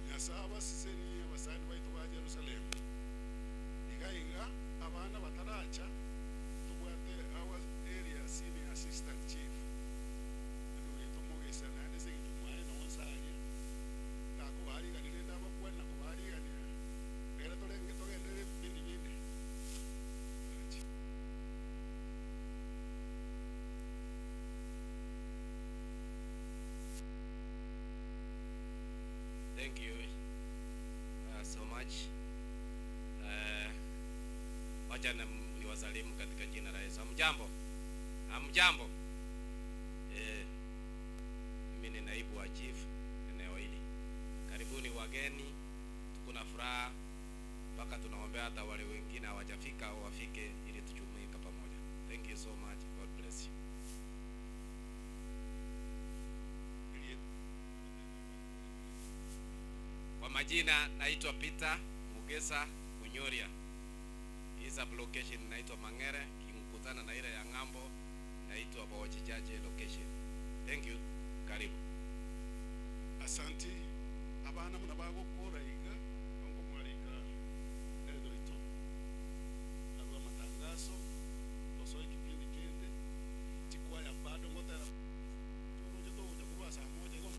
Nyasae abasesenie abasani baito ba Yerusalemu. Iga iga abana bataracha tobwate our area senior assistant chief endugu yaito Mogesa naende ase eng'encho mwaye noo nse aria takobaarigania rende abakwane na kobaarigania ekero torenge togenderere ebipindi binde. Barache. much. Eh, wacha niwasalimu katika jina la Yesu. Hamjambo? Hamjambo? Eh, mimi ni naibu wa chief eneo hili. Karibuni wageni, tuko na furaha mpaka tunaombea hata wale wengine hawajafika wafike ili tujumuike pamoja. Thank you so much. God bless you. Kwa majina naitwa Peter Mugesa Kunyoria. Hii sub location inaitwa Mangere, kimkutana na ile ya ng'ambo inaitwa Bochichache location. Thank you. Karibu. Asanti abana muna bagokora iga ongo mwarika edoito arwa matangazo tosoe kipindi kende chikwaya bado ngotera turoje togocha korwa saa moja igo.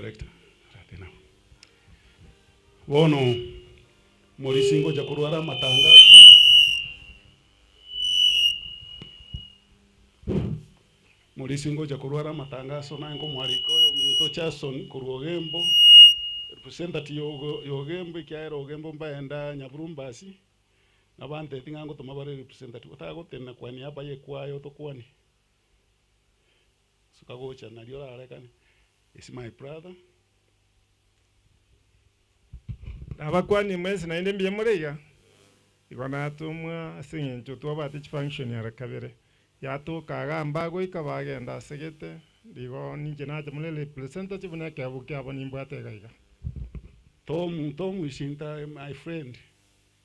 Director. Ratena. Bono morisi ngocha korwara amatangaso. Morisi ngocha korwara amatangaso naye nkomwarika oyo ominto Jason korwa Ogembo, representative ya Ogembo ekiagera Ogembo mbaenda Nyaburumbasi, nabanteti ng'a ngotoma bare representative, otagotenena kwa niaba ya ekwaya otokwanie. Suka gocha nario orarekane is my brother. Nabakwanie mwensi naende mbuya more iga? Igo natomwa ase eng'encho twabwate chifunction ara kabere. Yatoka iga mbagoika bagenda asegete, igo ninche nacha more representative buna ekebago kiabo nimbwate iga iga. Tom Tom isinta my friend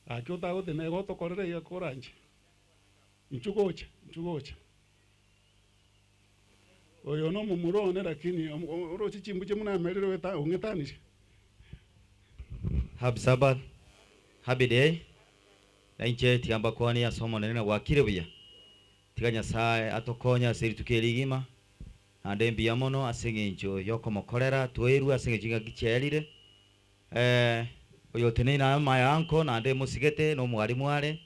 gaki otagotena igo otokorere iga koranche inchu gocha inchu gocha. Oyo nomomura one lakini oroche chimbuche buna amerire ong'etanirie. Happy Sabbath, Happy day, na inche tiga mbakwanie ase Omonene na bwakire buya. Tiga Nyasae atokonye ase rituko eri rigima, naende mbuya mono ase eng'encho yokomokorera twairwe ase eng'encho chingaki chiaerire. Eh, oyo oteneine aa my uncle naende mosigete na omwalimu are,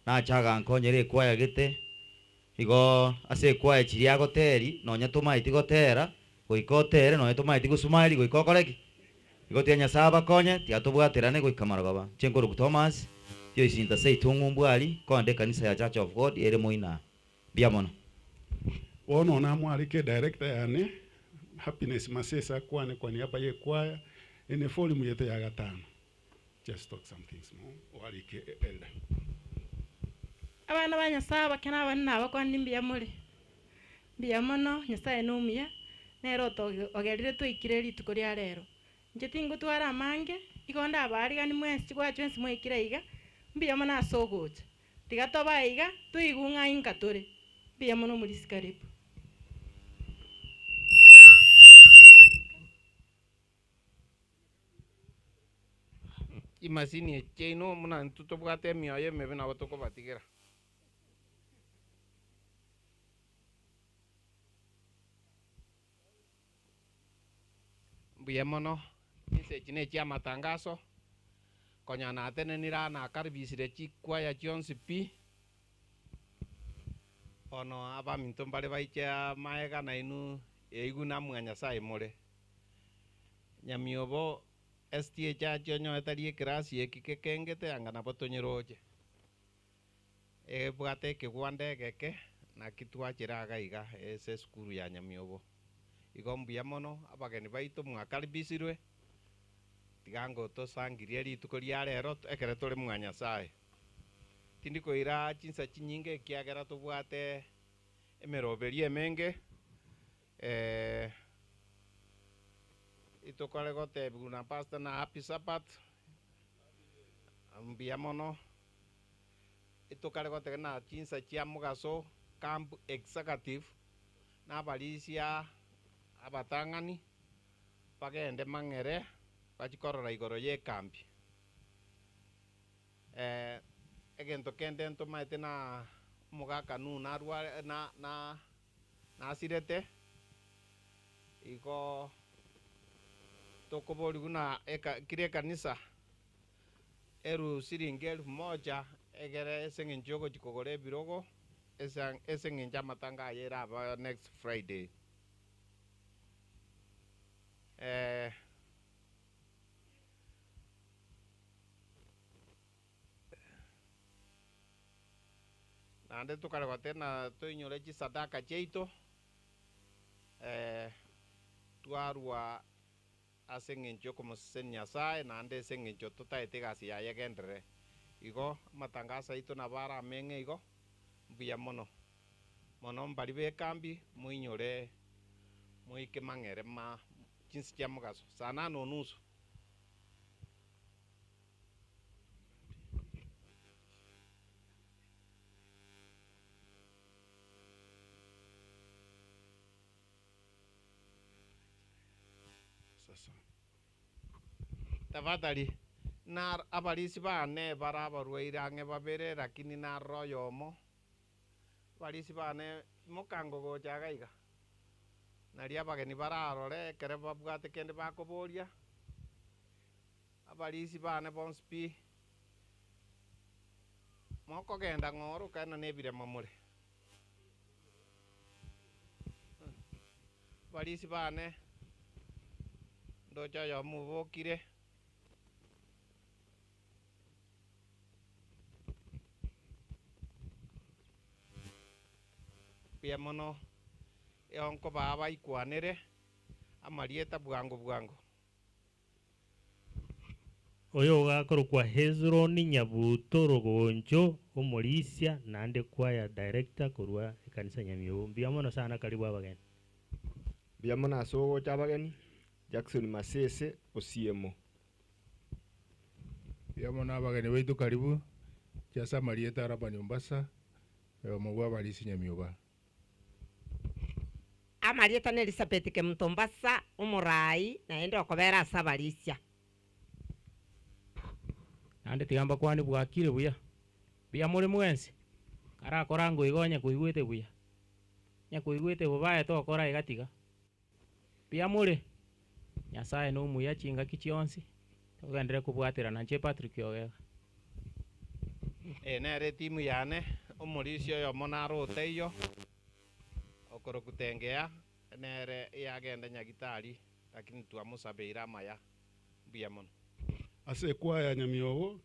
nache agankonyera ekwaya gete, Igo ase ekwaya chiria agoteri, nonya tomaeti gotera, goika otere, nonya tomaeti gosumari, goika okore ki? Igo tiga Nyasae abakonye, tiga tobwaterane goika marogoba. Inche nkorokwa Thomas, tioisinta seito ng'umbu aria, konde ekanisa ya Church of God ere moino aa. Mbuya mono. Bono namwarike director yane Happiness Masese akwane kwa niaba ye choir ene volume yaito ya gatano. Just talk some things more oarike elder. Abana ba Nyasae abake na abanene nabakwanire mbuya more? Mbuya mono, Nyasae nomuya, nere otogerire twaikire rituko ria rero. Inche tingotwara amange, igo ndabaariganie mwensi chigwachwa ense mwaikire aiga, mbuya mono ase ogocha. Tiga tobe aiga, toigwe ng'a inka tore. Mbuya mono Murisi karibu. Chimasini echi chiaino buna intwe tobwate emioyo emebe nabo tokobatigera. Mbuya mono, chinsa echi nechi'amatangaso, konya natenenire aa nakaribisire chikwaya chionsi pi, bono abaminto mbare baiche amaega nainwe eigu namwa Nyasaye more. Nyamiobo STH achia onyoe tari ekerasi eki gekengete anga nabo tonyeroche. Ebwate ekegwanda egeke naki twachera iga iga ase esukuru ya Nyamiobo. Igo mbuya mono abageni baito mwakaribisirwe, tiga ngotosangirie rituko ria rero ekero tore mwa Nyasaye. Tindi koira chinsa chinyinge ekiagera tobwate emeroberio emenge. Itokore gotebigwa na pastor na happy sabbath, mbuya mono. Itokare gotebigwa na chinsa chia mogaso camp executive na abarisia abatang'ani bagende mang'ere bachie korora igoro ya ekambi. Egento kende ntomaete na omogaka Nuhu narware na na. Nasirete, igo tokoborigwa na eka kera ekanisa eru siringi elfu moja egere ase eng'encho yogochia kogora ebirogo ase ase eng'encho amatanga aya erabe next Friday. Naende tokare goteba na toinyore chisadaka chiaito, twarua ase engencho y'okomosesenia Nyasae, naende ase engencho totaete egasi yaye egenderere. Igo amatangaso aito nabo arameng'e igo, mbuya mono. Mono mbaria b'ekambi, moinyore moike mang'ere ma chinse chia mogaso, saa nane onusu. Tafadhali, na abarisi baane bare abarwaire ang'e babere, lakini naroro oyomo. Abarisi baane, mokango gocha iga iga. Naria abageni bararore ekere babwate kende bakoboria, abarisia bane bonsi pi, mokogenda ng'ora okaena na ebirema more. Abarisia bane, ndoche oyomo obokire. Mbuya mono, eo nkobaa baikwanere amarieta bwango bwango. Oyo ogakorokwa Hezron Nyabuto Rogoncho omorisia naende choir director korwa ekanisa Nyamiobo. Mbuya mono sana karibu abageni. Mbuya mono ase ogocha abageni, Jackson Masese Osiemo. Mbuya mono abageni baito karibu, chiase amarieta Rabani Ombasa, oyomo bwa abarisia Nyamioba. Amarieta na Elisabeti Kemunto Ombasa, omoraai, naende okobera ase abarisia. Naende tiga mbakwane bwakire buya, mbuya more mwensi, karakora ngoiga onye koigwete buya, onye koigwete bobe aye tokora iga tiga. Mbuya more, Nyasaye na omuya chingaki chionsi, togenderere kobwaterana inche Patrick Ogega. Eye nere etimu yane, omorisia oyomo nare otaiyo, okorokwa Tengea, nere yagenda Nyagitari, lakini twamosabeire amaya, mbuya mono. Ase ekwaya ya Nyamiobo,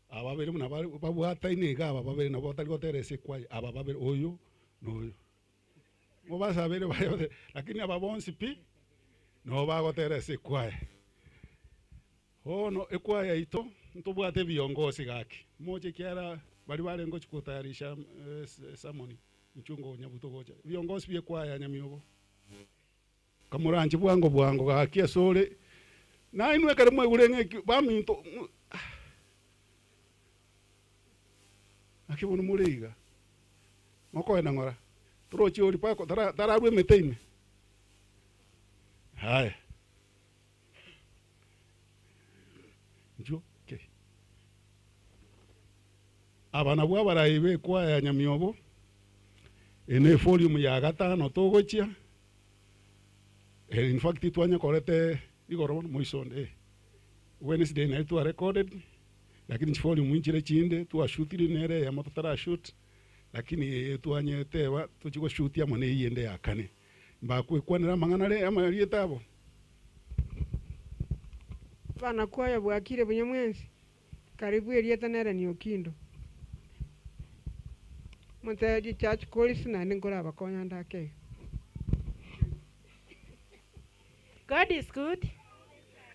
aba babere buna bare babwataine iga aba babere nabo batari gotera ase ekwaya, aba babere oyo na oyo. Mobasabere baye lakini aba bonsi pi, nabo bagotera ase ekwaya. Bono ekwaya yaito, ntobwate ebiongozi gaki, moche ekiagera baria barenge gochia kotayarisha esermon, inchuo ngonyabuta gocha, ebiongozi bia ekwaya ya Nyamiobo. Kamoranche bwango bwango gaki asore, nainwe ekero mwaigure ng'a eki baminto naki bono more iga, mokoenda ng'ora, torochi oria mpaka tara tararwa emete ime? Haya, inchuo okay. Aba nabwo abarai b'ekwaya ya Nyamiobo, eye ne evolume ya gatano togochia, in fact twanyekorete igoro bono moiso onde eh, Wednesday naye twa recorded, lakini chivolume nchire chinde twashutire nere eyemo totarashoot, lakini eye twanyeteba tochie goshutia amo na eywo ende ya kane. Mbakwekwanera amang'ana are amarieta abo. Abanakwaya bwakire buya mwensi? Karibu erieta nere ni Okindo. Motebi church chorus naende nkorabakonya ande ake iga. God is good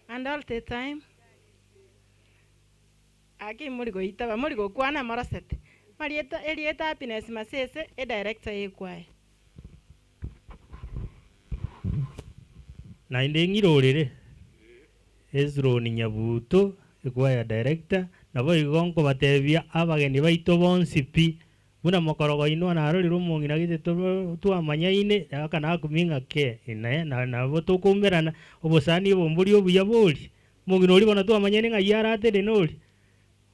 and all the time. Aki mori goitaba mori gokwana morosete. Marieta erieta Happiness Masese edirector ye choir. Naende ng'irorere Hezron Nyabuto, echoir director, naboigo nkobatebia abageni baito bonsi pi, buna mokorogo inwe narorire omong'ina gete twamanyaine, aka nakumia ng'a ke, ine nabo tokoumerana, obosani obo mbori obuya bori, omong'ina oria bono twamanyaine ng'ai aratenene oria,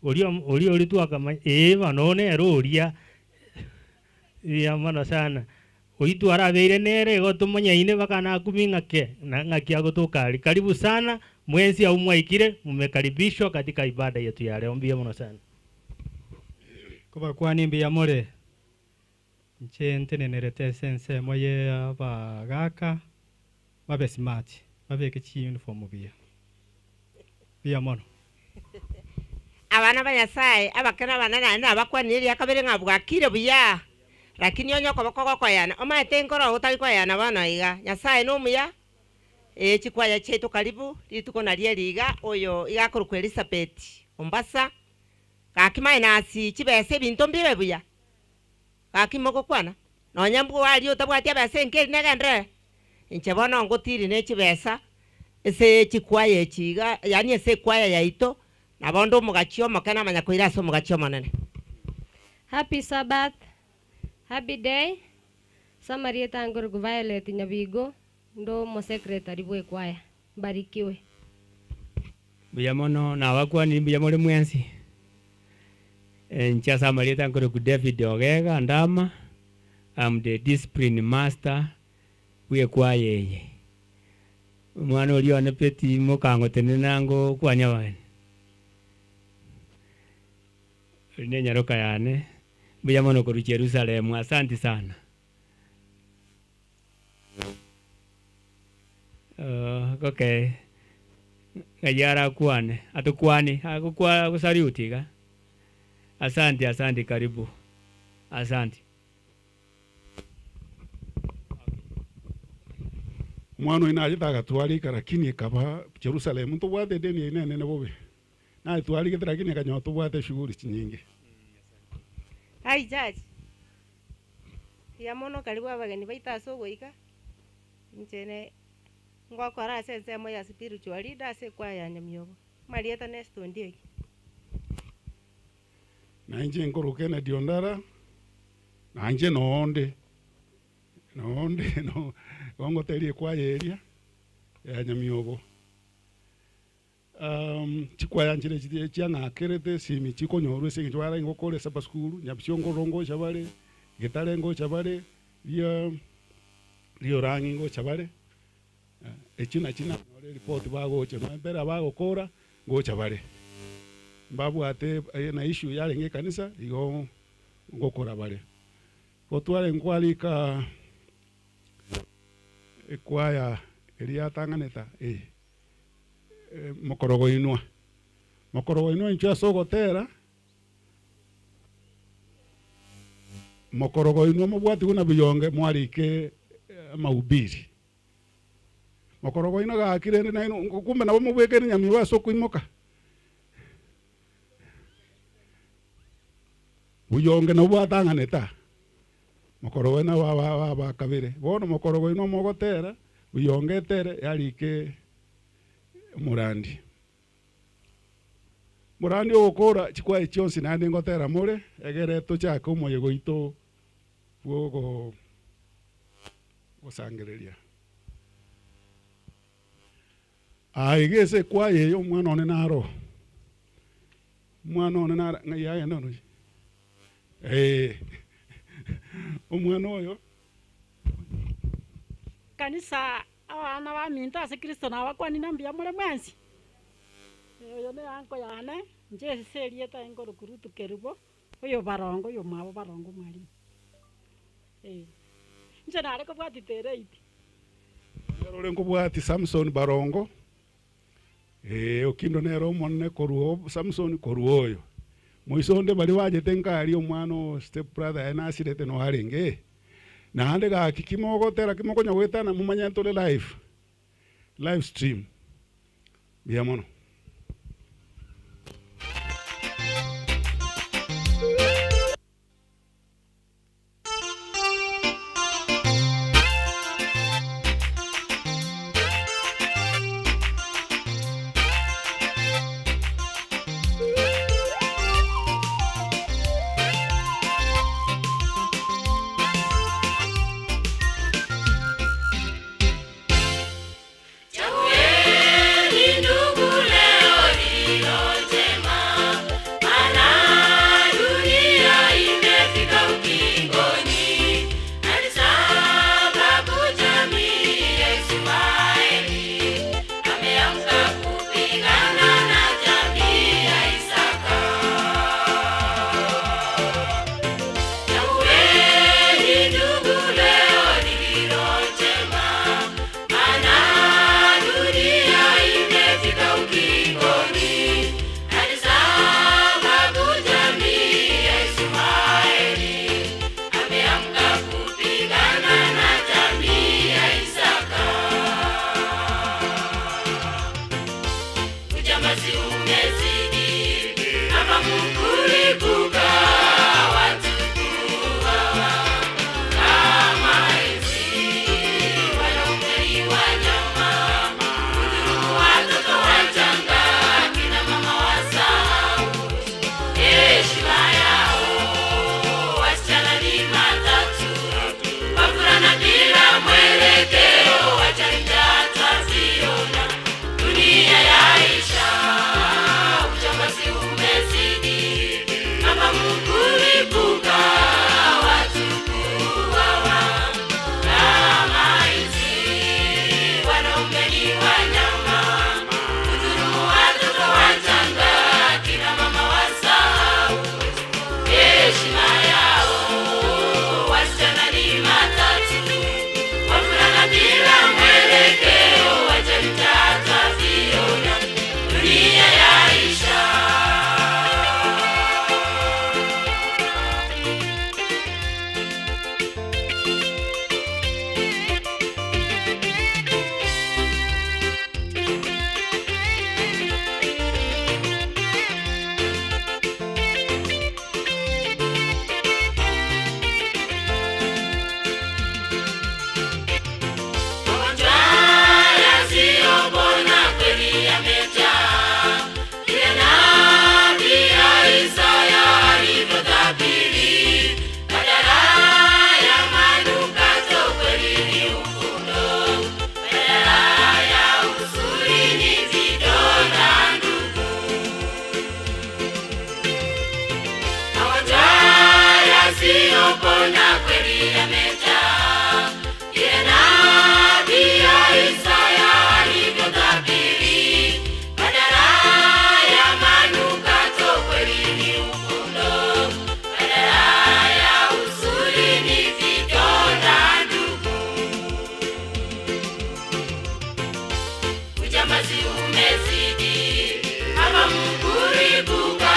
oria oria oria twakamanya eh bono nere oria, mbuya mono sana. Oyio twarabeire nere igo tomanyaine mpaka nakumia ng'a ke, na ng'aki agotoka aria. Karibu sana, mwensi abwo mwaikire, mumekaribishwa katika ibada yetu ya leo. Mbuya mono sana. Kobakwania mbuya more, inche ntenenerete ase ensemo ye abagaka babe smart, babeke chiuniform buya. Mbuya mono. Abana ba Nyasae, abake na abanene, naende nabakwanire eria kabere ng'a bwakire buya, lakini onye okoboko gokoyana, omanyete nkoro otari koyana bono iga. Nyasae nomuya, ee chikwaya chiaito karibu, rituko nario eri iga, oyo iga akorokwa Elisabeth Ombasa, gaki minus chibesa ebinto mbibe buya, gaki mogokwana, nonya mbwaria otabwati ebesa enke eri negenderere, inche bono ngotiri ne chibesa, ase chikwaya echi iga, yaani ase ekwaya yaito, nabo onde omogachi omoke namanya koira ase omogachi omonene. Happy Sabbath, Happy day, ase amarieta ankorokwa Violet Nyabigo, nde omosecretary bw'ekwaya. Mbarikiwe. Mbuya mono, nabakwanire mbuya more mwensi. Inche ase amarieta nkorokwa David Ogega Ndama, I'm the discipline master. Bw'ekwaya eye. Omwana oria one Betty mokangotenena ngokwania abageni. Eri nenyaroka yane, mbuya mono korwa Jerusalem, asanti sana. Okay, ng'ai arakwane, atokwanie, agokwa agosaluti iga. Asanti asanti karibu, asanti. Omwana oino nachete agatwarika lakini ekaba Jerusalem ntobwate edeni yaino enene bobe. Natwarigete lakini ekanyora tobwate eshughuli chinyinge. Hi judge, mbuya mono karibu abageni baito ase ogoika, inche ne ngokora ase ensemo ya spiritual leader ase ekwaya ya Nyamiobo. Amarieta Nesta Ondieki. Na inche nkorwa Kennedy Ondara, na inche noonde, noonde no igo ngoteria ekwaya eria ya Nyamiobo. Chikwaya nchire chiria chiang'akerete esimi chikonyorwa ase eng'encho barenge gokora esaba sukuru, Nyabisiongo ngocha bare, Getare ngocha bare, ria Riorang'i ngocha bare, echio nachio nanyora eripoti bagocha nonya mbere bagokora ngocha bare. Mbabwate na issue yarenge ekanisa igo ngokora bare. Igo twarenge kwarika ekwaya eria yatang'anete eye. Mokorogoinwa, mokorogoinwa inchuo ase ogotera, mokorogoinwa mobwati buna biyonge mwarike amahubiri. Mokorogoinwa gaki rende nainwe kumbe nabo mobwekaine nyamiobo ase okoimoka. Buyonge nabwo bwatang'anete aa, mokorogoinwa ba ba kabere. Bono mokorogoinwa mogotera, buyonge etere yarike Omorandi. Morandi ogokora chikwaye chionsi naende ngotera more, egere tochake omoyega oito bw'ogo gosangereria. Aa iga ase ekwaya eye omwana one naro, omwana one naro ng'ai agenda oroche? Eeh omwana oyo. Kanisa Abana baminto ase Kristo nabakwanire na mbuya more mwensi. Oyo neanko yane, inche ase erieta nkorokwa Ruth Kerubo, oyo Barongo, oyomwabo Barongo mwalimu. Eh, inche nare kobwatia Tereiti. Nere ore nkobwatia Samson Barongo, ee, Okindo nere omonene korwa o Samson korwa oyo. Moiso onde baria bachete nkaria omwana o step brother yaye nasirete noyo arenge ee. Naende gaki ki mogotera ki mokonya goetana momanye tore live, live stream. Mbuya mono. Chagueni ndugu leo lililo jema, maana dunia imefika ukingoni. Na ni sababu jamii ya Israeli ameamka kupigana na jamii ya Isaka. Chagueni ndugu leo lililo jema, maana dunia imefika ukingoni. Na ni sababu jamii ya Israeli ameamka kupigana na jamii ya Isaka. Ujambazi umezidi, hapa kulipuka, watu kuuawa kama hizi, wanaume ni wanyama, kudhulumu watoto wachanga, kina mama wasahau heshima yao, wasichana ni matatu, wavulana bila mwelekeo, wachanja twaziona dunia yaisha, ujambazi umezidi, hapa umezidi, mabomu kulipuka,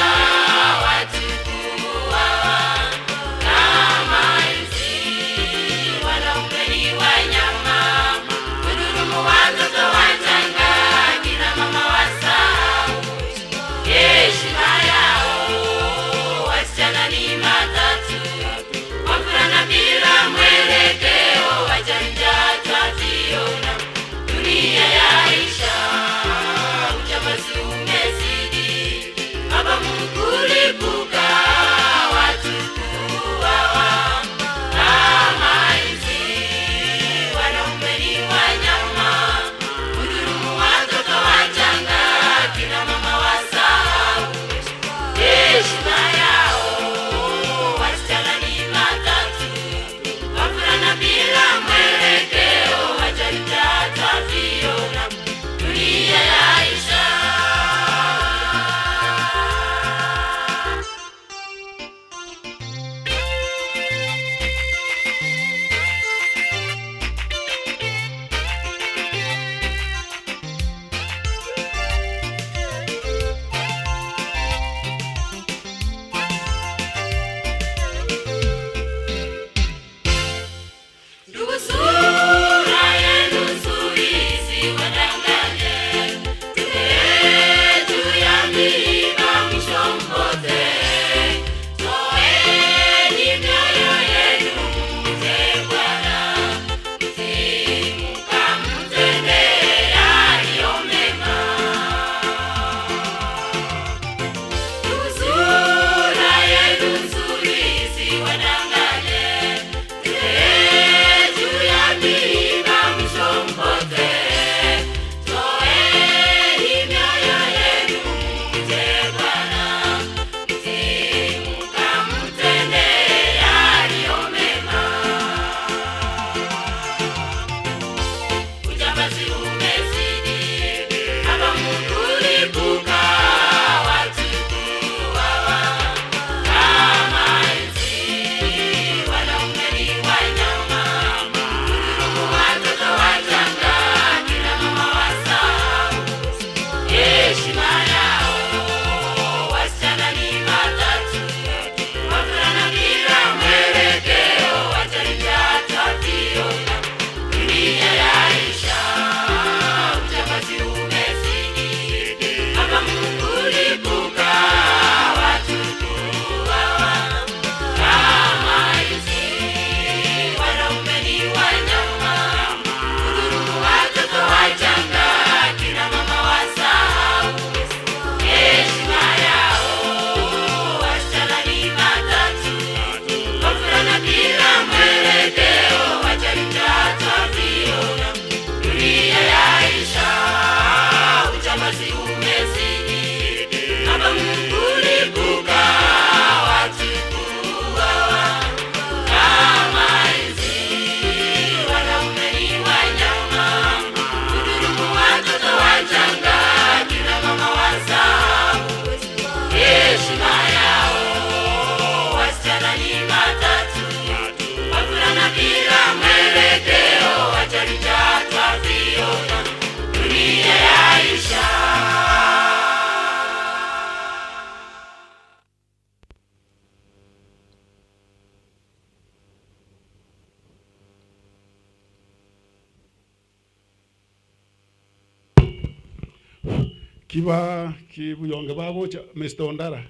watu kuuawa kama nzi. Wanaume ni wanyama, kudhulumu watoto wachanga, kina mama wasahau heshima yao. Wasichana ni matatu, wavulana bila mwelekeo, wajanja twaviona, dunia yaisha, ujambazi umezidi, mabomu kulipuka, watu kuuawa kama nzi. Wanaume ni wanyama, kudhulumu watoto wachanga, kina mama wasahau heshima yao. Wasichana ni matatu, wavulana bila mwelekeo, wajanja twaviona, dunia yaisha. Ndugu, sura yenu nzuri isiwadanganye, tume juu ya milima mwisho mpotee. Toeni mioyo yenu mje Bwana, mkamtendee yaliyo mema. Ndugu, sura yenu nzuri isiwadanganye, juu ya milima mwisho mpotee. Toeni mioyo yenu mje Bwana, mkamtendee yaliyo mema. Ujambazi umezidi, mabomu kulipuka, watu kuuawa kama nzi. Wanaume ni wanyama, kudhulumu watoto wachanga, kina mama wasahau heshima yao. Wasichana ni matatu, wavulana bila mwelekeo, wajanja twaviona, dunia yaisha, ujambazi umezidi, mabomu kulipuka, watu kuuawa kama nzi. Wanaume ni wanyama, kudhulumu watoto wachanga, kina mama wasahau heshima yao. Wasichana ni matatu, wavulana bila mwelekeo, wajanja twaviona, dunia yaisha, ujambazi umezidi, mabomu kulipuka, watu kuuawa kama nzi. Wanaume ni wanyama, kudhulumu watoto wachanga, kina mama wasahau heshima yao. Wasichana ni matatu, wavulana bila mwelekeo, wajanja twaviona, dunia yaisha. Kiba kibuyonge bagocha Mr. Ondara.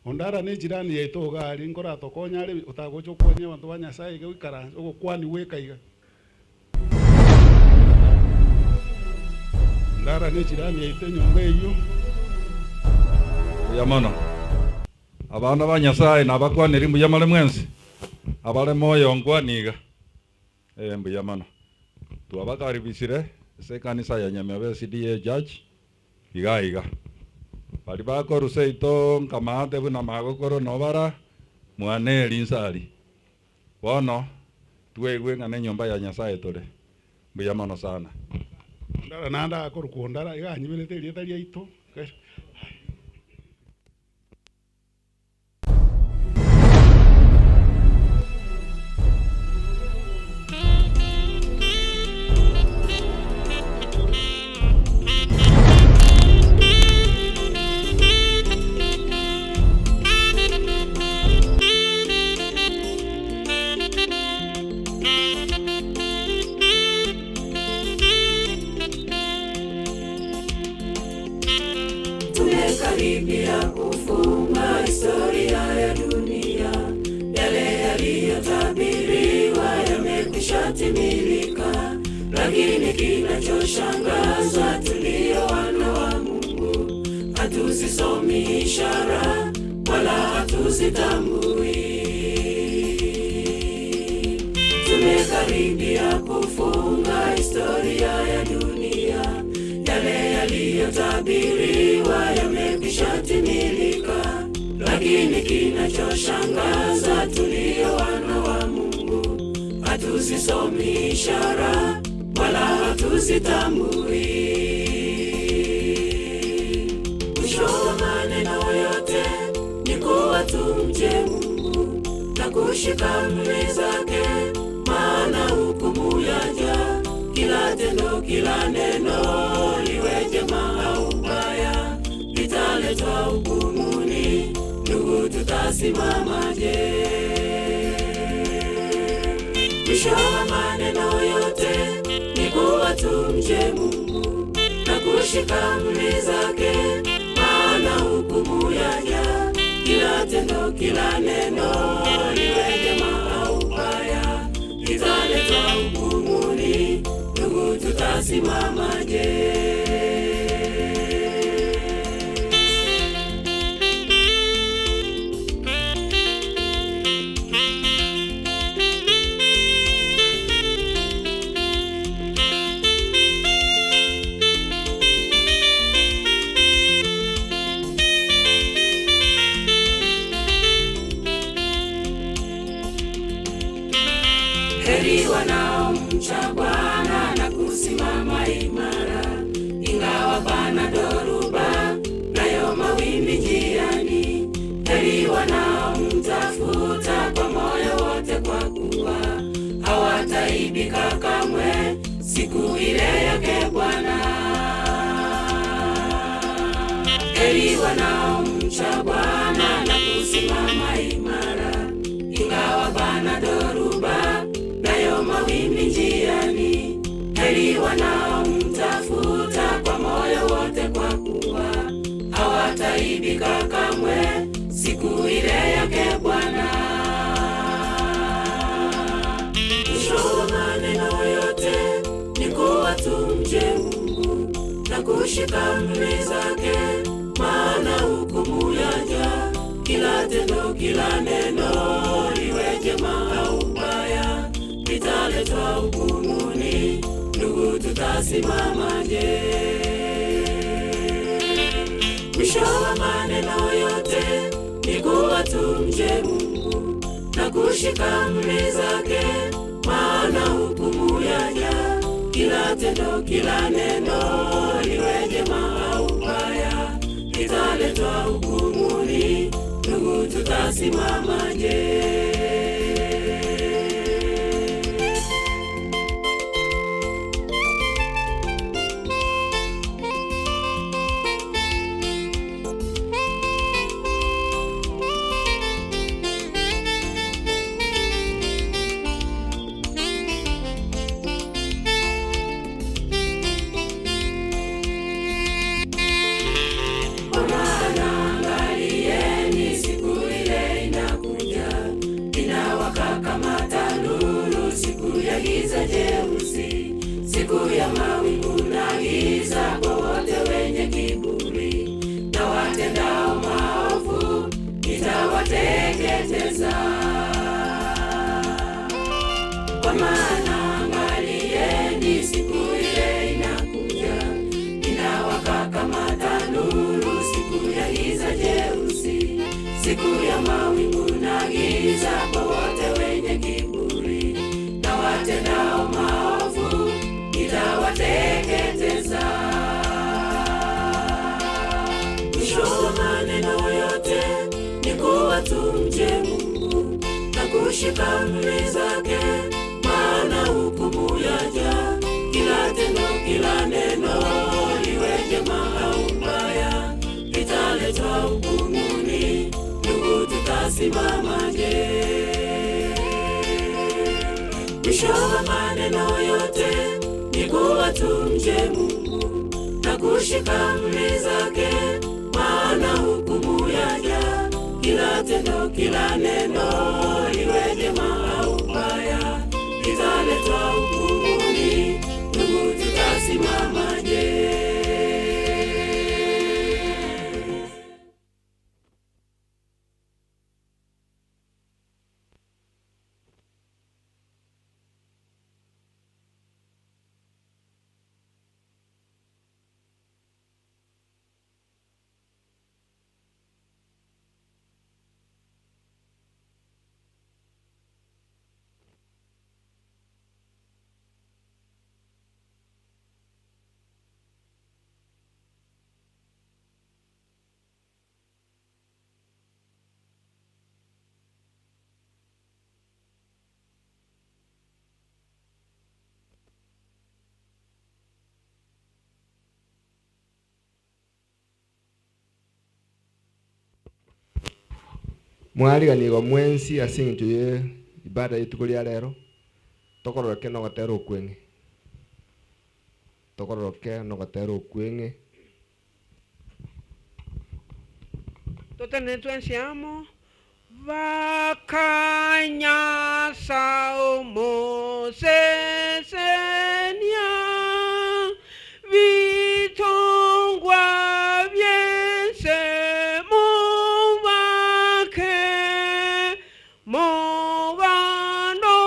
Ondara ni jirani yaito gari nkora tokonya ari utagocha okwonya abanto ba Nyasaye iga goikaransa ogokwani weka iga. Ondara ni jirani yaito enyomba eywo. Mbuya mono abana ba Nyasaye nabakwaneri mbuya mare mwensi abare moyo nkwaniga mbuya mono twabakaribisire ase ekanisa ya Nyamiobe SDA Church iga iga bari bakorusa ito nkamate buna magokoro nobara mwane erinsari bono tweigwe ng'a na enyomba ya Nyasaye tore mbuya mono sana. Ondara naende akorokwa Ondara iga anyiberete erieta riaito. Tumekaribia kufunga historia ya dunia, yale yaliyotabiriwa yamekwisha timilika. Lakini kinachoshangaza tulio wana wa Mungu, hatuzisomi ishara wala hatuzitambui. Tumekaribia kufunga historia ya dunia, yale yaliyotabiriwa yamekwisha timilika. Lakini kinachoshangaza tulio wana wa Mungu, hatuzisomi ishara wala hatuzitambui. Mwisho wa maneno yote ni kuwa tumche Mungu na kushika amri zake, maana hukumu yaja. Kila tendo, kila neno, liwe jema au baya, litaletwa hukumuni. Ndugu, tutasimamaje? Mwisho wa maneno yote ni kuwa tumche Mungu na kushika amri zake, maana hukumu yaja. Kila tendo, kila neno, liwe jema au baya, litaletwa hukumuni. Ndugu, tutasimamaje? Heri wanaomcha Bwana na kusimama imara, ingawa pana dhoruba nayo mawimbi njiani. Heri wanaomtafuta kwa moyo wote, kwa kuwa hawataibika kamwe siku ile yake Bwana. Heri wanaomcha Bwana na kusimama imara, ingawa pana dhoruba nayo mawimbi njiani. Heri wanaomtafuta kwa moyo wote, kwa kuwa hawataibika kamwe siku ile yake Bwana. Mwisho wa maneno yote ni kuwa tumche Mungu na kushika amri zake, maana hukumu yaja. Kila tendo, kila neno, liwe jema au baya, litaletwa hukumuni. Ndugu, tutasimamaje? Mwisho wa maneno yote ni kuwa tumche Mungu na kushika amri zake, maana hukumu yaja. Kila tendo, kila neno, liwe jema au baya, litaletwa hukumuni. Ndugu, tutasimamaje? Kwa maana angalieni, siku ile inakuja, inawaka kama tanuru, siku ya giza jeusi, siku ya mawingu na giza, kwa wote wenye kiburi na watendao maovu, nitawateketeza. Kwa maana angalieni, siku ile inakuja, inawaka kama tanuru, siku ya giza jeusi, siku ya mawingu na giza, kwa wote wenye kiburi na watendao maovu, nitawateketeza. Mwisho wa maneno yote ni kuwa tumche Mungu na kushika amri zake, maana hukumu yaja. Kila tendo, kila neno, liwe jema au baya, litaletwa hukumuni. Ndugu, tutasimamaje? Mwisho wa maneno yote ni kuwa tumche Mungu na kushika amri zake, maana Mwariganigwa mwensi ase eng'encho ye ibada y'rituko ria rero, tokororoke na ogotera okweng'e. Tokororoke na ogotera okweng'e. Totenene twensi amo, Bakanyasa omosesenia, bitongwa bi'ense mobake, mogando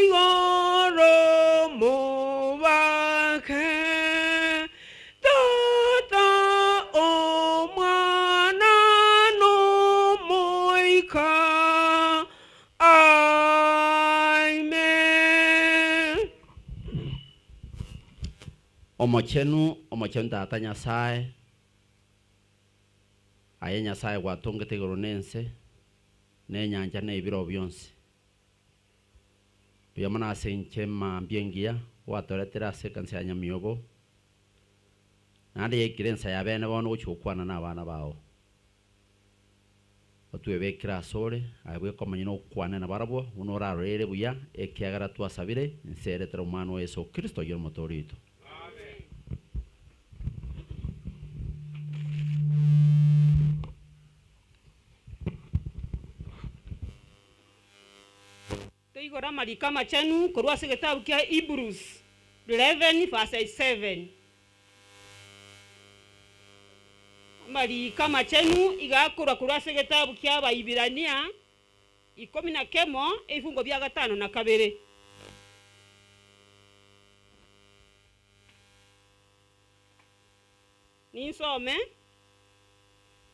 igoro mobake, Tata, Omwana, n'Omoika. Amen. Omochenu, omochenu Tata Nyasae, aye Nyasae gwatongete igoro na ense, na enyancha na ebiro bionsi. Mbuya mono ase inche mambia engiya gwatoretire ase ekanisa ya Nyamiobo, naende yaikire ensa ya bene bono gochia gokwana na abana bao. Otwebekere asore, aye bweka omonyene okwane nabarabwo, buna orarorere buya, ekiagera twasabire, inse eretera Omwana o Yeso Kristo oyio Omotoori oito. Toigore amariko amachenu korwa ase egetabu kia Hebrews 11 verses 7. Amariko amachenu iga akorwa korwa ase egetabu kia Abaibirania ikomi na kemo ebifungo bia gatano na kabere. Ninsome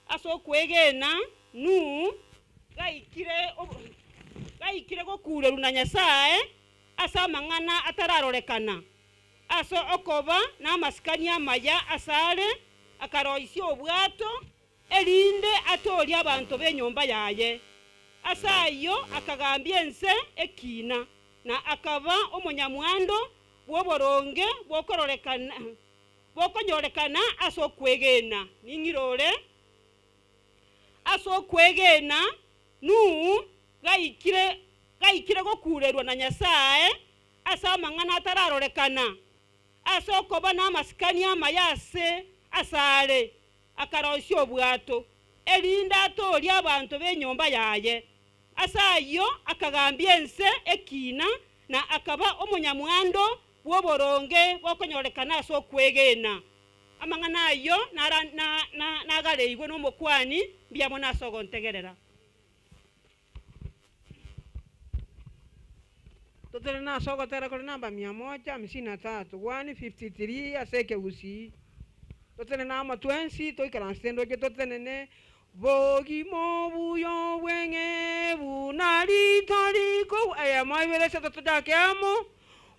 ase okwegena Nuhu gaikire gaikire gokurerwa na Nyasae ase amang'ana atararorekana, ase okoba namasikani amaya asare, akaroisia obwato, erinde atoorie abanto b'enyomba yaye. Ase ayio akagambia ense ekiina, na akaba omonyamwando bw'oboronge bokororekana bokonyorekana ase okwegena. Ning'ire ore ase okwegena Nuhu gaikire gaikire gokurerwa na Nyasae ase amang'ana atararorekana, ase okoba namasikani amaya ase asare, akaroisia obwato, erinde atoorie abanto b'enyomba yaye. Ase ayio akagambia ense ekiina, na akaba omonyamwando bw'oboronge bokonyorekana ase okwegena. Amang'ana ayio nagareigwe nomokuani, mbuya mono ase ogontegerera. Totenene ase ogotera kore namba mia moja hamsini na tatu, 153 ase ekegusii. Totenene amo twensi toikaransete ndoche totenene, Bogima obuya obweng'e buna rito rikogwa, eyemo ibere isato tochake amo,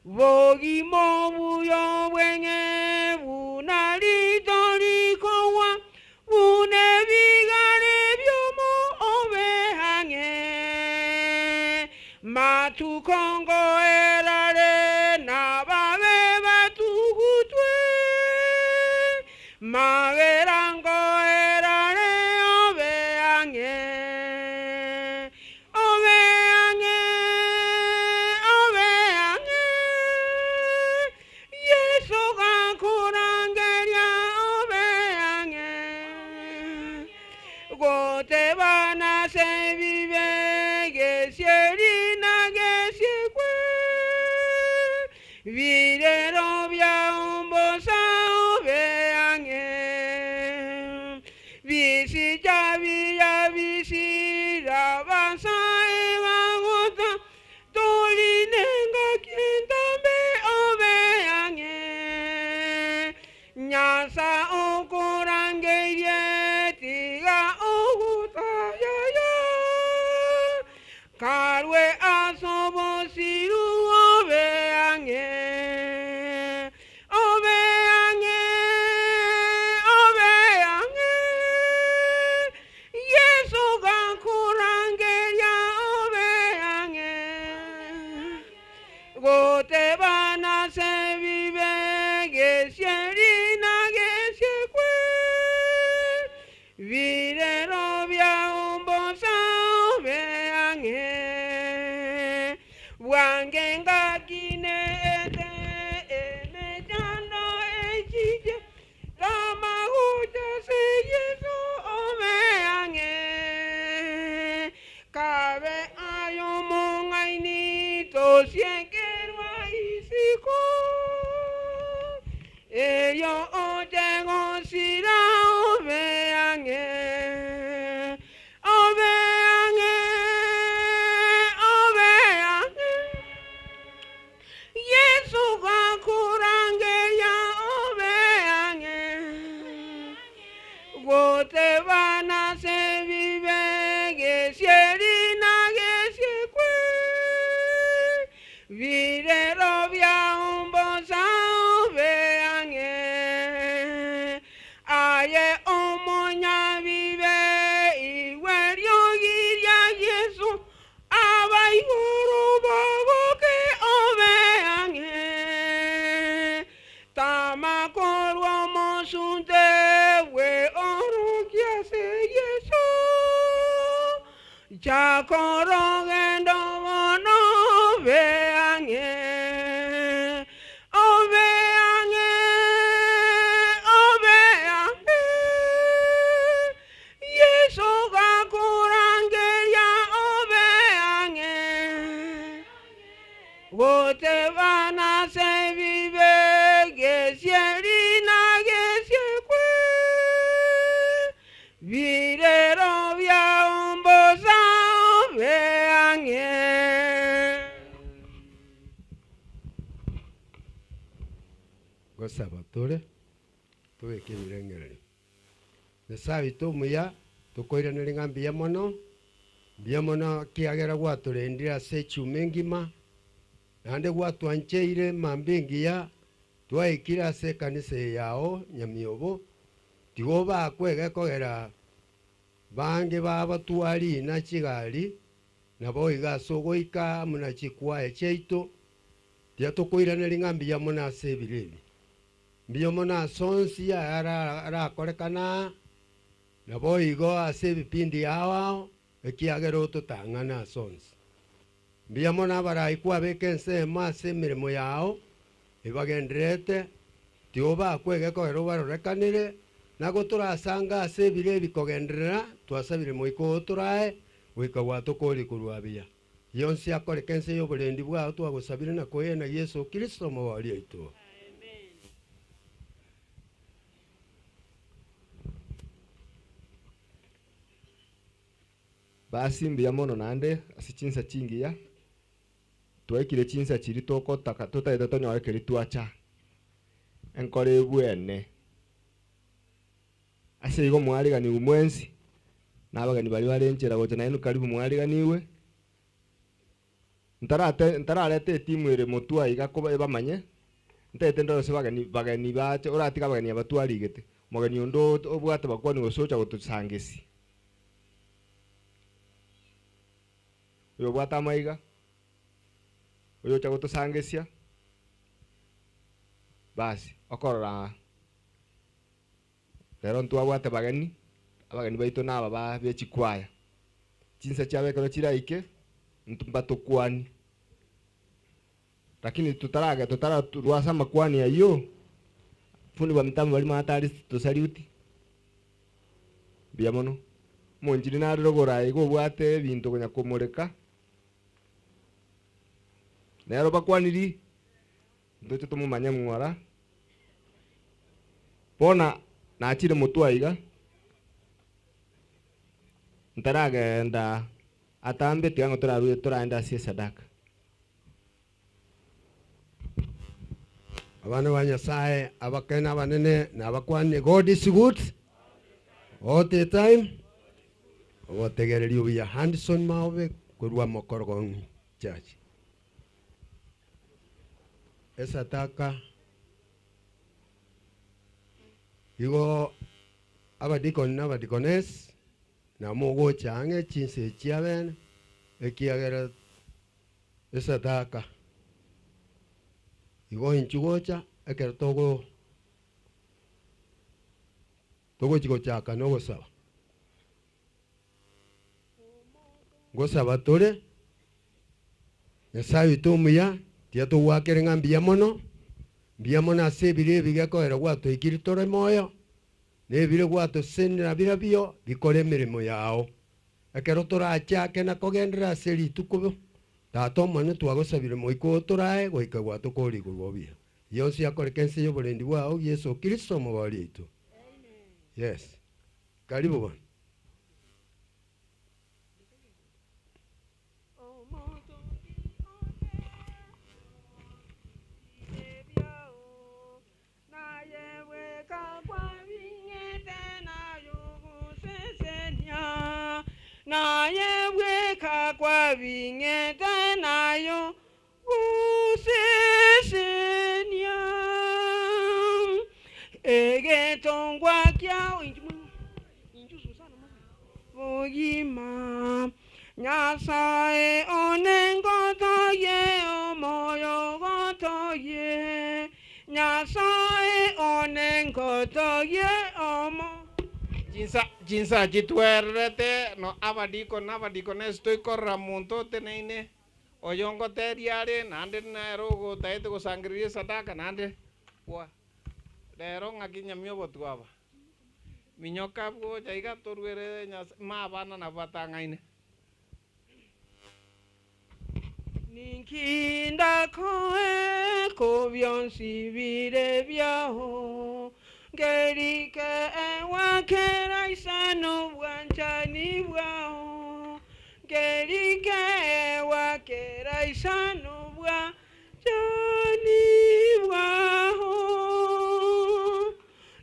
Bogima obuya obweng'e buna rito rikogwa, buna ebigare biomo obe ang'e. Matuko ngoerare nababe batugutwe, magera ngoerare obe ang'e, obe ang'e, obe ang'e. Yeso gakorangeria obe ang'e, gotebana ase ebibe gesieri na gesiekwe, birero biao mbosa obe ang'e, bisicha biya bisira basae bagota, torine ngaki entambe obe ang'e, Nyasa okorangeirie tiga ogotayaya, karwe ase obosiru obe ang'e, obe ang'e, obe ang'e, Yeso gakorangeria obe ang'e, gotebana ase ebibe gesieri na gesiekwe, birero biao mbosa Gotebana se bibe gesieri na gesiekwe birero bya umbosa obeang'e aye omonyabibe iwe riogi ria Yesu abaigoro bagoke obeang'e tamakorwa omosunte bwe orokia se Yesu chakorogendo bono obeang'e obeang'e obeang'e Yesu gakurangeria obeang'e gotebana se bibe gesieri na gesiekwe birero bya ombosa obeang'e Gosaba tore tobeke ebirengererio Nyasaye oito omuya tokoiraneria ng'a mbuya mono mbuya mono kiagera gwatorendire ase echuma engima naende gwatwancheire mambia engiya twaikire ase ekanisa eye yao Nyamiobo tigo bakwege kogera bange babatwari na chigari nabo iga ase ogoika amo na chikwaya chiaito tiga tokoiraneria ng'a mbuya mono ase ebiro ebi mbuya mono ase onsi aya arakorekana nabo igo ase ebipindi ao ao ekiagera ototang'ana ase onsi mbuya mono abarai kwabeka ensemo ase emeremo yao ebagenderete tigo bakwege kogera obarorekanire nago torasanga ase ebiro ebikogenderera twasabire moika oo torae goika gwatokoria korwa buya yonsi akoreka ense ya oborendi bwao twagosabire na koena Yesu Kristo omobori oito. Basi mbuya mono naende ase chinsa chingiya twaikire chinsa chiri tokotaka totaete tonyore keri twacha enkoro ebwene ase igo mwariganiwe mwensi na abageni baria bare enchera gocha nainwe karibu mwariganiwe ntarate ntarareta etimu ere motwe iga koba ebamanye ntaete ndore ase bageni bageni bache oratiga abageni aba twarigete omogeni onde obwate bakwani gose ocha gotosangesi oyo obwate amaiga oyo ocha gotosangesia basi okorora rero ntwabwate bageni abageni baito na aba ba bechikwaya chinsa chiabo ekero chiraike mbatokwani lakini tutarage tutara ase amakwani aywo fundi bwa mitambo bari matari tosaliuti mbuya mono omonchiri narire oborai iga obwate ebinto konya komoreka nero bakwaniri ntoche tomomanye ng'ora bona nachire motwe aiga ntaragenda atambe tiga ng'o torarue toraende ase esadaka. Abana ba Nyasaye abakene abanene na abakwanire God is good all the time ogotegereria obuya Handson Maobe korwa Mokorogong Church esataka igo abadikoni na abadikonesi namogocha ang'e chinsa echi abene ekiagera esataka igo inchu gocha ekero togo togochi gochaka na ogosaba ngosaba tore Nyasaye oito omuya tiga togwakere ng'a mbuya mono mbuya mono ase ebiro ebi gekoera gwatoikire tore moyo na ebire gwatosenera birabio bikore emeremo yao ekero torachake na kogenderera ase rituko tata omone twagosabire moika oo torae goika gwatokoria korwa obuya yonsi akoreka ense ya oborendi bwao Yesu Kristo omobori oito. Yes, karibu bono. Naye bweka kwabing'ete nayo gosesenia. Egetongwa kiao bogima. Nyasaye one ngotogie omoyo gotogie. Nyasaye one ngotogie omo. Chinsa chinsa chitwererete no abadiko na abadiko nesi toikorora monto oteneine oyo ngoteria are naende nere ogotaete gosangereria esadaka naende bwa rero ng'aki nyamia obotwaba minyoka bwocha iga torwere nyasa ma abana nabo batang'aine. Ninkinda koe ko byonsi bire byao ngerike ewakera isano bwanchani bwao ngerike ewakera isano bwanchani bwao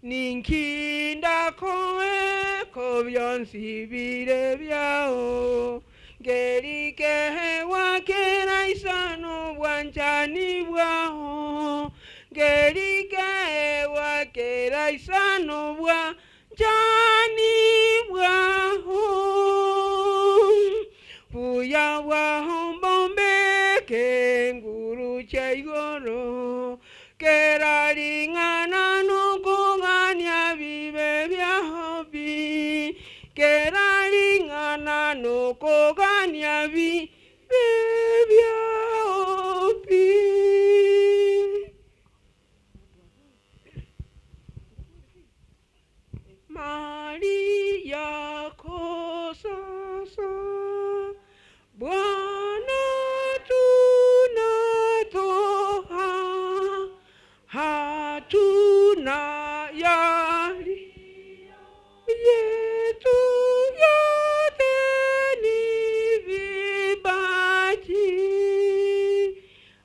ninkinda koe ko byonsi bire byao ngerike ewakera isano bwanchani bwao ngerike ewakera isano bwanchani bwao buya bwao mbombeke nguru cha igoro keraring'ana nokong'ania bibe byao bi keraring'ana nokogania bibe byao bi. Maria kosasa Bwana tunatoa hatuna yali yetu yote ni vipaji.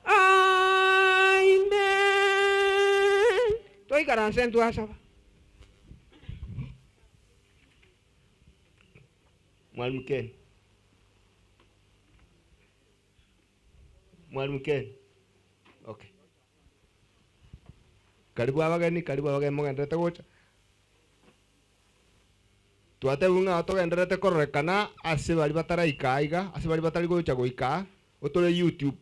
Amen. Toikaranse ntwasaba. Mwalimu Ken. Mwalimu Ken. Okay. Karibu abageni, karibu abageni mogenderete gocha. Twatebu ng'a togenderete kororekana ase bari bataraika iga, ase bari batari gocha goika, otore YouTube.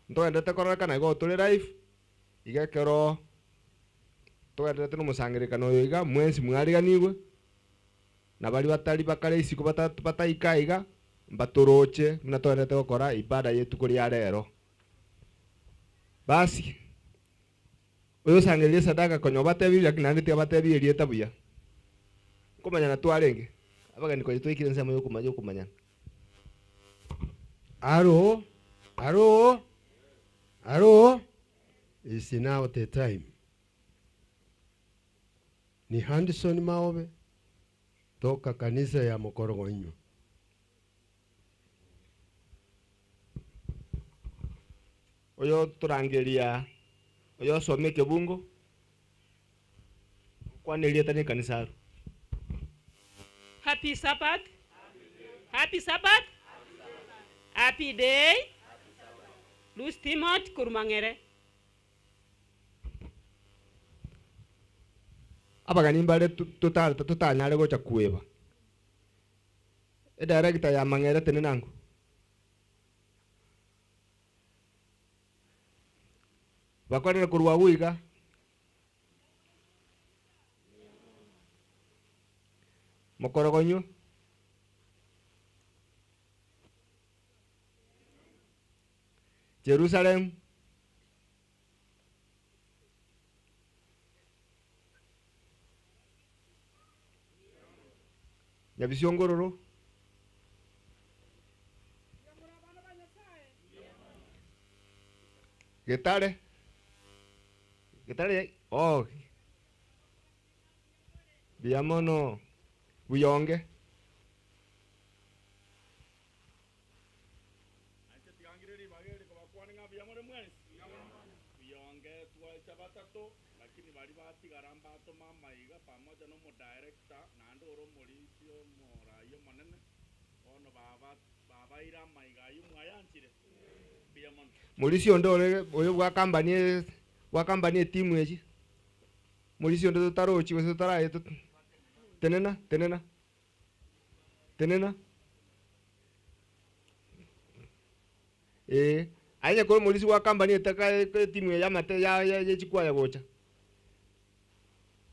Ntogenderete kororekana igo otore live, iga ekero togenderete nomosangererekano oyo iga, mwensi mwariganigwe, na bari batari bakare isiko bataika iga, mbatoroche buna togenderete gokora ibada yetu koria rero. Basi oyo osangereria esadaka konya obatebirie lakini naende tiga batebirie erieta buya. Nkomanyana twarenge, abageni konya twaikire ensemo yokomanya okomanyana. Aro, aro, aro, is now the time. Ni Anderson Maobe toka kanisa ya Mokorogonyo. Oyo turangeria, oyo osome kebungo, kwana erieta ne kanisa aro. Happy Sabbath. Happy Sabbath. Happy day. Lucy Timothy Kurumangere. Abageni mbare tutanyare gocha kweba. Edirector ya Mang'ere tene nango. Bakwarire korwa goiga. Mokorogonyo. Jerusalem. Nyabisyongororo. Getare. Getare. Oh. Biamono. Buyonge. Buyonge twacha batatu lakini bari batigara mbatoma maiga pamoja no director naende ore omorisia omoraia omonene Bono baba babaire amaiga ayio mwayanchire. Mbuya mono. Morisia onde ore oyo bwakambanie bwakambanie etimu echi, morisia onde totarochi gose totaraye tot tenena tenena tenena eh, aye onye kore omorisia gwakambanie etaka etimu eye ya amate ya ya ya echikwaya gocha,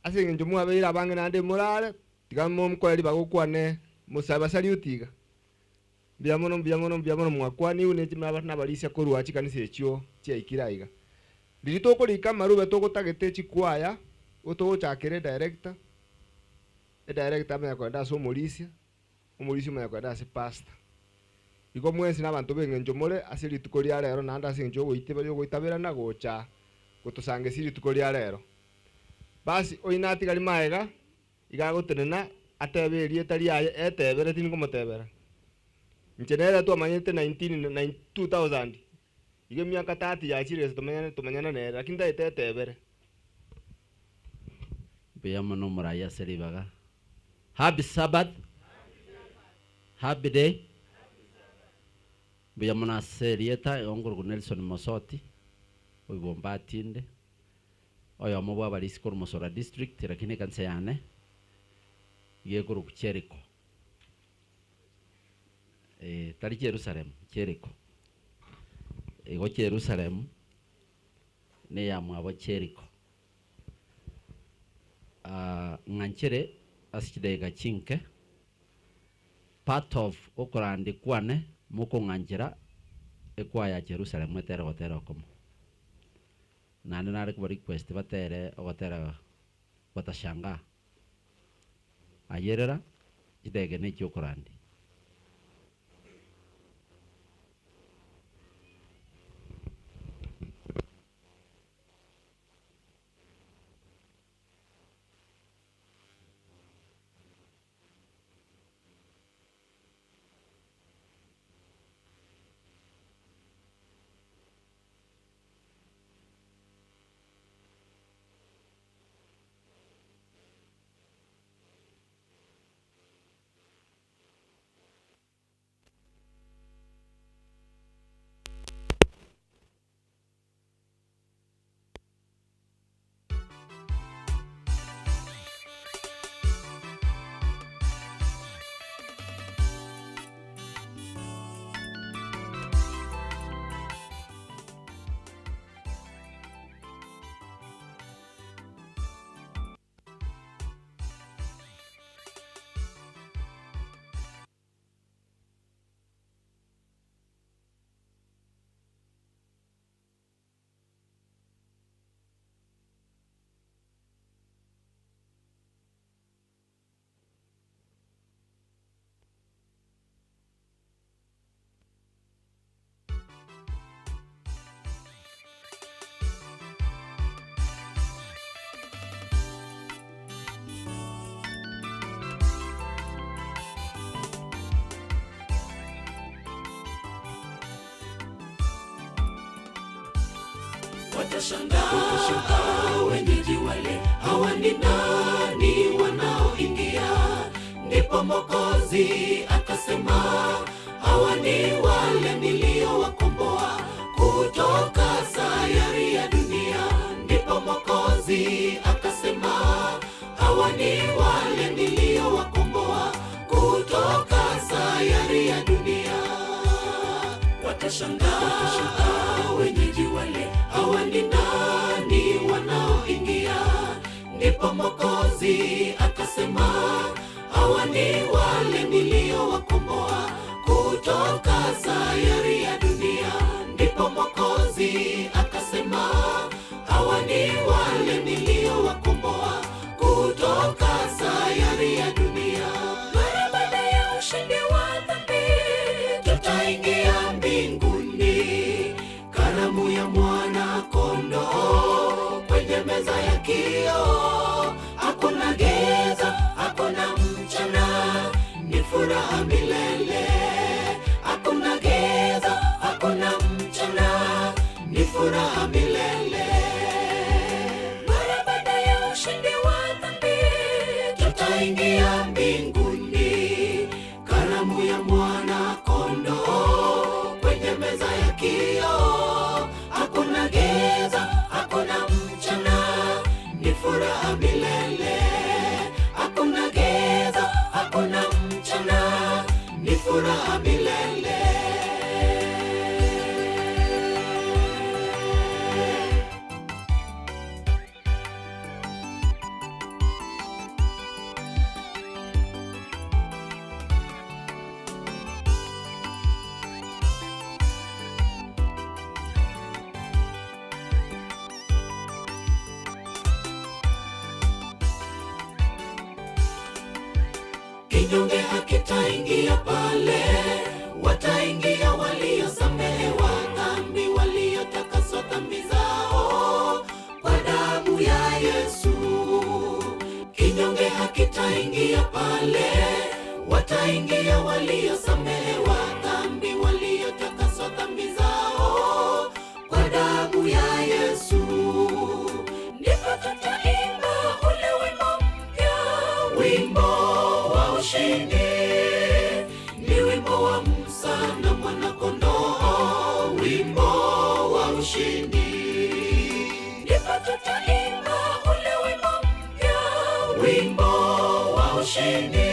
ase eng'encho mwabeire abange naende morare, tiga momkoe ribaga okwane mosa basaliuti iga. Mbuya mono mbuya mono mbuya mono mwakwaniwu ne chimaba nabarisia korwa chikanisa echio chiaikire aiga. Riria tokorika amarube togotagete chikwaya, otogochakera edirector, edirector amanye kogenda ase omorisia, omorisia omanye kogenda ase pastor. Igo mwensi na abanto ba eng'encho more ase rituko ria rero naende ase eng'encho yogoiteba yogoitaberana gocha gotosangesia rituko ria rero. Basi oyio natigari maega, iga agotenena atebe erieta riaye etebere tindi komotebera. Inche nere twamanyete nineteen nine 2000, iga emiaka 30 yachire gese tomanyane tomanyana nere, lakini ntagete etebere. Mbuya mono omorai ase ribaga. Happy Sabbath. Happy day. Mbuya mono ase erieta, igo nkorokwa Nelson Mosoti, oigomba atinde, oyomo bwa abarisia korwa Mosora district, lakini ekanisa yane iga ekorokwa Jericho. Eh, tari Jerusalem, Jericho. Igo Jerusalem, na eyamwabo Jericho. Ng'anchere ase chidakika chinke, part of okorandia kwane mokong'anchera ekwaya ya Jerusalem etere ogotera okomo. Naende nare koba request batere ogotera Watashangaa. Ayerera chidakika na echia okorandia. Watashangaa wenyeji wale, hawa ni nani wanaoingia? Ndipo Mwokozi akasema, hawa ni wale niliowakomboa kutoka sayari ya dunia. Ndipo Mwokozi akasema, hawa ni wale niliowakomboa kutoka sayari ya dunia. Watashangaa wenyeji wale, hawa ni nani wanaoingia? Ndipo Mwokozi akasema, hawa ni wale niliowakomboa kutoka sayari ya dunia. Ndipo Mwokozi akasema, hawa ni wale niliowakomboa kutoka sayari ya dunia. Mara baada ya ushindi wa dhambi, tutaingia mbinguni, karamu ya mwana kondoo kwenye meza ya kioo. Hakuna giza, hakuna mchana, ni furaha milele. Hakuna giza, hakuna mchana, ni furaha milele. Mara baada ya ushindi wa dhambi, tutaingia mbinguni, karamu ya mwana furaha milele. Kinyonge hakitaingia pale, wataingia waliosamehewa dhambi, waliotakaswa dhambi zao kwa damu ya Yesu. Kinyonge hakitaingia pale, wataingia waliosamehewa dhambi, waliotakaswa dhambi zao kwa damu ya Yesu. Ndipo tutaimba ule wimbo mpya, wimbo wa ushindi, ni wimbo wa Musa na mwana-kondoo, wimbo wa ushindi. Ndipo tutaimba ule wimbo mpya, wimbo wa ushindi,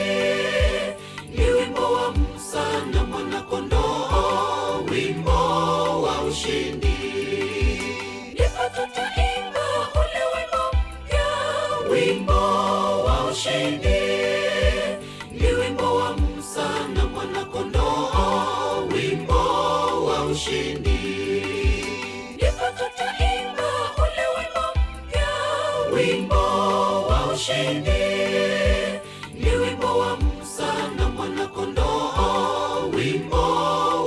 ni wimbo wa Musa na mwana-kondoo, wimbo wa ushindi. Ndipo tutaimba ule wimbo mpya, wimbo wa ushindi, ni wimbo wa Musa na mwana-kondoo, wimbo wa ushindi. Ndipo tutaimba ule wimbo mpya, wimbo wa ushindi, ni wimbo wa Musa na mwana-kondoo, wimbo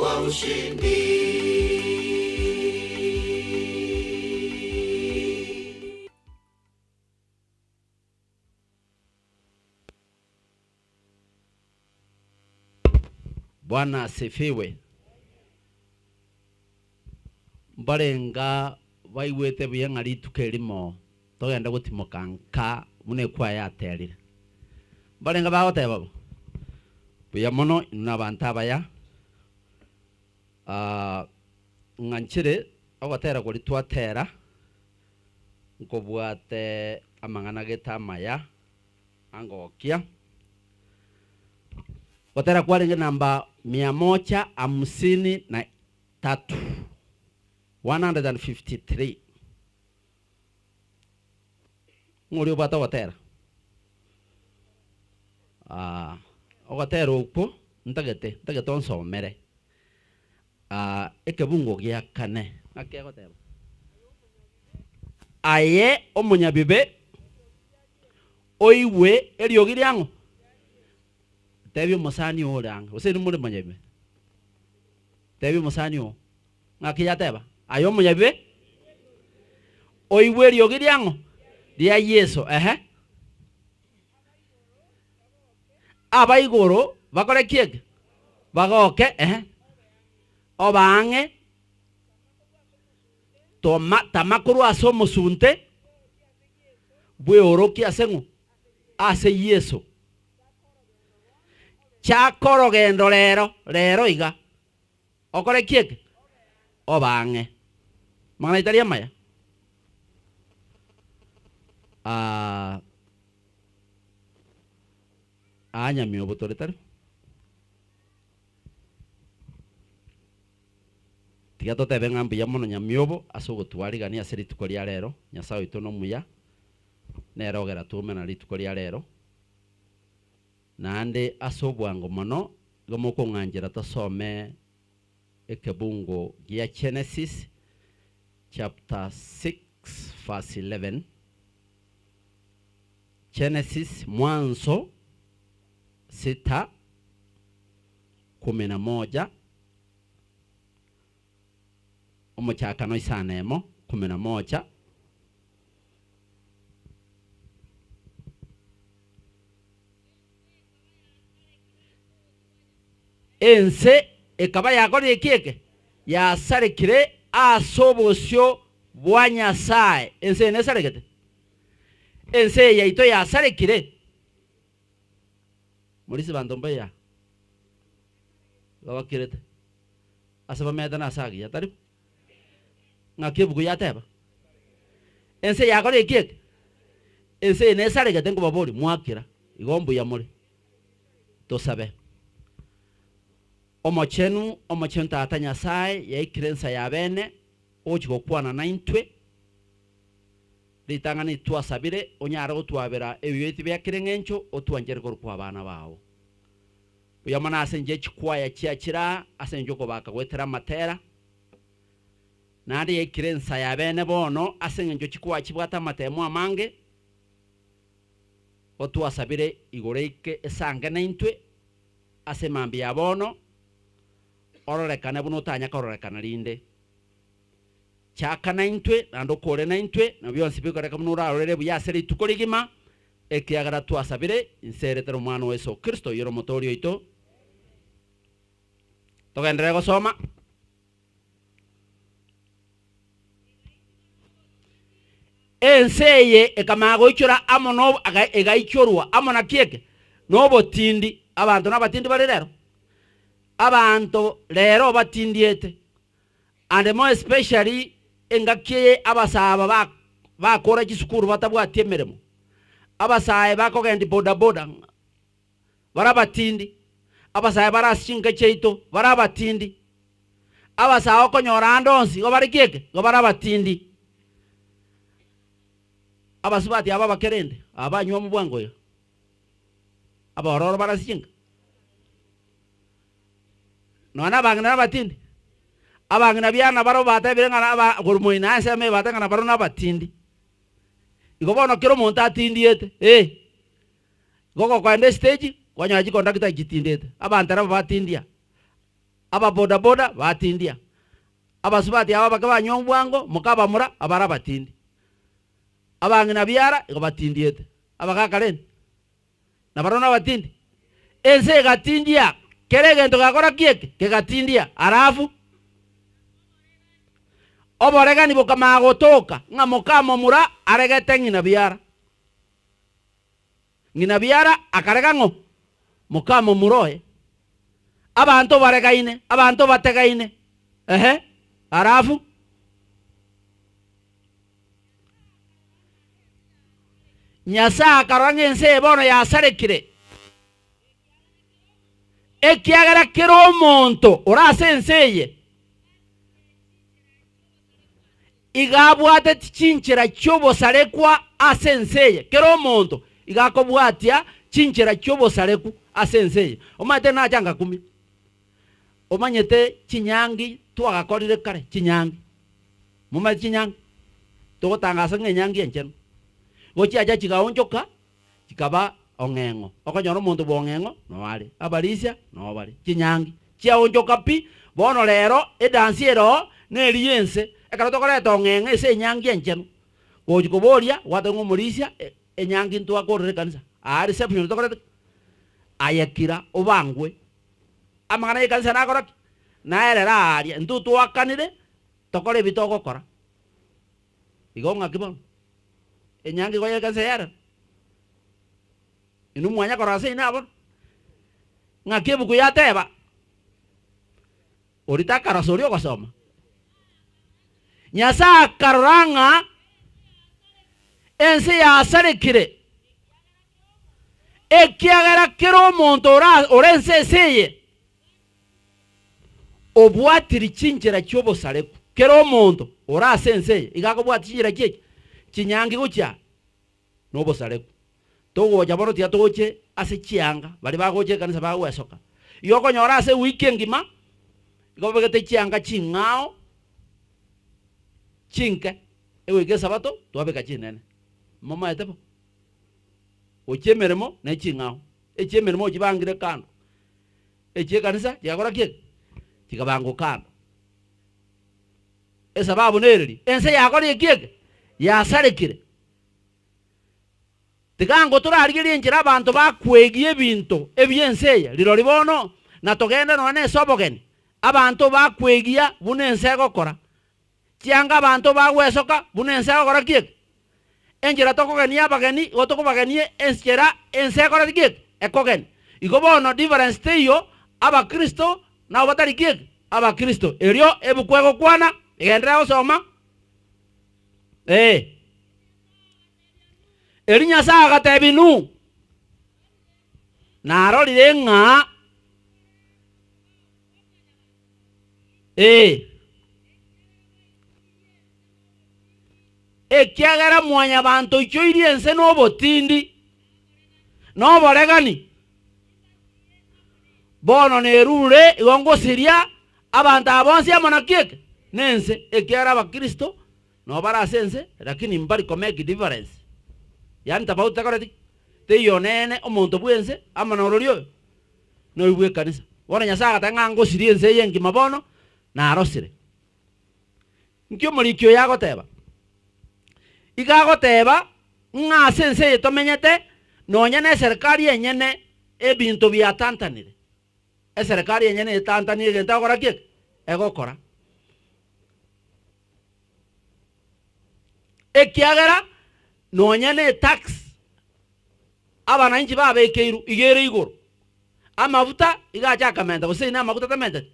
wa ushindi. Bwana asifiwe. Mbarenga baigwete buya ng'a rituko erimo togenda gotimoka nka buna ekwaya yaterire. Mbarenga bagoteba bo buya mono inwe na abanto abaya ah, ng'a nchire ogotera koria twatera nkobwate amang'ana gete amaya angokia gotera kwarenge namba mia moja hamsini na tatu 153 ng'ori obwate ogotera Ah, ogotera okwo ntagete ntagete onsomere Ah, ekebungo gia kane ng'aki egoteba aye omonyabibe oigwe eriogi riang'o tebia omosani oo ore ang'e gose nimore monyabibe tebia omosani oo ng'aki yateba aye omonyabibe oigwe eriogi riang'o ria Yeso ehe abaigoro bakore ki eke bagoke ehe obaang'e toma tama korwa ase omosunte bweorokia ase ng'o ase Yeso chaka orogendo rero rero iga okore ki eke obaang'e mang'ana aye tari amaya Ah, aa nyamiobo tore tari Tiga totebe ng'a mbuya mono nyamiobo ase ogotwarigania ase rituko ria rero. Nyasae oito nomuya, nere ogera twomena rituko ria rero. Naende ase obwango mono igo mokong'anchera tosome ekebungo gia Genesis chapter 6 verse 11. Genesis mwanzo sita kumi na moja omochakano isano emo kumi na moja. Ense ekaba yakorire ki eke? Yasarekire ase obosio bwa Nyasae. Ense eye nesaregete? Ense eye yaito yasarekire? Morisia banto mbuya babakirete ase bamete na ase agiya, tari bo? Ng'aki ebuku yateba? Ense yakorire ki eke? Ense eye nesaregete nkobaboria, mwakira, igo mbuya more. Tosabe. Omochenu, Omochenu Tata Nyasae, yaikire ensa ya bene, ogochia gokwana naintwe. Ritang'ani twasabire onyare gotwabera ebibe biaito bia kera eng'encho, otwanchere korokwa abana bao. Buya mono ase enchera chikwaya chiachire aa, ase engencho okobaka goetera amatera, naende yaikire ensa ya bene bono ase engencho chikwaya chibwate amatemo amange, otwasabire igoro eike esange naintwe ase mambia ya bono, ororekane buna otanya kororekana rinde. Chaka naintwe, naende okore naintwe, na bionsi bikoreke buna orarorere buya ase rituko rigima, ekiagera twasabire inse eretere Omwana o Yeso Kristo, oyore Omotooria oito. Togenderere gosoma. Ense eye ekamanya goichora amo no egaichorwa amo naki eke? Nobotindi. Abanto nabatindi bare rero? Abanto rero batindiete. And more especially engaki eye abasae aba bakora chisukuru batabwati emeremo, abasae bakogendi boda boda bare abatindi, abasae bare ase chinka chiaito bare abatindi, abasae okonyora ande onsi igo bare ki eke? Igo bare abatindi. Abasubati aba abake rende, aba banywa bwango iga, abororo bare ase chinka. Nonya nabang'ina nabatindi, abang'ina biana barabwo batebire ng'a aba korwa moino ensemo eye batebe ng'a nabarabwo nabatindi. Igo bono kera omonto atindiete, eh, igo ogokoenda estage, kwanyora chikondakta chitindete, abantereba batindia, ababodaboda batindia, abasubati aba abake banywa bwango, moka abamura, abare abatindi. Abang'ina biara igo batindiete, abagaka rende. Na barabwo nabatindi. Ense egatindia, kera egento gakora ki eke? Kegatindia. Alafu oboregani bokamanya gotoka, ng'a moka momura aregete ng'ina biara. Ng'ina biara akarega ng'o? Moka momura oye. Abanto baregaine, abanto bategaine. Ehe, alafu. Nyasae akarora ng'a ense eye bono yasarekire, ekiagera kera omonto ore ase ense eye iga abwateti chinchera chi'obosarekwa ase ense eye. Kera omonto iga akobwatia chinchera chi'obosareku ase ense eye. Omanyete nacha ngakumia, omanyete chinyangi twagakorire kare, chinyangi. Momanyete chinyangi? Togotangasa ng'a enyangi enchenu. Igo chiacha chigaonchoka, chikaba ong'eng'o. Okonyora omonto bwa ong'eng'o noo are, abarisia noo bare. Chinyangi chiaonchoka pi, bono rero edansi ere oo neri y'ense. Ekero tokoreta ong'eng'o ase enyangi enchenu, gochi koboria, gwateba ng'a omorisia enyangi ntwakorire ekanisa, aa reception tokorete ki? Aye kira obangwe. Amang'ana y'ekanisa nakora ki? Naerere aaria, intwe twakanire. Tokore ebi togokora. Igo ng'aki bono? Enyangi igo y'ekanisa yarero? Inwe mwanya korora ase inwe bono? Ng'aki ebuku yateba? Oria takarosa oria ogosoma. Nyasae akarora ng'a ense yasarekire, ekiagera kera omonto ore ense ase eye Obwatiri chinchera chi'obosareku. Kera omonto ore ase ense eye iga akobwatia chinchera chi'eki chinyangi gochia nobosareku. Togocha bono tiga toche ase chianga baria bagocha ekanisa bagwesoka. Igo okonyora ase ewiki engima igo babegete chianga ching'ao chinke, egoika esabato twabeka chinene. Momaete bo? Gochia emeremo ne ching'ao, echi'emeremo ochibangire kando. Echi'ekanisa chigakora ki? Chikabangwa kando. Esababu nereri, ense yakorire ki eke? Yasarekire. Tiga torarigerie enchera abanto bakwegia ebinto ebi'ense eye, rirorio bono na togende nonya nese obogeni, abanto bakwegia buna ense egokora. Chianga abanto bagwesoka buna ense egokora ki eke? Enchera tokogenia abageni, igo tokobagenia enchera ense ekoreti ki eke? Ekogenia. Igo bono difference teiyo abakristo nabo batari ki eke? Abakristo. Erio ebuku egokwana, egenderera gosoma, ee. Erio Nyasae agatebia Nuhu, Narorire ng'a. Ee. Ekiagera mwanyabanto oichoirie ense nobotindi, na oboregani, bono nerure igo ngosiria abanto aba bonsi amo naki eke? Nense, ekiagera abakristo nabo bare ase ense, lakini mbari ko make difference, yaani tofauti takoreti ki? Teiyo onene omonto bwense amo norori oyo noyo bw'ekanisa. Bono Nyasae agateba ng'a ngosirie ense eye engima bono, narosire. Nki omoriki oyo agoteba? Iga agoteba ng'a ase ense eye tomenyete, nonya na eserekari enyene ebinto biatantanire. Eserekari enyene etantanire egento egokora ki eke? Egokora. Ekiagera nonya na etax abananchi babekeirwe iga ere igoro. Amafuta iga acha akamenta gose ine amaguta tamenteti?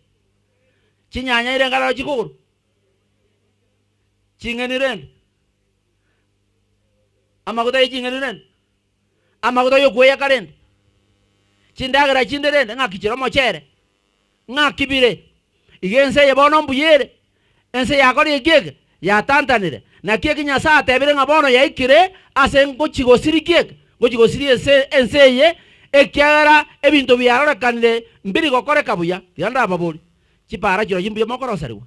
Chinyanya ire nkarero chikogorwa? Ching'eni rende? Amaguta ye ching'eni rende? Amaguta yokweyaka rende? Chindagera chinde rende ng'aki chire omochere? Ng'aki bire? Iga ense eye bono mbuya ere? Ense yakorire eki eke? Yatantanire. Naki eki Nyasae atebire ng'a bono yaikire ase ngochia gosiria ki eke? Ngochia gosiria ense ense eye, ekiagera ebinto biarorekanire mbiri gokoreka buya. Tiga ndababorie, chipara chirochio mbuya mokoroserigwa?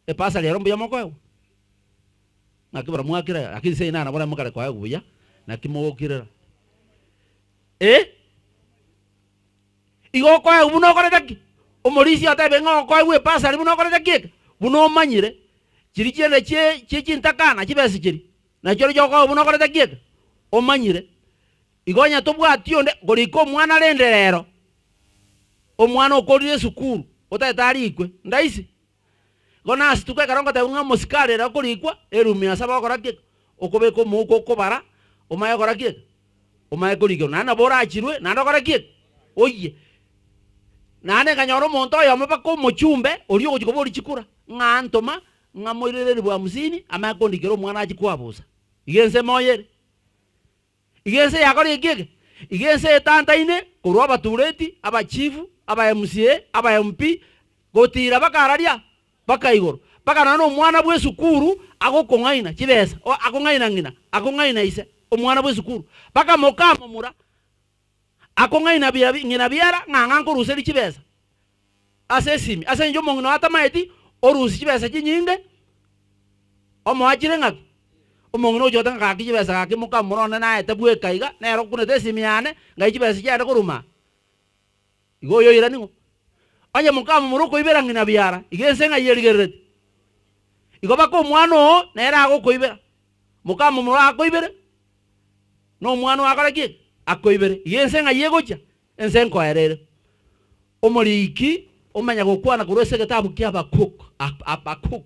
Epasari ero mbuya mokoegwa? Naki barabwo mwakire, lakini seino nabo mokare koegwa buya, naki mogokirera? Eh? Igo okoegwa buna okorete ki? Omorisia otebe ng'a okoegwa epasari buna okorete ki eke? Buna omanyire, chiria chiende chie chie chintakana chibesa chiria, nachio riria okoegwa buna okorete ki eke? Omanyire. Igo onye tobwati onde, korika omwana rende rero, omwana okorire esukuru, otagete arikwe, ndaisi? Igo nasituka ekero ngotebiwa ng'a omosikari ere okorikwa, eroom ya saba ogokora ki? Okobeka omouko okobara, omanye gokora ki? Omanye korikerwa. Naende nabo orachirwe, naende okore ki? Oyie. Naende nkanyora omonto oyomo mpaka omochumbe, oria ogochia koboria chikura, ng'a antoma, ng'a moirere elifu hamsini, amanye kondikera omwana achie kwabusa. Iga ense moyo ere. Iga ense yakorire ki eke? Iga ense etantaine korwa abatureti, abachifu, aba MCA, aba MP, gotira bakararia baka igoro. Mpaka nonya na omwana bw'esukuru agokong'aina chibesa, o akong'aina ng'ina, akong'aina ise, omwana bw'esukuru. Mpaka mokamomura, akong'aina bia ng'ina biara ng'a ng'a nkoruseria chibesa ase esimi. Ase eng'encho omong'ina oye atamaeti, orusia chibesa chinyinge, omoachire ng'aki? Omong'ina ogochia goteba ng'a gaki chibesa gaki mokamura one naete bweka iga, nere okunete esimi yane, ngai chibesa chiane korwa maa. Igo oyo oira ning'o? Onye mokamomura okoibera ng'ina biara, iga ense ng'ai erigerereti? Igo baka omwana oo nere agokoibera, mokamomura akoibere, na omwana oo akore ki? Akoibere. Iga ense ng'ai egochia? Ense nkoera ere. Omoriki omanya gokwana korwa ase egetabu kia Habakuk, Habakuk,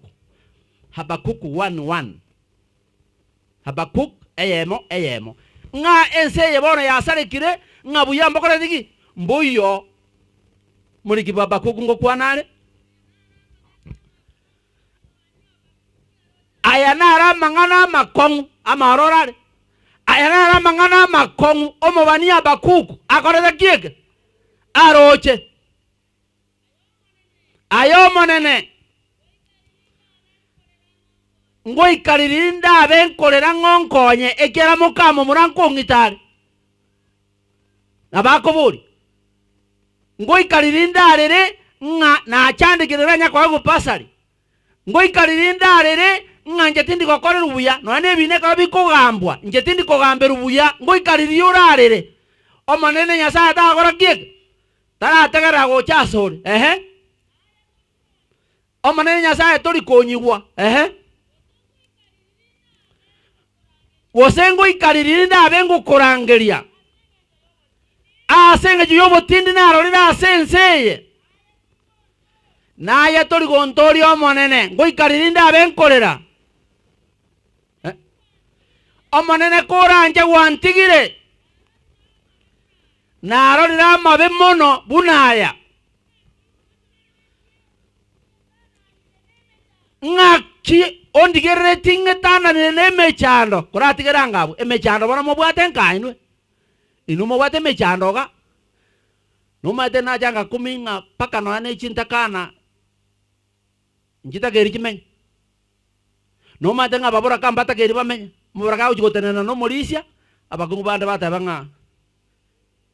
Habakuk 1:1, Habakuk eyemo eyemo, ng'a ense eye bono yasarekire, ng'a buya mbokoreti ki? Mboiyo. Omoriki bwa Habakuk ngokwana are. Aya naro amang'ana amakong'u amaororo are. Aya naro amang'ana amakong'u omobani Habakuku akorete ki eke? Aroche. Aye Omonene, ngoika riria ndabe nkorera ng'a onkonye, ekiagera mokamomura nkong'ita are. Nabo akoboria, Ngoika riria ndarere ng'a nachandekire ranya koegwa basari? Ngoika riria ndarere ng'a inche tindi gokorerwa buya, nonya nebiina ekero bikogambwa, inche tindi kogamberwa buya, ngoika riria orarere, Omonene Nyasae tagokora ki eke? Tarategerera gocha asore. Ehe. Omonene Nyasae tori konyigwa. Ehe. Gose ngoika riria ndabe ngokorangeria ase engencho y'obotindi narorire ase ense eye. Naye tori gontooria Omonene, ngoika riria ndabe nkorera. Eh. Omonene koranche gwantigire, narorire amabe mono buna aya. Ng'aki ondigereretie ng'etananire nemechando, koratigere anga abwo, emechando bono mobwate nka inwe, inwe mobwate emechando iga. Nomaete nacha ngakumi ng'a mpaka nonya ne chintakana nchitakeiri chimenye. Nomaete ng'a ababoraka mbatakeiri bamenye. Omoboraka agochia gotenena na omorisia, abakungu bande bateba ng'a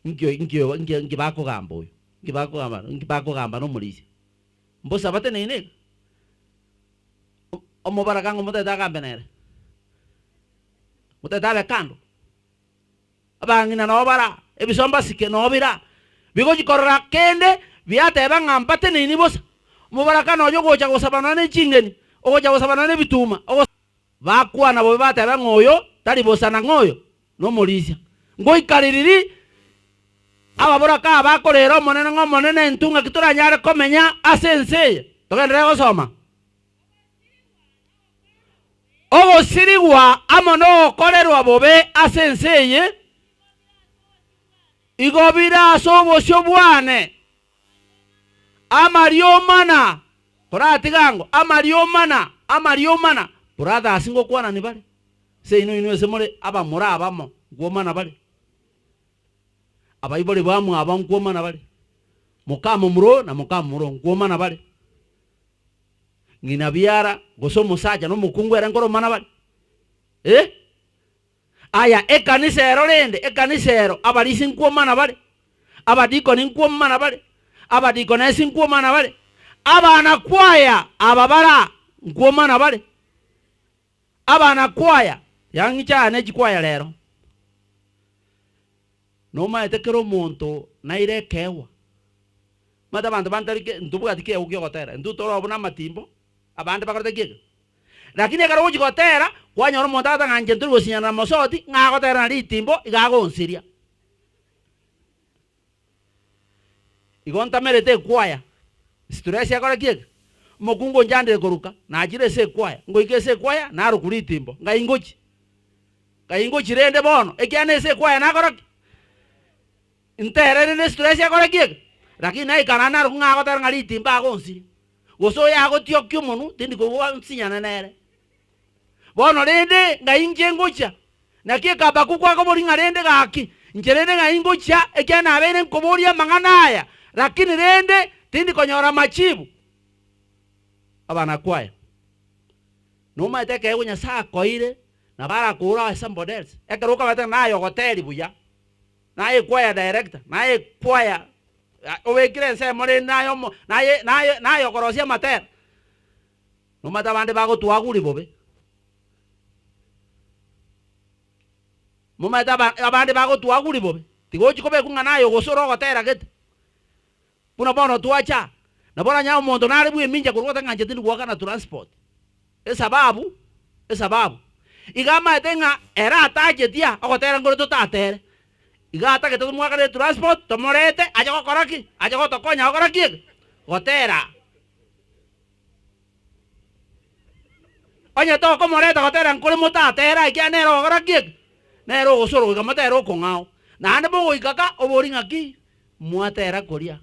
inki inki inki inki bakogamba oyo, inki bakogamba inki bakogamba na omorisia. Mbosa bateneine iga? Omobaraka ng'a omotebete agambe nere? Omotebete abe kando? Abang'ina nao bara, ebisomba sike nao bira, bigochia korora kende biateba ng'a mbateneini bosa. Omobaraka noyo ogocha gosaba nonya ne ching'eni, ogocha gosaba nonya nebituma, ogo. Bakwana bobe bateba ng'a oyo tari bosa na ng'a oyo nomorisia. Ngoika ririri ababoraka aba bakorera Omonene ng'a Omonene intwe ng'aki toranyare komenya ase ense eye? Togenderere gosoma. Ogosirigwa amo nogokorerwa bobe ase ense eye igo bire ase obosio bwane. Amariomana, koratiga ango, amariomana, amariomana, brothers ngokwanani bare, seino inwe ase more abamura abamo, nkwomana bare. Abaibori bamwabo nkwomana bare. Mokamomura na mokamomura nkwomana bare. Ng'ina biara, gose omosacha na omokungu ere nkoromana bare? Eh? Aya, ekanisa ero rende, ekanisa ero, abarisia nkwomana bare, abadikoni nkwomana bare, abadikonesi nkwomana bare, abanakwaya aba bara nkwomana bare, abanakwaya, yang'icha aya ne chikwaya rero. Nomaete kera omonto naire ekeegwa. Omanyete abanto bande tari ke ntobwati keegwa ki'ogotera, intwe tore buna amatimbo, abande bakorete ki eke? Lakini ekero ogochia gotera, kwanyora omonto agoteba ng'a inche ntori gosinyana na mosoti, ng'a agotera na ritimbo, iga agonsiria. Igo ntamerete ekwaya, stress ekore ki eke? Omokungu onchandire koruka, nachire ase ekwaya, ngoika ase ekwaya, narokwa ritimbo, ngai ngochia? Ngai ngochia rende bono, ekiagera nase ekwaya nakora ki? Ntere rende stress ekore ki eke? Lakini naika naende narokwa ng'a agotera ng'a ritimbo agonsiria, gose oyo agotiokia omonwe, tindi koigwa nsinyane nere. Bono rende ng'ai inche ngochia? Naki Habakuku akoboria ng'a rende gaki, inche rende ng'ai ngochia, ekiagera nabeire nkoboria amang'ana aya, lakini rende tindi konyora amachibu. Abanakwaya, nomaete ekeegwa Nyasae akoeire, nabo arakoure ae somebody else. Ekero okobete ng'a naye ogoteria buya, naye choir director, naye choir obekire ensemo rende naye omo naye naye naye okorosia amatera. Nomanyete abande bagotwaguri bobe. Momanyete aba abande bagotwaguri bobe, tigochi kobekwa ng'a naye ogosora ogotera gete. Buna bono twacha, nabo oranyare omonto nare bwemincha korwa goteba ng'a inche tindi goakana transport. Esababu, esababu, iga amaete ng'a ere atacheti aa, ogotera nkore totatere. Iga atagete tomoakanere transport, tomorete ache gokora ki? Ache gotokonya gokora ki eke? Gotera. Onye tokomoreta gotera nkore motatera ekiagera nere ogokora ki eke? Nere ogosora goika motere okong'ao. Naende mogoika ka, obori ng'aki? Mwatera koria.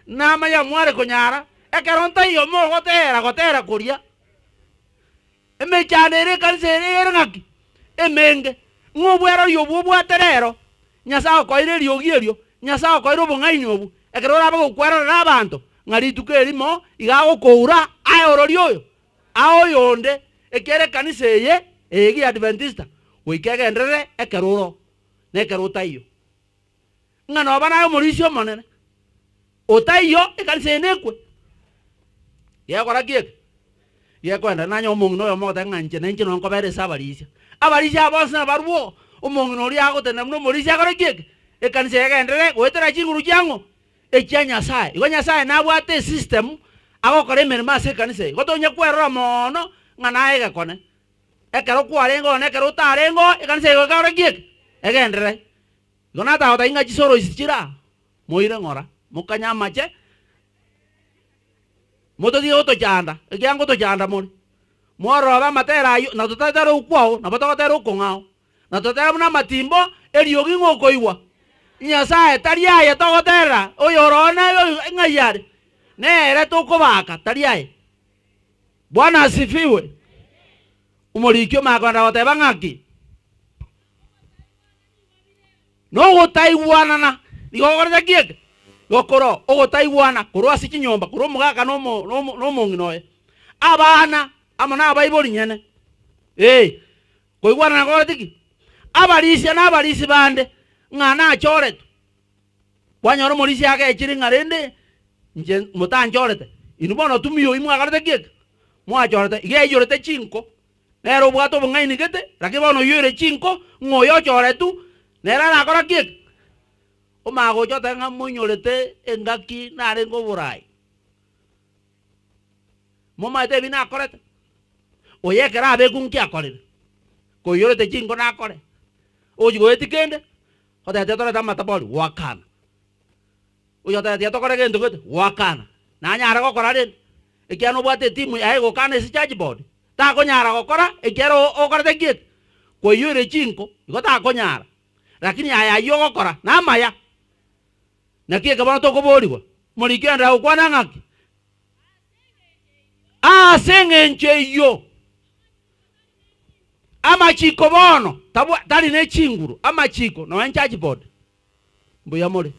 Namanya mware konyara, ekero ntaiyo mogotera gotera koria. Emechando ere ekanisa ere ere ng'aki? Emenge. Ng'a obwerori obwo obwate rero, Nyasae okoeire eriogi erio, Nyasae okoeire obong'aini obwo, ekero orabe gokwerorera abanto, ng'a rituko erimo iga agokoura aye orori oyo, aye oyonde, ekiagera ekanisa eye, eye ya Adventista, goika egenderere ekero oro, na ekero otaiyo. Ng'a noba naye omorisia omonene, otaiyo ekanisa eye nekwe. Gekora ki eke? Gekoenda nanye omong'ina oyomo ogoteba ng'a inche nainche nonkobera ase abarisia. Abarisia aba bonsi nabarabwo, omong'ina oria agotenena buna omorisia akore ki eke? Ekanisa eye egenderere goetera chinguru chiang'o? Echia Nyasae. Igo Nyasae nabwate esystem agokora emeremo ase ekanisa eye. Igo tonya kwerora moono ng'a naye egekone. Ekero kwarenge oo na ekero otarenge oo, ekanisa eye goika ekore ki eke? Egenderere. Igo natagotebia ng'a chisoroisi chire aa, moire ng'ora, mokanye amache, mototige gotochanda, ekiagera ngotochanda more. Mwororobe amatera ayio, na totatera okwao, nabo togotera okong'ao. Na totera buna amatimbo, eriogi ng'a okoigwa. Nyasae tari aye togoterera, oyore oo naye oyo ng'ai are? Nere tokobaka, tari aye. Bwana asifiwe. Omoriki omanye kogenda goteba ng'aki? Nogotaigwanana nigo gokorete ki eke? Gokoro ogotaigwana korwa ase chinyomba, korwa omogaka na omo na omo na omong'ina oye, abana amo na abaibori nyene, ee, koigwana nakorete ki? Abarisia na abarisi bande, ng'a nachoretwe. Kwanyora omorisia agechire ng'a rende inche motanchorete, inwe bono tumia oyio mwakorete ki eke? Mwachorete, iga aiyorete chinko, nere obwate obong'aini gete, lakini bono oyio oire chinko, ng'a oyo ochoretwe, nere arakora ki eke? Omanye gocha otebe ng'a monyorete engaki narenge oborai. Momanyete ebi nakorete? Oyo ekero abekwa nki akorire? Koiyorete chinko nakore? Ogochia goetia kende, otebe tiga torete amatabori, gwakana. Oyo otebe tiga tokore gento gete, gwakana. Nanyare gokora rende? Ekiagera nobwate etimu yaye egokana ase church board, takonyara gokora ekiagera okorete ki eke? Koiyoire chinko, igo takonyara. Lakini aya ayio ogokora namaya. Naki eke bono tokoborigwa, Omoriki oenderera gokwana ng'aki? Ase engencho eyio amachiko bono tabwa tari ne chinguru, amachiko nonya church board mbuya more.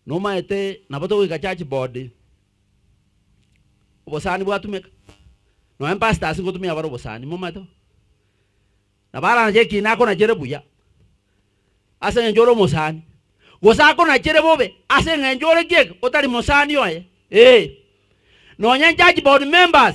Nomaete nabo togoika church board obosani bwatumeka, nonya pastors ngotumia bare obosani momaete bo? Nabo aranche ekina akonachere buya ase engencho ore omosani, gose akonachere bobe ase engencho ore ki eke otari mosani oye. Ee. Nonya church board members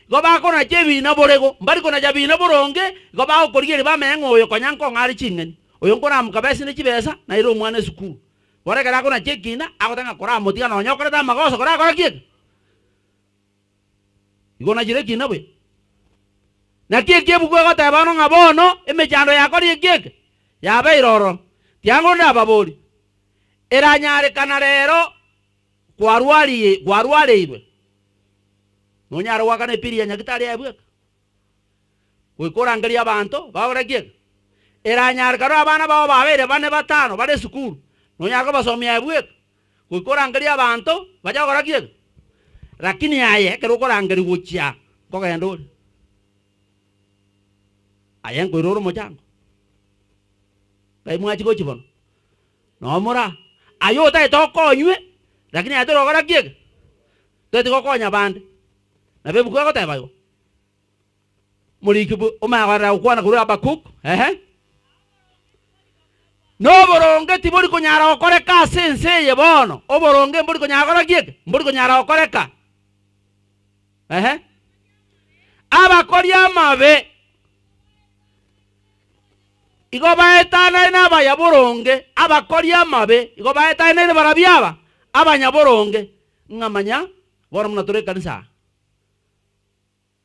igo bakonacha ebina borego, mbari konacha bina boronge, igo bagokorigereria bamenye ng'a oyo konya nkong'a are ching'eni, oyo nkoramokabesi ne chibesa naire omwana esukuru. Bono ekero akonacha ekina, agoteba ng'a koramotiga nonya okorete amagoso korakore ki eke? Igo nachire ekina buya. Naki eki ebuku egoteba bono ng'a bono emechando yakorire ki eke? Yabeire ororo. Tiango ndababori, eranyarekana rero kwarwarie kwarwareirwe, nonyare goakana epiri ya nyagitari aye bweka? Goika orangerie abanto bagokore ki eke? Eranyarekana abana bao babeire bane batano bare esukuru, nonyare kobasomia aye bweka? Goika orangerie abanto bache gokora ki eke? Lakini aye ekero okorangerigwa gochia nkogenda ore, aye nkoira ore omochango. Ngai mwachia gochia bono? Nomora, aye otagete okonywe, lakini aye torokora ki eke? Totagete gokonya abande. Nabo ebuku egoteba igo. Moriki omanye korera gokwana korwa Habakuk, ehe. Noboronge tibori konyara gokoreka ase ense eye bono, oboronge mbori konyara gokora ki eke? Mbori konyara gokoreka. Ehe. Abakori amabe igo baetanaine abayaboronge, abakori amabe igo baetanaine barabwo aba abanyaboronge. Ng'a manya bono buna tore ekanisa aa.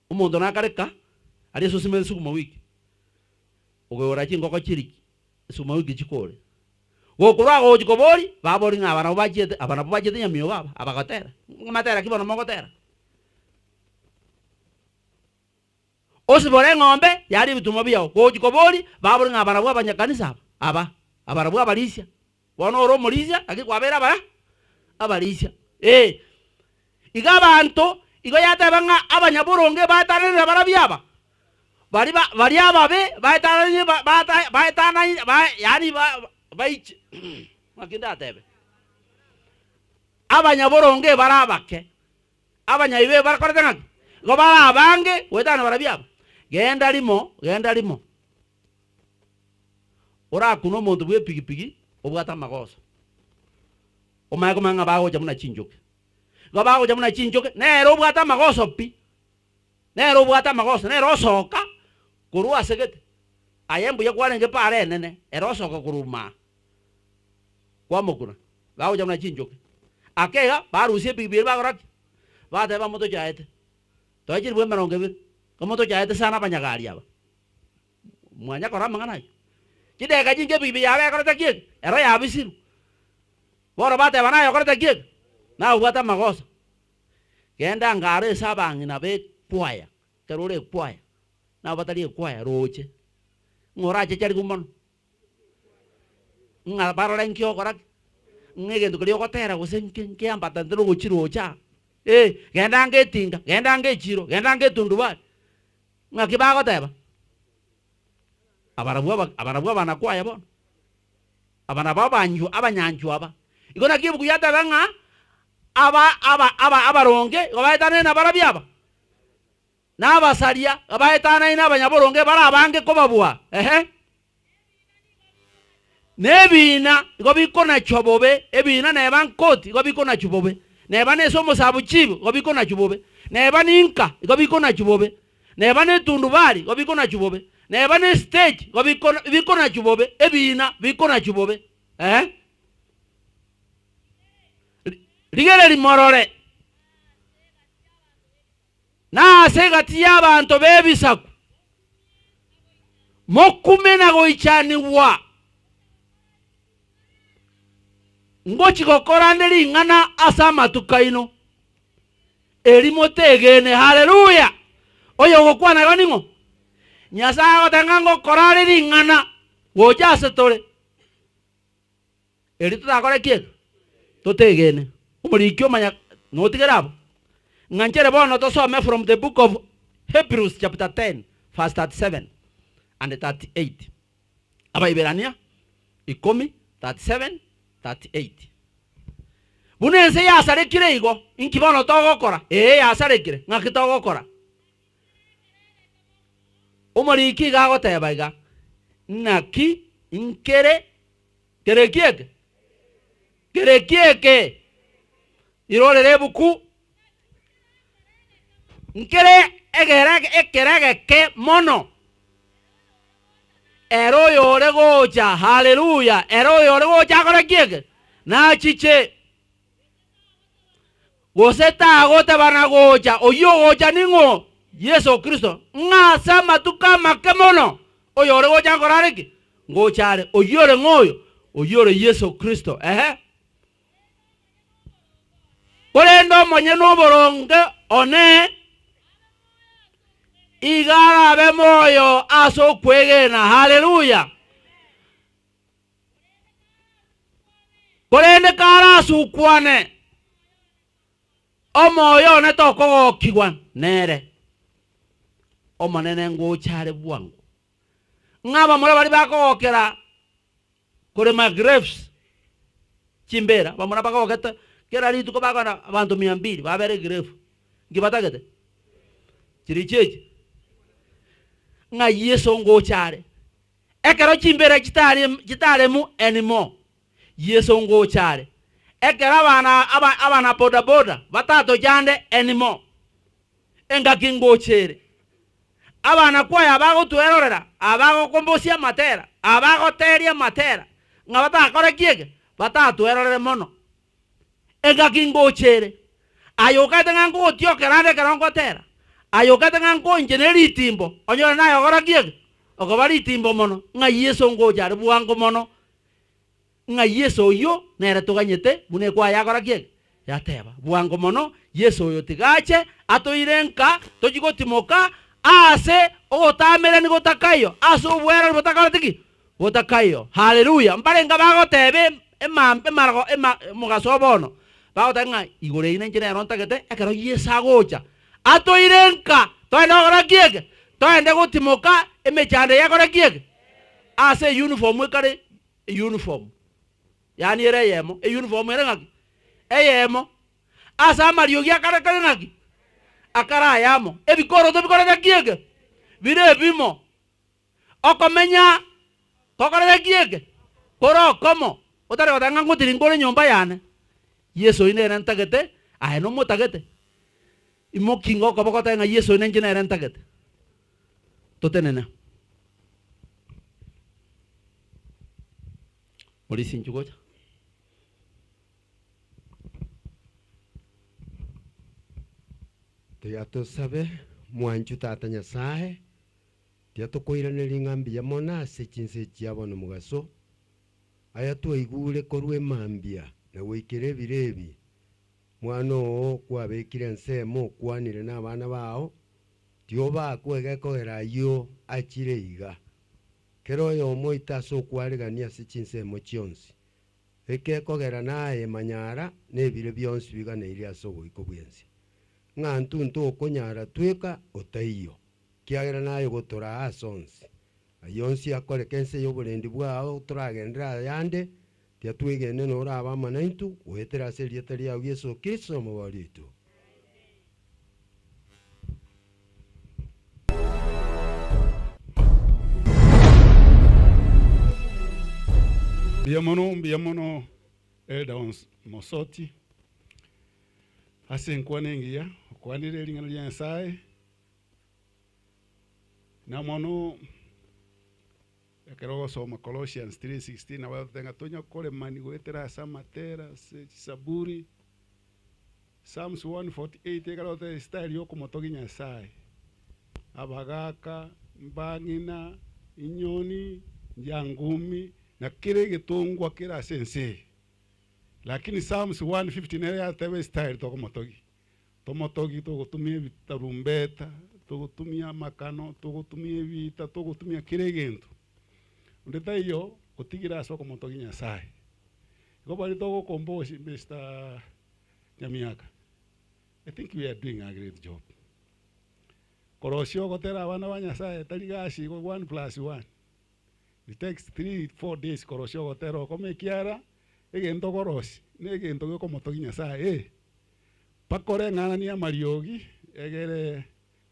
Omonto nakareka aria esosima esukuma wiki, okoigora chingoko chiria esukuma wiki chikore. Gokorwa agochi koboria, baboria ng'a aba nabo bachiete, aba nabo bachiete nyamiobo aba, abagotera. Ng'a matera ki bono mogotera? Osibore eng'ombe yaria ebituma biao, gochi koboria, baboria ng'a aba nabwo abanyakanisa aba, aba, aba nabwo abarisia. Bono ore omorisia, naki kwabeire abara? Abarisia. Ee. Iga abanto igo yateba ng'a abanyaboronge baetananire barabwo aba, baria ba baria ababe baetananire ba bata baetananire ba yaani ba baiche naki ndatebe, abanyaboronge bare abake, abanyabibe bakorete ng'aki? Igo bare abange goetana barabwo aba. Genda rimo, genda rimo. Orakune omonto bw'epigipigi obwate amagoso, omanye komanya ng'a bagocha buna chinchoke. Igo bagocha buna chinchoke, nere obwate amagoso pi, nere obwate amagoso, nere osoka korwa ase gete. Aye mbuya kwarenge paara enene, ere osoka korwa ime aa, kwamokuna, bagocha buna chinchoke. Ake iga, barusia epigipigi eria bagora ki? Bateba motochaete, toe chilifu emerongo ebere, igo motochaete sana abanyagari aba. Mwanya korora amang'ana ayio? Chidakika chinke epigipigi yabo ekorete ki eke? Ero yabisirwe. Bono bateba naye okorete ki eke? Naye obwate amagoso. Genda ngaro ase abang'ina b'ekwaya, ekero ore ekwaya, nabo batari ekwaya roche, ng'a orachecharigwe mono, ng'a barore nki ogokora ki, ng'a egento keria ogotera gose nki nkeambatanete na ogochiroche aa, eh, genda ange etinga, genda ange echiro, genda ange etundubari. Ng'aki bagoteba? Abarabwo aba, abarabwo abanakwaya bono. Aba nabo abanchwa, abanyanchwa aba. Igo naki ebuku yateba ng'a aba aba aba abaronge igo baetanaine nabarabwo aba? Na abasaria igo baetanaine abanyaboronge bare abange kobabua. Ehe. Na ebiina igo bikonachwa bobe, ebiina neba nkoti igo bikonachwa bobe, neba nese omosabu chibu igo bikonachwa bobe, neba ninka igo bikonachwa bobe, neba netundubari igo bikonachwa bobe, neba nestage igo bikona bikonachwa bobe, ebiina bikonachwa bobe. Eeh. Rigereria morore, na ase egati y'abanto b'ebisaku mokume na goichanigwa, ngochia gokora nde ring'ana ase amatuko aino, eri motegene. Haleluya! Oyogokwana igo ning'o? Nyasae agoteba ng'a ngokora are ring'ana gocha ase tore. Erio totakore ki? Totegene. Omoriki omanya notigere abwo. Ng'a nchere bono tosome from the book of Hebrews chapter 10 verse 37 and 38. Abaiberania ikomi, 37, 38. Buna ense yasarekire igo, inki bono togokora? Ee yasarekire, ng'aki togokora? Omoriki iga agoteba iga, Naki nkere kere ki eke? Kere ki eke? Irorere ebuku. Nkere egere ekere egeke mono. Ere oyore gocha, haleluya, ere oyore gocha akore ki eke? Nachiche. Gose tagotebana gocha, oyio ogocha ning'o? Yeso Kristo. Ng'a ase amatuko amake mono oyore gocha nkore are ki? Ngocha are. Oyio ore ng'o oyo? Oyio ore Yeso Kristo. Ehe. Korende omonyene oboronge one iga arabe moyo ase okwegena. Haleluya! Korende karasukwane, omoyo one tokogokigwa nere. Omonene ngocha are bwango. Ng'a abamura baria bakogokera korema grapes, chimbera, abamura bakogokete kera rituko bakogenda abanto mia mbili babere egrape, nki batagete? Chiri chechi. Ng'a Yeso ngocha are. Ekero chimbera chitari chitaremu anymore, Yeso ngocha are. Ekero abana aba abana boda boda batatochande anymore, engaki ngocha ere. Abana kwaya abagotwerorera, abagokombosia amatera, abagoteria amatera, ng'a batakore ki eke? Batatwerorere mono. Engaki ngocha ere. Aye okaete ng'a ngogotiokera ande ekero ngotera? Aye okaete ng'a nkoinche ne ritimbo, onyore naye ogora ki eke? Okoba ritimbo mono, ng'a Yeso ngocha are bwango mono, ng'a Yeso oyio nere toganyete buna ekwaya yakora ki eke? Yateba, Bwango mono, Yeso oyo tiga ache toire nka tochie gotimoka aase ogotamerani gotakaiyo, ase obwerori botakoreti ki? Gotakaiyo. Haleluya! Mbarenge bagoteba emambia emarago ema omogaso o bono, bagoteba ng'a igoro eyio ninche nero ntagete, ekero Yeso agocha, atoire nka, toende gokora ki eke? Toende gotimoka emechando eye ekore ki eke? Ase eyuniform ekare eyuniform, yaani ere eyemo, eyuniform ere ng'aki? Eyemo. Ase amariogi akare kare ng'aki? Akare ayamo. Ebikoroto bikorete ki eke? Bire ebimo. Okomenya gokorete ki eke? Kore okomo, otari goteba ng'a ngotiringa ore nyomba yane. Yeso oyio nere ntagete, aye nomotagete? Imokia inga okoboko otebe ng'a Yeso oyio ninche nere ntagete. Totenene. Morisi inchuo gocha. Tiga tosabe, Mwanchu Tata Nyasae, Tiga tokoiranerie ng'a mbuya mono ase chinsa echi chia bono mogaso, aya twaigure korwa emambia na goikera ebiro ebi, mwana oo kwabekire ensemo okwanire nabana bao, tiobakwa egekogera ayio achire iga. Kera oyomo oito ase okwaregania ase chinsemo chionsi, ekekogera naye manyara nebire bionsi biganeirie ase ogoika bw'ense, ng'a ntunto okonyara tweka otaiyo. Ekiagera naye gotoraa aase onsi, ayio onsi akoreka ense y'oborendi bwao toragenderere ayande, tiga. Tiga twegene na orabe amo naintwe goetera ase erieta riao Yeso Kristo Omobori oito. Mbuya mono, mbuya mono Elder Mosoti ase enkwana engiya, okwanire ring'ana ria Nyasaye, na mono ekero ogosoma Colossians 3:16 nabo egoteba ng'a tonya koremani goetera ase amatera, ase chisaburi, Psalms 148 ekero egoteba estyle ya okomotogia Nyasaye, abagaka, mbang'ina, inyoni, njangumi, na kera egetongwa kere ase ense eye. Lakini Psalms 150 nere yateba estyle tokomotogia. Tomotogie togotumia ebitarumbeta, togotumia amakano, togotumia ebiita, togotumia kera egento. Onde taiyo otigire ase okomotogia Nyasaye. Igo baria togokombosi Mister Nyamiaka, I think we are doing a great job. Korosia ogotera abana ba Nyasaye tari gasi igo one plus one. It takes 3, 4 days korosia ogotera okomo ekiara egento okorosia na egento gekomotogia Nyasaye eh. Bakore eng'anani y'amariogi egere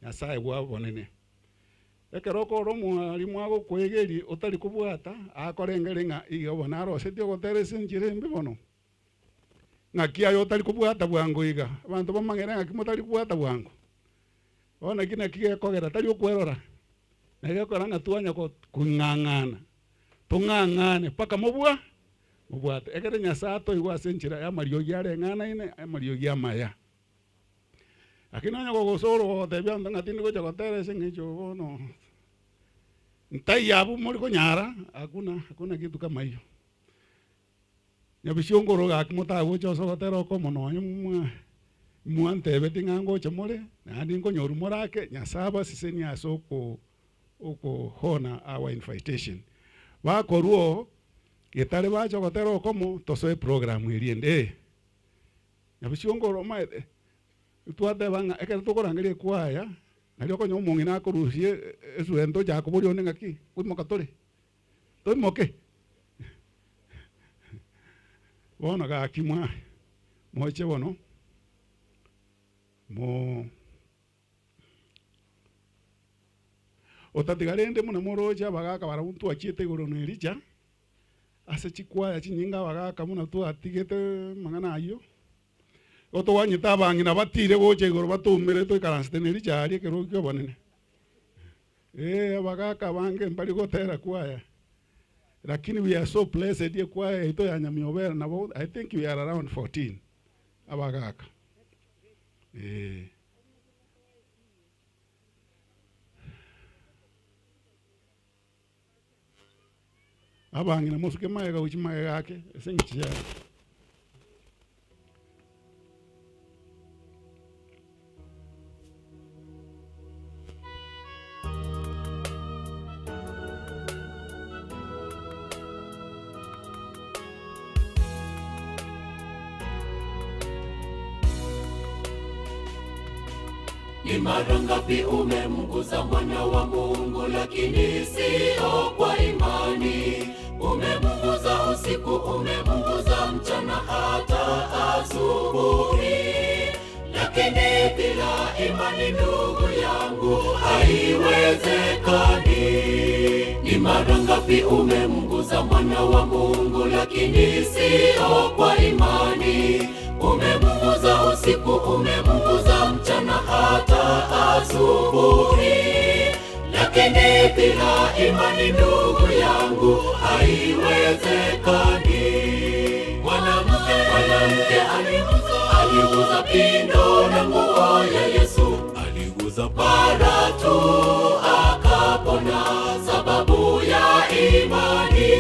Nyasaye bw'obonene. Ekero okora omwalimu agokoegeria otari kobwata, akorengere ng'a iga bono arosetie ogotera ase enchera embe bono. Ng'aki aye otari kobwata bwango iga? Abanto bamang'ere ng'aki motari kobwata bwango. Bono eki naki gekogera tari okwerora, na gekogera ng'a twanya kong'ang'ana, tong'ang'ane mpaka mobua mobwate. Ekere Nyasaye atoigwe ase enchera y'amariogi areng'anaine, amariogi amaya. Lakini onye kogosora ogotebia abanto ng'a tindi gocha gotera ase eng'encho bono ntaiyo abwo mori konyara, hakuna hakuna kitu kama hiyo. Nyabisiongo gaki motagocha ase ogotera okomo nonye mwa mwantebetie ng'a ngocha more, naende nkonyorwa more ake, Nyasaye abasesenie ase oko okohona our invitation. Bakorwa oo, getare bacha ogotera okomo, tosoe program eria ende eh. Nyabisiongo omaete, twateba ng'a ekero tokorangeria ekwaya, nario okonyora omong'ina akorusia eswenta ocha koboria onde ng'aki, koimoka tore? Toimoke? Bono gaki mwa moche bono, mo otatiga rende buna moroche abagaka barabwo ntwachiete igoro na Elija, ase chikwaya chinyinge abagaka buna twatigete amang'ana ayio, igo togwanyete abang'ina batire gocha igoro batoumere toikaransete na Elija aria ekerogo kia obonene. Ee, abagaka abange mbari gotera kwaya, lakini we are so blessed ekwaya yaito ya Nyamiobera nabo I think we are around 14 abagaka. Ee. Abang'ina mosuke magega gochia magega ake ase eng'encho yaye. Ni mara ngapi umemguza mwana wa Mungu, lakini sio kwa imani? Umemguza usiku, umemguza mchana, hata asubuhi, lakini bila imani, ndugu yangu, haiwezekani. Ni mara ngapi umemguza mwana wa Mungu, lakini sio kwa imani? Umemguza usiku, umemguza mchana, hata asubuhi, lakini bila imani, ndugu yangu, haiwezekani. Mwanamke mwanamke aliguza aliguza pindo la nguo ya Yesu, aliguza mara tu akapona, sababu ya imani.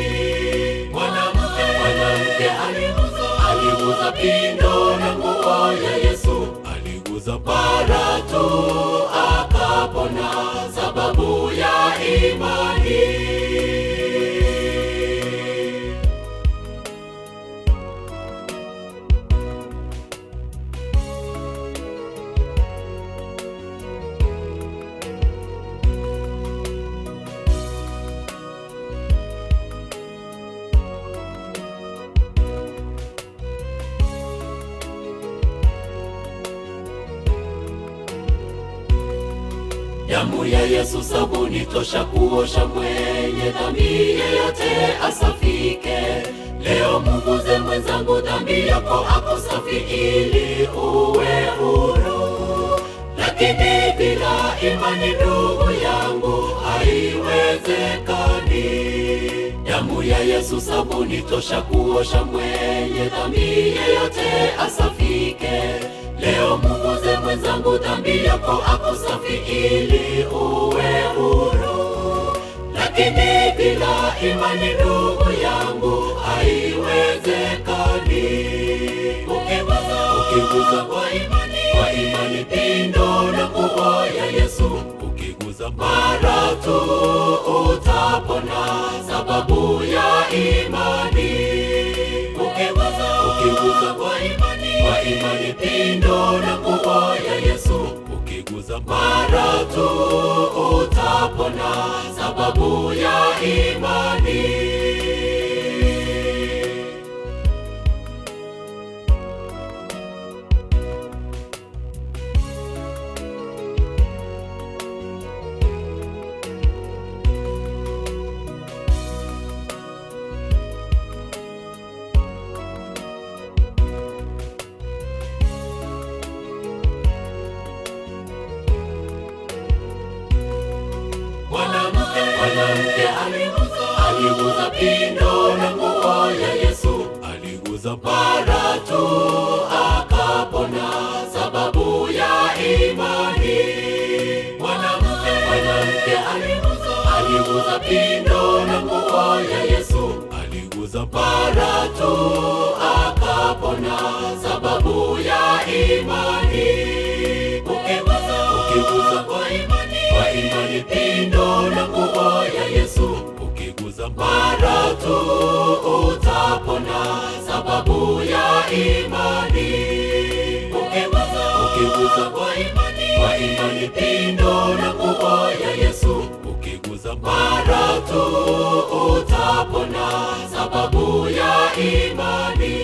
Mwanamke mwanamke aliguza aliguza pindo la nguo ya Yesu, aliguza mara tu akapona, sababu ya imani. Damu ya Yesu sabuni tosha kuosha mwenye dhambi yeyote asafike. Leo muguze mwenzangu dhambi yako akusafi ili uwe huru. Lakini bila imani ndugu yangu haiwezekani. Damu ya Yesu sabuni tosha kuosha mwenye dhambi yeyote asafike. Leo muguze mwenzangu dhambi yako akusafi ili uwe huru. Lakini bila imani ndugu yangu haiwezekani. Ukiguza, ukiguza kwa imani, kwa imani pindo la nguo ya Yesu, ukiguza mara tu utapona, sababu ya imani. Ukiguza, ukiguza kwa imani, kwa imani pindo la nguo ya Yesu, ukiguza mara tu utapona, sababu ya imani. Mwanamke mwanamke aliguza aliguza pindo la nguo ya Yesu, aliguza mara tu akapona, sababu ya imani. Mwanamke mwanamke aliguza aliguza pindo la nguo ya Yesu, aliguza mara tu akapona, sababu ya imani. Ukiguza ukiguza kwa imani, kwa imani pindo la nguo ya Yesu, ukiguza mara tu utapona, sababu ya imani. Ukiguza ukiguza kwa imani, kwa imani pindo la nguo ya Yesu, ukiguza mara tu utapona, sababu ya imani.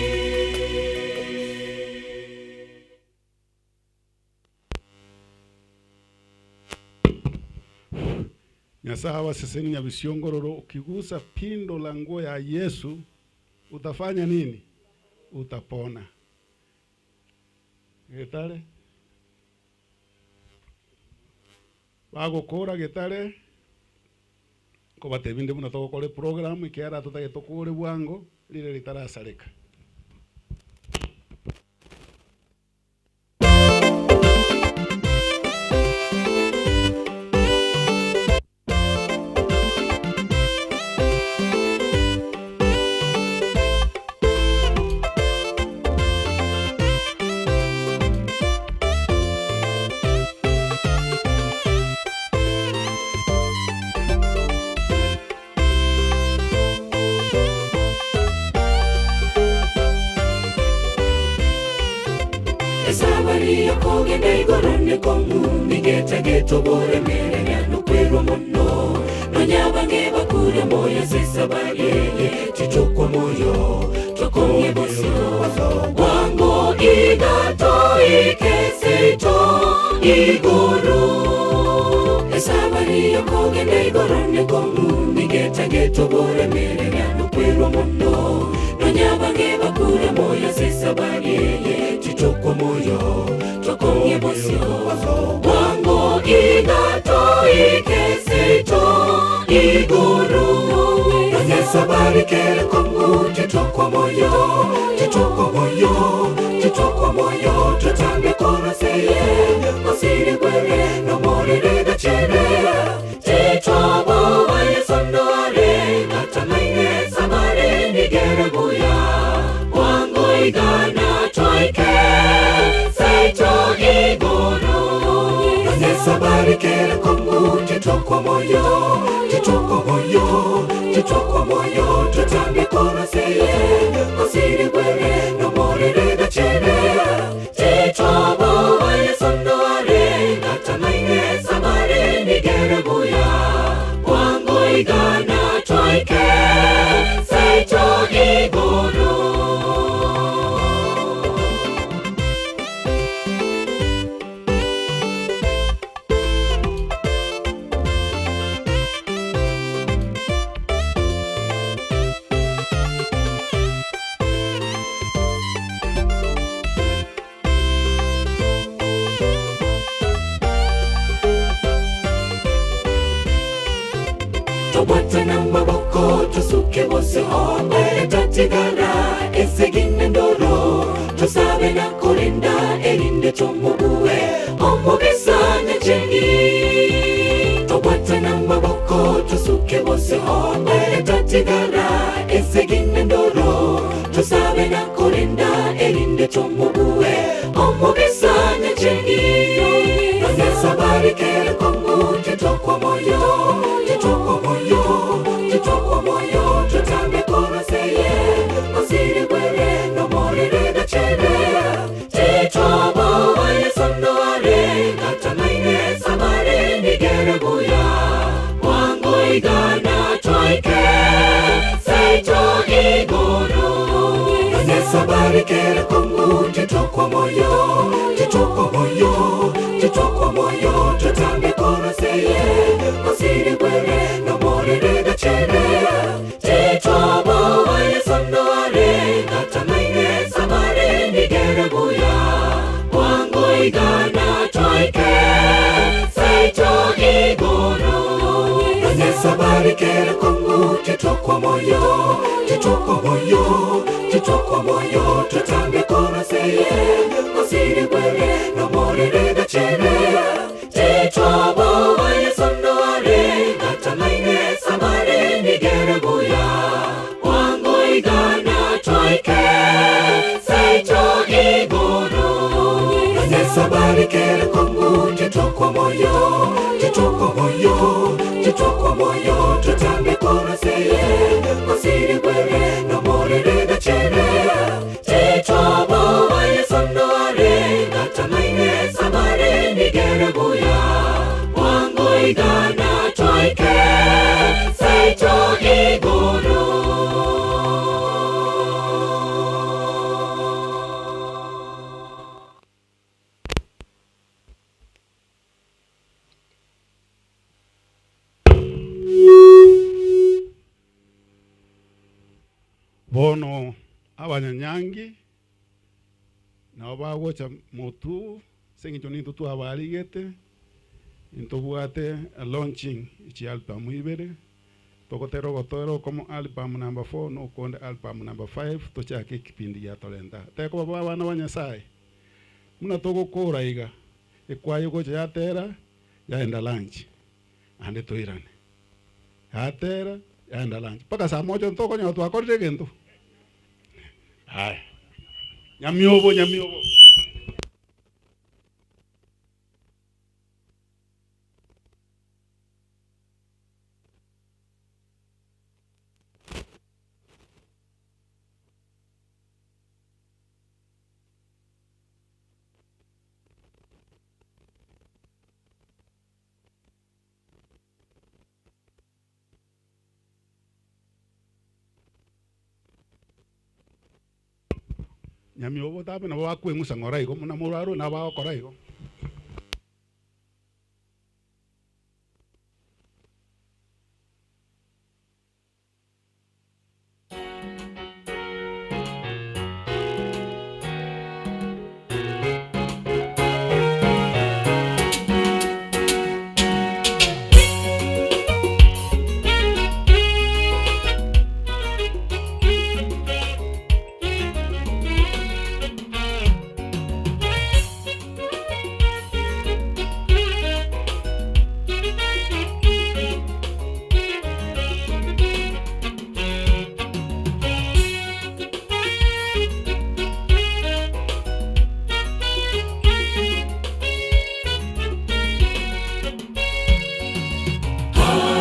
Nyasaye awaseseni Nyabisyongororo, ukigusa pindo la nguo ya Yesu utafanya nini? Utapona. Gitare bagukura gitare kobatebinde buna togokora eprogram ekiara totagete tokore bwango rire ritarasareka. Esabari yokogenda igoro niko nigetagetobore nokwirwa muno nonyabange bakure moyo sesabari yeye tichokwa moyo twakonge bosio wango igatoikeseito igoro esabari yokogenda igoro niko nigetagetobore nokwirwa muno nonyabange bakure moyo sesabari yeye tichokwa moyo twakonge bosio wango igatoikeseito igoro nonyesabari kere kongu titokwa moyo titokwa moyo titokwa moyo tutambe koroseye osirigwere nomorere gachere titwaboba yesondoare gatamaine samare nigerebuya wango igana twaike seito igoro nonyesabari kere kongu titokwa moyo titokwa moyo titokwa moyo tutambe koroseye osirigwere nomorere gachere titwaboba yesondoare gatamaine samare nigerebuya wango igana twaike seito igoro. Tusabe na korenda erinde tomubuwe Omugesa nyacheni Nonye kere kongu Titokwa moyo, titokwa moyo, titokwa moyo Tutambe koroseye, osiri gwere no morere gachere Titobo wa Yesu noare Gatamaine samare nigere buya Wangu igana toike Seito igoro Nonye kere kongu Titokwa moyo, titokwa moyo, titokwa moyo Tutambe koroseye, osiri gwere no morere gachere Titobo wa Yesu noare Gatamaine samare nigere buya Wangu igana toike Seito igoro Nonye sabari kere kongu Titokwa moyo, titokwa moyo, titokwa moyo Tutambe koroseye, osiri gwere no morere gachere Titobo wa Yesu noare Gatamaine samare nigere buya Wangu igana toike Seito igoro Nonye sabari kere kongu Titokwa moyo, titokwa moyo, titokwa moyo Tutambe koroseye, osiri gwere no morere gachere Titobo wa Yesu noare Gatamaine samare nigere buya Wangu igana toike Seito igoro Bono abanyanyangi nabo bagocha motu ase eng'encho nintwe twabarigete ntobwate launching echi album ibere togotera ogotera okomo album number 4 na okonde album number 5 tochake ekipindi giatorenta tekoba ba abana ba nyasaye muna togokora iga ekwaye gocha yatera yaenda lunch ande toirane yatera yaenda lunch mpaka saa moja ntokonyoa twakorire egento haya nyamiobo nyamiobo nyamiobo tabe nabo bakweng'usa ng'ora igo muna morwaro nabo bagokora igo.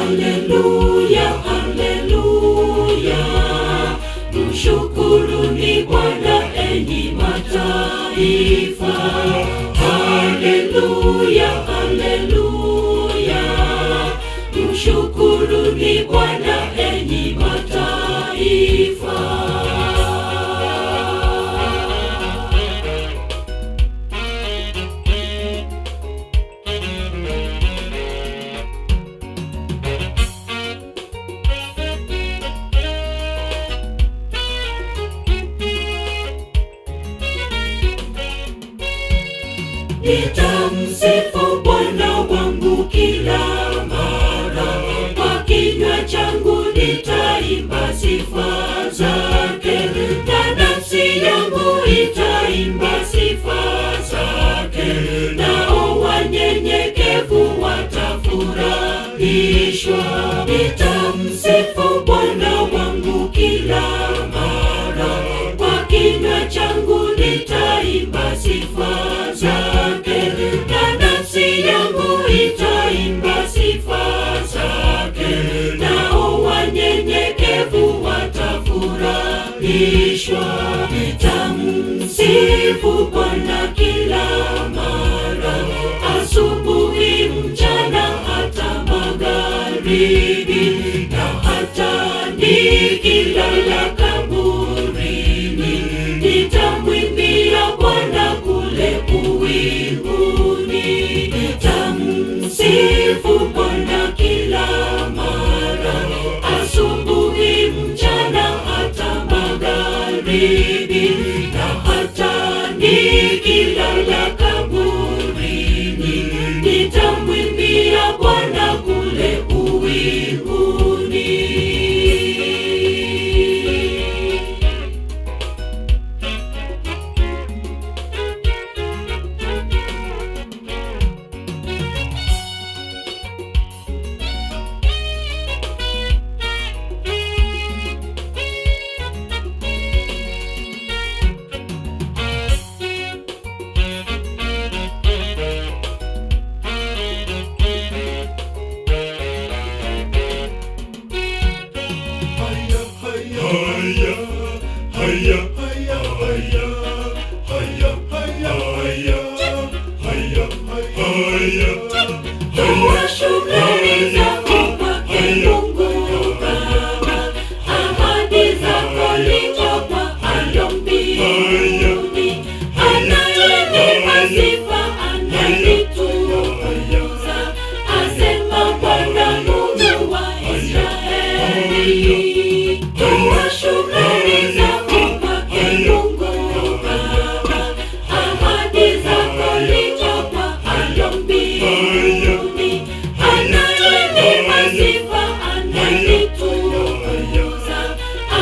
Haleluya, haleluya. Mshukuruni Bwana enyi mataifa. Haleluya, haleluya. Mshukuruni Bwana enyi mataifa. Nitamsifu Bwana wangu kila mara, kwa kinywa changu nitaimba sifa zake, na nafsi yangu itaimba sifa zake, nao wanyenyekevu watafurahishwa. Nitamsifu Bwana wangu kila mara, Ishwa nitamsifu Bwana kila mara, asubuhi, mchana, hata magharibi, na hata nikilala kaburini, nitamwimbia Bwana kule uwinguni. Nitamsifu Bwana kila mara, asubuhi, mchana, hata magharibi, na hata nikilala kaburini, nitamwimbia Bwana kule uwinguni. Haya, haya, haya, haya, haya, haya, haya, haya, haya. Toa shukrani zako kwake Mungu Baba, ahadi zako ni kwa hayo mbinguni. Anayenipa sifa ananitukuza, asema Bwana Mungu wa Israeli. Toa shukrani zako kwake Mungu Baba, ahadi zako ni kwa hayo mbinguni. Anayenipa sifa ananitukuza,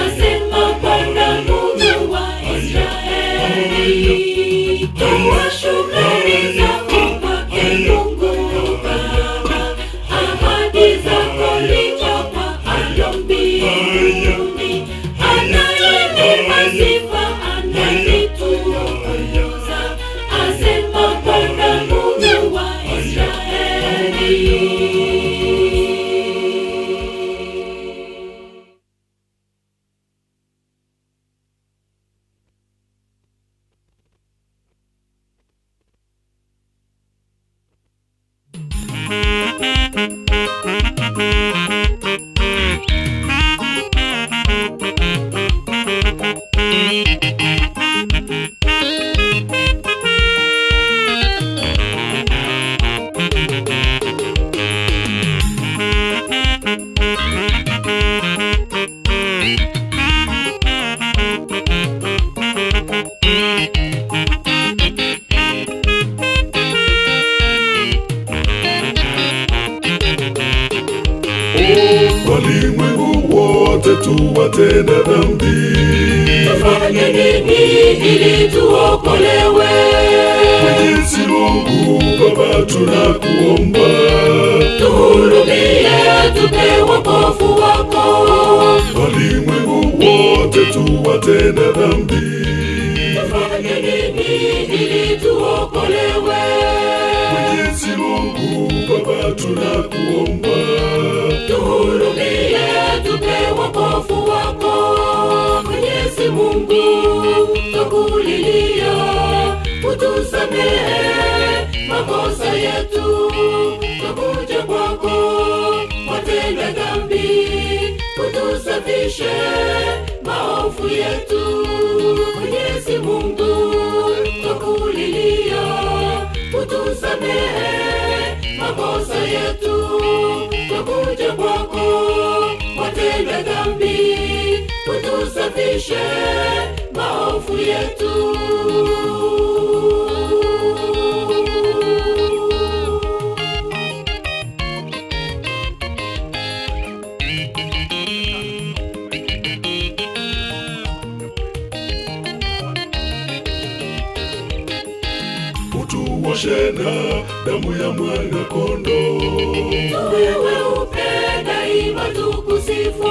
asema Bwana Mungu wa Israeli. Toa shukrani zako kwake Mungu Baba, ahadi zako ni kwa hayo mbinguni. Anayenipa sifa ananitukuza, asema Bwana Mungu wa Israeli. Walimwengu wote tuwatenda dhambi, Tufanye nini ili tuokolewe? Mwenyezi Mungu Baba tunakuomba, Tuhurumie, tupe wokovu wako. Walimwengu wote tuwatenda dhambi, Tufanye nini ili tuokolewe? Mwenyezi Mungu Baba tunakuomba, Tuhurumie, tupe wokovu wako. Mwenyezi Mungu, twakulilia, utusamehe makosa yetu. Twakuja kwako watenda dhambi, utusafishe maovu yetu. Mwenyezi Mungu, twakulilia, utusamehe makosa yetu. Twakuja kwako watenda dhambi, utusafishe maovu yetu. Utuoshe na damu ya mwana kondoo, Tuwe weupe daima tukusifu,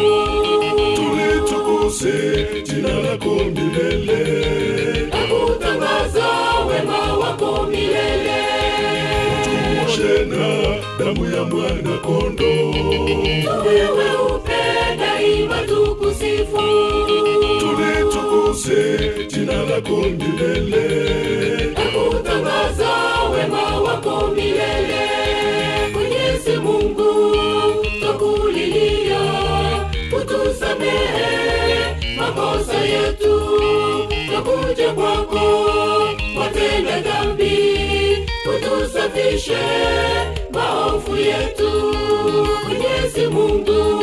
tulitukuse jina lako milele, na kutangaza wema wako milele. Utuoshe na damu ya mwana kondoo, Tuwe weupe daima tukusifu, tulitukuse lako milele, Takutangaza wema wako milele. Mwenyezi Mungu, twakulilia, utusamehe makosa yetu, twakuja kwako watenda dhambi, utusafishe maovu yetu. Mwenyezi Mungu,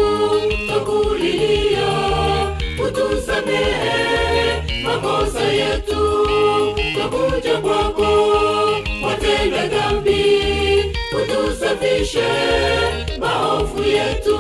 twakulilia, utusamehe makosa yetu, twakuja kwako watenda dhambi, utusafishe maovu yetu.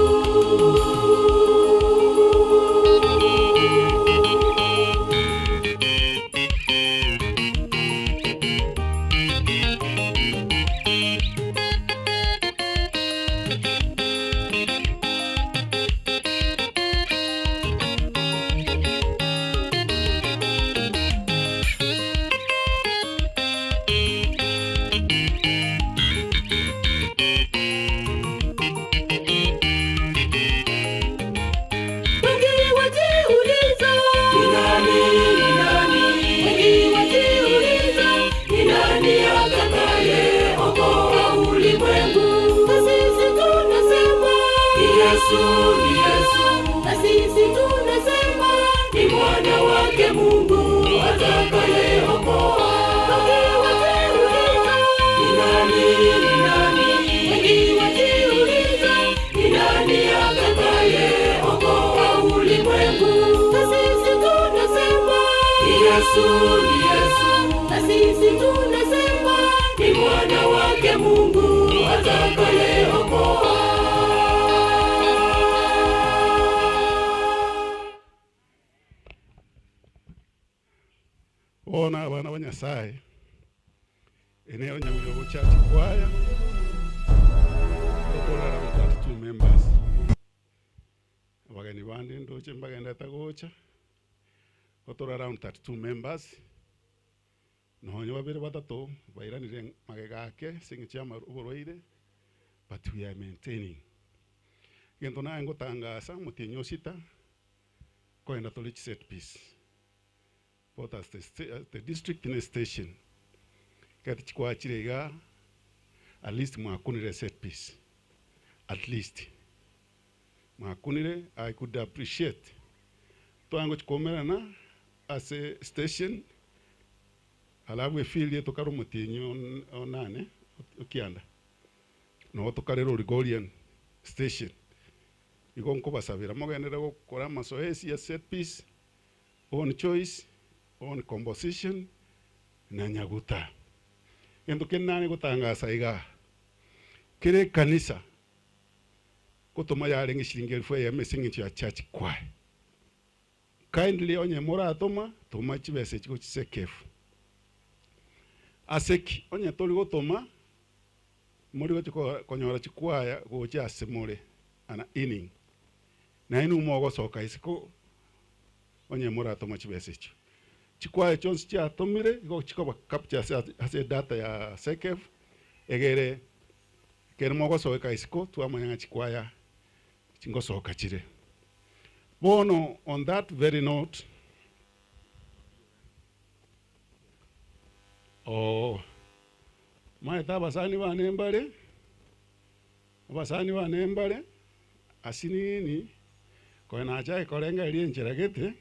Wengi wajiuliza, ni nani, ni nani? Wengi wajiuliza, ni nani atakayeokoa ulimwengu? Na sisi tunasema, ni Yesu, ni Yesu. Na sisi tunasema, ni mwana wake Mungu atakayeokoa. Wengi wajiuliza, ni nani, ni nani? Wengi wajiuliza, ni nani atakayeokoa ulimwengu? Na sisi tunasema, ni Yesu, ni Yesu. Na sisi tunasema, ni mwana wake Mungu atakayeokoa. Bona abana ba Nyasaye eneo Nyamiobo Church Choir tokorara with 32 members abageni bande ndoche mbagendete gocha gotora around 32 members nonye babere batato bairanire magega ake ase eng'encho ya oborwaire but we are maintaining gento naye ngotangasa motienyi osita koenda tore chiset piece both as the, as the district ne station kati chikwachire iga at least mwakunire set piece at least mwakunire I could appreciate twango chikomerana as a station alafu efield yetu kari omotienyi onane okianda no tokarera Oligorian station igo nkobasabira mogenere gokora amazoezi ya set piece own choice own composition na nyaguta gento kenane gotangasa iga kere ekanisa gotoma yarenge shilingi elfu eyemo ase eng'encho ya church choir kindly onye moratoma toma chibesa echi gochisekefu ase ki onye tori gotoma mori gochi konyora chikwaya gocha ase more ana inning naye nigo ogosoka isiko onye moratoma chibesa echio chikwaya chionsi chiatomire igo chikoba capture ase ase data ya sekef egere kere mogosoka isiko twamanya ng'a chikwaya chingosoka chire bono on that very note oh maete abasani bane mbare abasani bane mbare asinini koe nachae korengereria enchera gete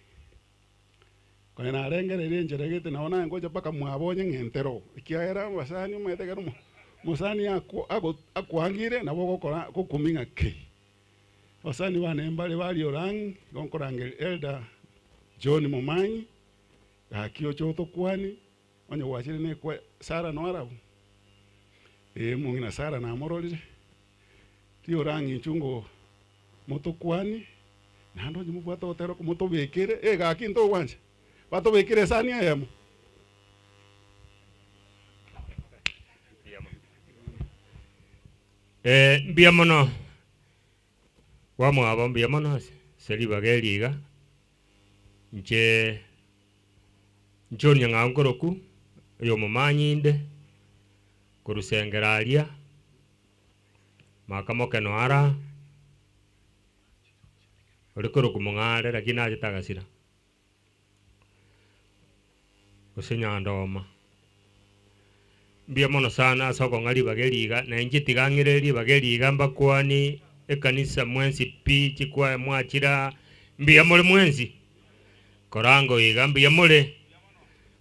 koe narengereria enchera gete nabo naye ngocha mpaka mwabonye ng'entero ekiagera abasani omanyete ekero mosani akwangire nabo ogokora gokumi ng'a kei abasani bane mbare bari orang igo nkorangeria elder John Momanyi gaki oche otokwani onye gwachire na ekwa Sarah noarabu ee mong'ina Sarah namororire tiorang'inchu ngo motokwani naende onye mobwate ogotera motobekere eh gaki ntogwancha batobekere esani eyemo. Mbuya mono bwamwabo mbuya mono ase ase ribaga eri iga, inche inche onyang'au nkoroku, oyo omomanyi inde, korusengera aria, maka mokeno ara, ore koroku mong'are lakini nachete agasira. gose Nyandoma. Mbuya mono sana ase okong'a ribaga eri iga, na inche tiga ng'ire ribaga eri iga mbakwani ekanisa mwensi pi, chikwaya mwachire aa, mbuya more mwensi? Korango iga mbuya more?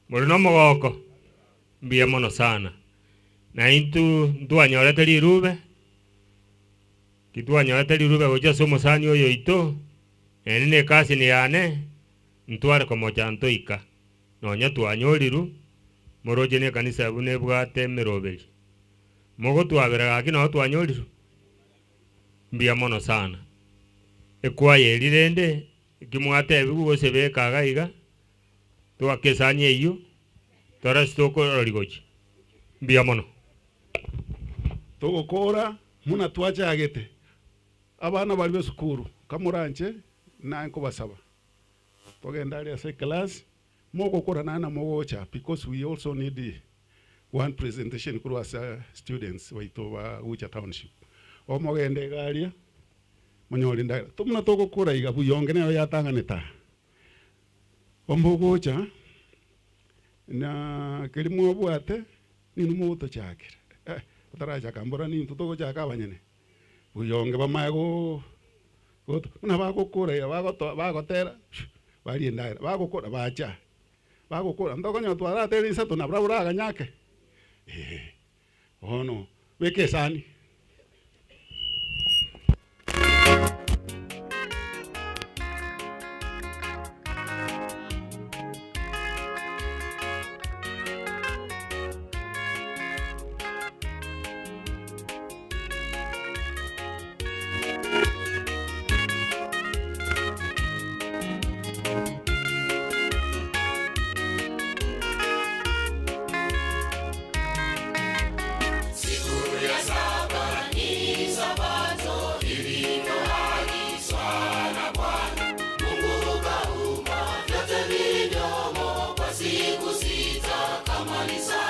More na omogoko? Mbuya mono sana. Na intwe ntwanyorete rirube, titwanyorete rirube gochia ase omosani oyo oito, naende na ecousin yane, ntware komocha ntoika. Nonya twanyorirwe, moroche nekanisa buna ebwate emeroberi. Mogotwabera gaki nao twanyorirwe? Mbuya mono sana. Ekwaya eri rende, eki mwatebigwe gose beka iga iga, toake esani eyio, tore ase tokorori gochia. Mbuya mono. Togokora buna twachagete. Abana baria b'esukuru, kamoranche, naye nkobasaba, togende aria ase eclass, mogokora naende mogocha because we also need one presentation korwa ase students baito ba Gucha Township. Omogende iga aria, monyore endagera. Buna togokora iga buyonge nero yatang'anete aa. Omogocha, na keria mwabwate, ninwe mogotochakera. Eh, otarachaka mbora nintwe togochaka abanyene. Buyonge bamaye go goto buna bagokora iga bagoto bagotera baria endagera, bagokora bacha, bagokora ntokonyora twaratere insato nabarabwo oraganyake eh, bono beka esani. Siku ya saba ni Sabato iliyoagizwa na Bwana. Mungu kaumba vyote vilivyomo kwa siku sita kamaliza.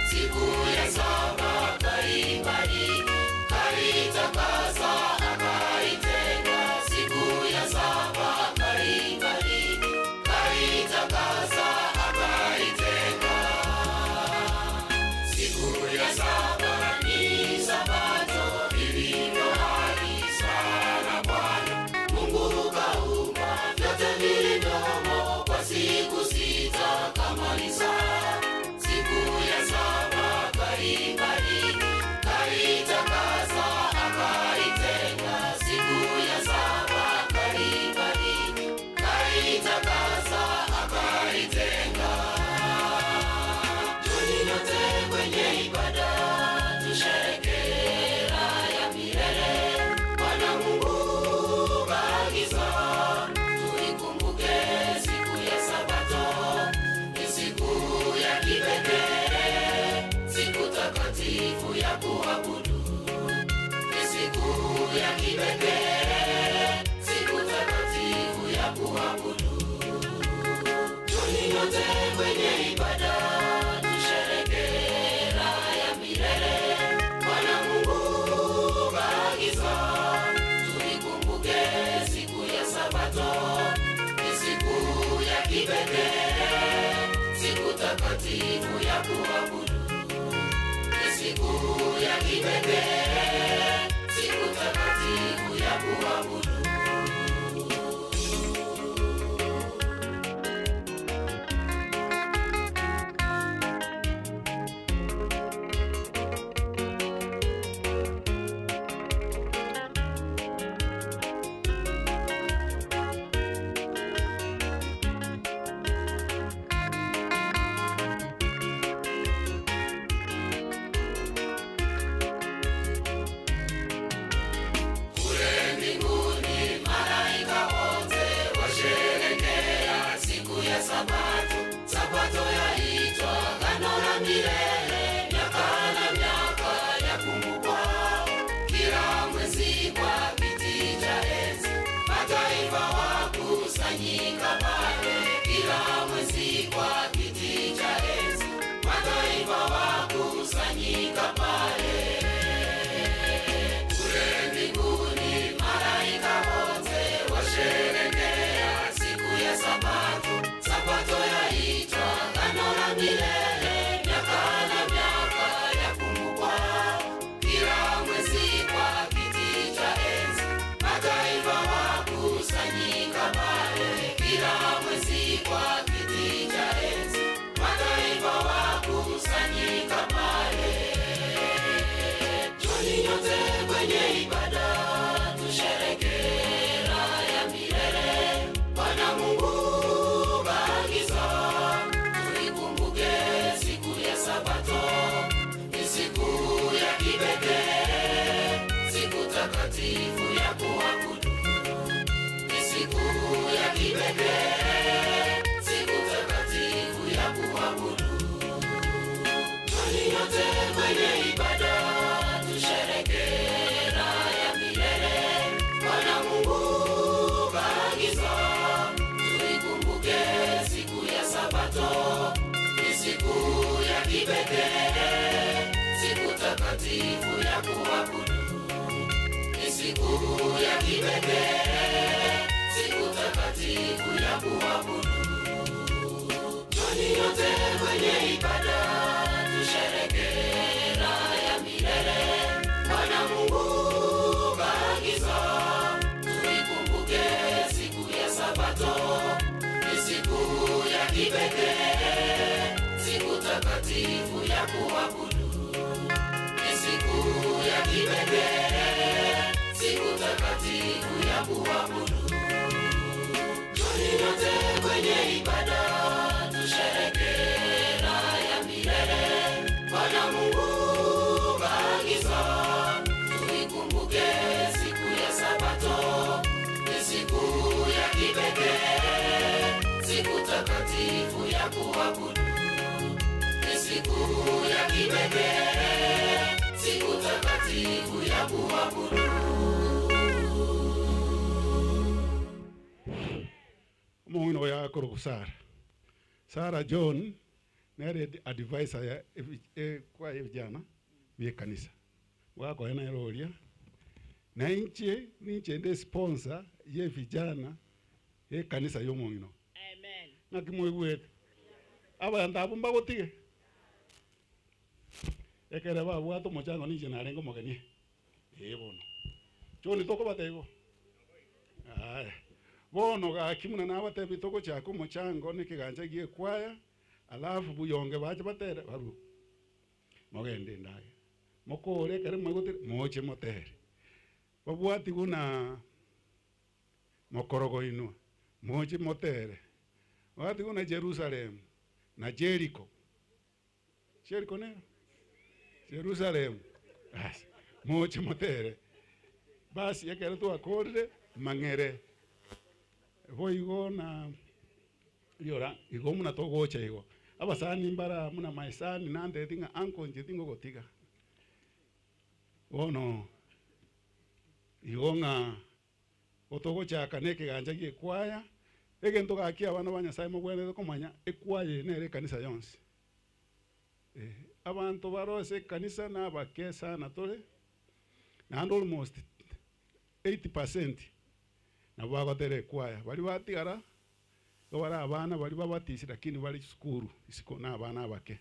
Siku ya saba kaibariki, kaitakasa, akaitenga. Siku ya saba kaibariki, kaitakasa, akaitenga. Siku ya saba ni Sabato iliyoagizwa na Bwana. Mungu kaumba vyote vilivyomo kwa siku sita kamaliza. Siku ya saba kaibariki, kaitakasa, akaitenga. Siku ya saba kaibariki, kaitakasa, akaitenga. Njoni nyote kwenye ibada, tusherehekee raha ya milele. Bwana Mungu kaagiza, tuikumbuke siku ya Sabato, ni siku ya kipekee, siku takatifu ya kuabudu, ni siku ya kipekee, siku takatifu ya kuabudu. Njoni nyote kwenye ibada, tusherehekee raha ya milele. Bwana Mungu kaagiza, tuikumbuke siku ya Sabato, ni siku ya kipekee, siku takatifu ya kuabudu, ni siku ya kipekee, siku takatifu ya kuabudu. Kule mbinguni takatifu ya kuabudu. Ni siku ya kipekee, siku takatifu ya kuabudu. Njoni nyote kwenye ibada, tusherekee raha ya milele. Bwana Mungu kaagiza, tuikumbuke siku ya Sabato. Ni siku ya kipekee, siku takatifu ya kuabudu. Ni siku ya kipekee, siku takatifu ya kuabudu. Njoni nyote kwenye ibada, tusherekee raha ya milele. Bwana Mungu kaagiza, tuikumbuke siku ya Sabato. Ni siku ya kipekee, siku takatifu ya kuabudu. Ni siku ya kipekee, siku takatifu ya kuabudu. Omong'ina oyo akorokwa Sarah. Sarah John nere ed- advisor ya ebi- ekwaya ebijana bia ekanisa. Gwakonya nere oria, na inche ninche nde sponsor ya evijana ya ekanisa ya omong'ina oyo. Ng'aki moigwete? Abanto abwo mbagotige? Ekere babwate omochango ninche narenge omogeni. Ee bono. John tokobatebia bo? Aya. Bono gaki buna nabatebia togochaka omochango na ekegancha gia ekwaya, alafu buyonge bache batere barue. Mogende endagera. Mokore ekero mwaigotire, moche motere. Babwati buna mokorogo inwe, moche motere. Babwati buna Jerusalem na Jericho. Jericho nero? Jerusalem. Basi, moche motere. Basi ekero twakorire, mang'ere. Boigo na riora, igo muna togocha igo. Abasani mbara muna my son nanteti ng'a uncle inche tingogotiga. Bono igo ng'a gotogochaka na ekegancha gia ekwaya, egento gaki abana ba Nyasaye mobwenerete komanya, ekwaya eye nere ekanisa yonsi. Eh, abanto bare ase ekanisa na abake sana tore, naende almost 80% nabo bagotera ekwaya. Baria batigara, igo bare abana baria babatisi lakini bare chisukuru isiko na abana abake.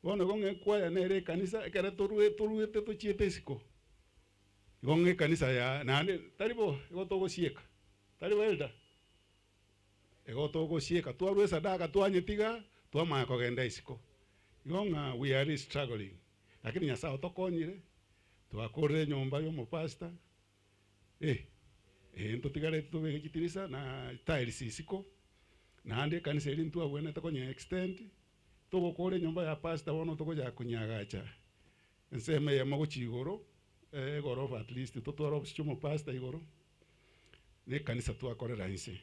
Bono igo ng'a ekwaya nere ekanisa, ekere torue toruete tochiete isiko, igo ng'a ekanisa ya naende tari bo, igo togosieka, tari bo elder? Igo togosieka, twarwa esadaka twanyetiga, twamanya kogenda isiko. Igo ng'a we are struggling, lakini Nyasaye otokonyire, twakorire enyomba ya omopastor, eh, eh ntotigareti tobeke chitirisa na tiles isiko, naende ekanisa eria ntwabwenerete konya extend, togokora enyomba ya pastor bono togochaka konyagacha ensemo eyemo gochia igoro, egorofa at least totware ofisi chia omopastor igoro, na ekanisa twakorera inse.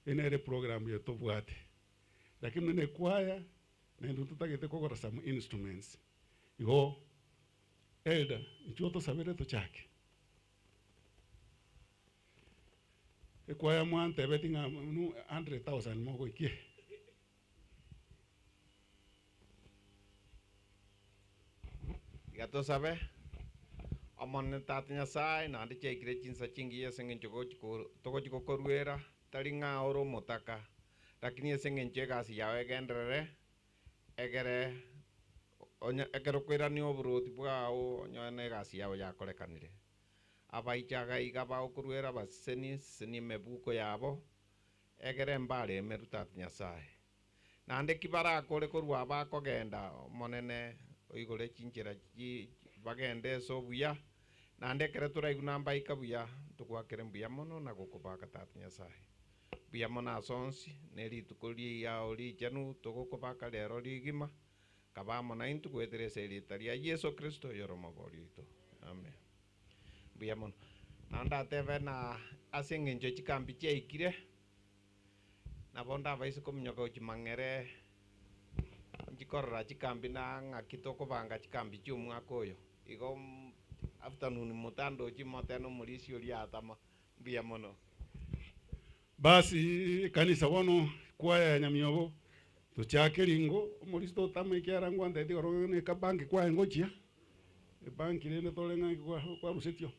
Eye nere eprogram eye tobwate. Lakini buna ekwaya, naintwe ntotagete kogora some instruments. Igo elder, inchuo otosabere tochake. Ekwaya mwantebeti ng'a nu 100,000 mogoikia. Iga tosabe, Omonene Tata Nyasae, naende chiaikire chinsa chingiya ase eng'encho gochi togochi gokoruera, tari ng'a ore omotaka, lakini ase eng'encho egasi yao egenderere, egere onye ekero okoirania oboroti bwao onyore na egasi yao yakorekanire. Abaicha iga iga bagokoruera basesenie, sesenia emebuko yabo, egere mbare emeru Tata Nyasae. Naende ki barakore korwa abakogenda, Omonene oigore chinchera chi bagende ase obuya, naende ekero toraigwe nambaika buya, ntogoakere mbuya mono na gokobaka Tata Nyasae. Mbuya mono ase onsi, ne rituko riao richenu togokobaka rero rigima, kaba amo naintwe goetera ase erieta ria Yeso Kristo oyore Omobori oito. Amen. Mbuya mono. Naende ndatebe na ase eng'encho chikambi chiaikire, Nabo ndabaise kominyoka gochia mang'ere, inchi korora chikambi na ng'aki tokobanga chikambi chi'omwaka oyo. Igo afternoon motandochi motene omorisia oria atama. Mbuya mono. Basi ekanisa bono kwaya ya Nyamiobo tochake ringo, omorisia totama ekiagera ngwanteti igoro ng'a nekabanki kwaye ngochia. Ebanki rende tore ng'a kwarusetio.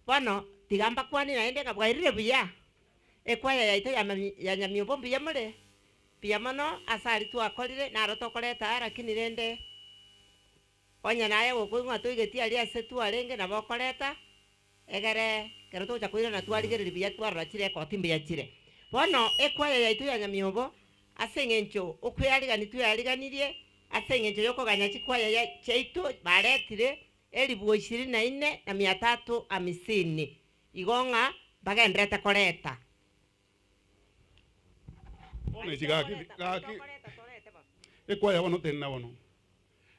Bono tiga mbakwane naende ng'a bwairire buya, ekwaya yaito ya Nyamiombo mbuya more? Mbuya mono ase aria twakorire, naro tokoreta aa, lakini rende onye naye gokoigwa ng'a toigeti aria ase twarenge nabo okoreta, egere ekero togocha koirana twarigereria buya twarora chirekodi mbuya chire. Bono ekwaya yaito ya Nyamiobo, ase eng'encho okwearigania tweariganirie, ase eng'encho yokoganya chikwaya ya chiaito baretire elifu ishirini na nne na mia tatu hamisini, igo ng'a mbagendererete koreta. Bono echi gaki gaki ekwaya bono tenena bono,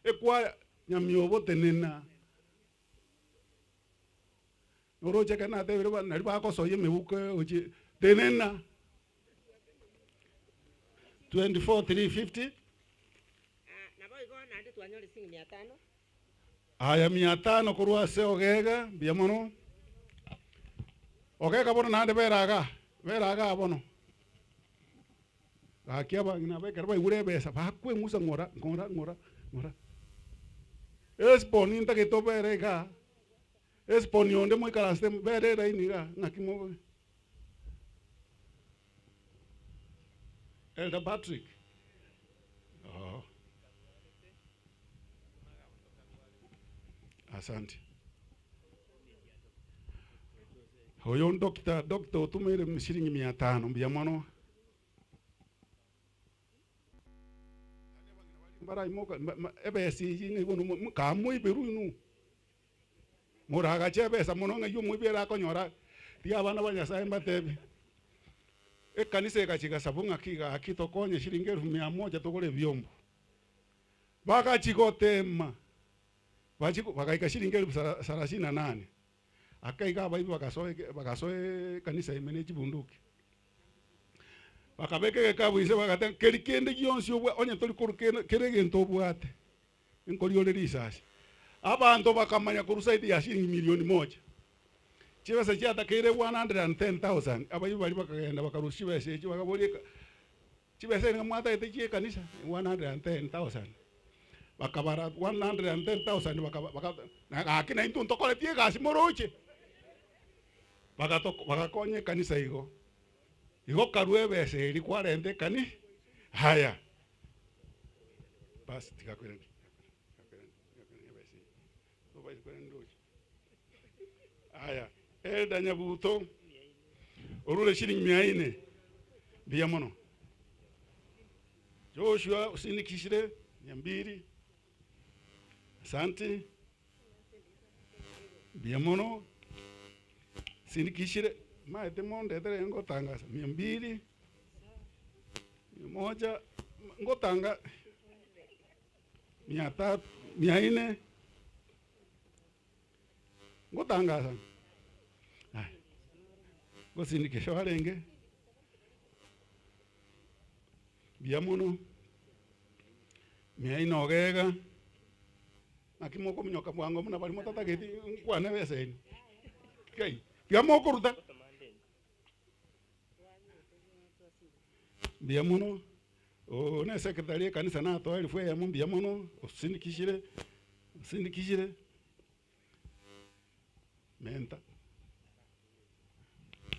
ekwaya Nyamiobo tenena. Noroche ekero natebire ba nari bagosoyia emebuko gochia tenena 24350. Aya mia tano korwa ase Ogega, mbuya mono. Ogega bono naende bera igaa, bera igaa bono. Gaki abang'ina aba ekero baigure ebesa bakweng'usa ng'ora, ng'ora, ng'ora, ng'ora. Esiboni ntagete obere igaa, esiboni onde moikaransete bere eraini igaa, ng'aki mobe. Elder Patrick, oo. Asante. Oyo doctor, doctor otumeire shilingi mia tano, mbuya mono. Mbaraimoka ebesa eyio ng'a bono kamoiberwe inwe, moragache ebesa mono ng'ai omoibi ere akonyora, rigia abana ba Nyasaye mbatebie, ekanisa egacha egasabwa ng'aki gaki tokonye shilingi elfu mia moja togore ebiombo. Bagachia gotema, bachia bagaika shilingi elfu salasini na nane. Ake iga abaibi bagasoa bagasoa ekanisa ime ne chibunduki, bakabeka egekabu inse bagateba keri kende gionsi obwa onye tori korwa kere kera egento obwate, nkori ore risasi. Abanto bakamanya korwa zaidi ya shilingi milioni moja, chibesa chiatakeire 110,000, abaibi baria bakagenda bakarusia chibesa echio bakaboria eka chibesa eria mwatagete chia ekanisa 110,000, bakabara 110,000 bakaba baka na gaki naintwe ntokoreti egasi moroche, bagato bagakonya ekanisa igo. Igo karua ebesa eria kwarenta ekani haya basi tiga koirani tiga koirani tiga koirani ebesa eyio tobaisa koirani ndoche. Aya Elder Nyabuto orure shilingi mia ine mbuya mono. Joshua osindikishire mia mbili asanti mbuya mono sindikishire maete mondetere ngotangasa mia mbili mia moja ngotanga mia tatu mia ine Ngotangasa, aya, ngosindikisha barenge, mbuya mono, mia ine ogega, naki mokominyoka bwango buna baria motatageti nkwane ebesa eye, kai, tiga mokoruta. Mbuya mono, oo ne secretary ekanisa natoa elfu eyemo mbuya mono, osindikishire, osindikishire. Menta.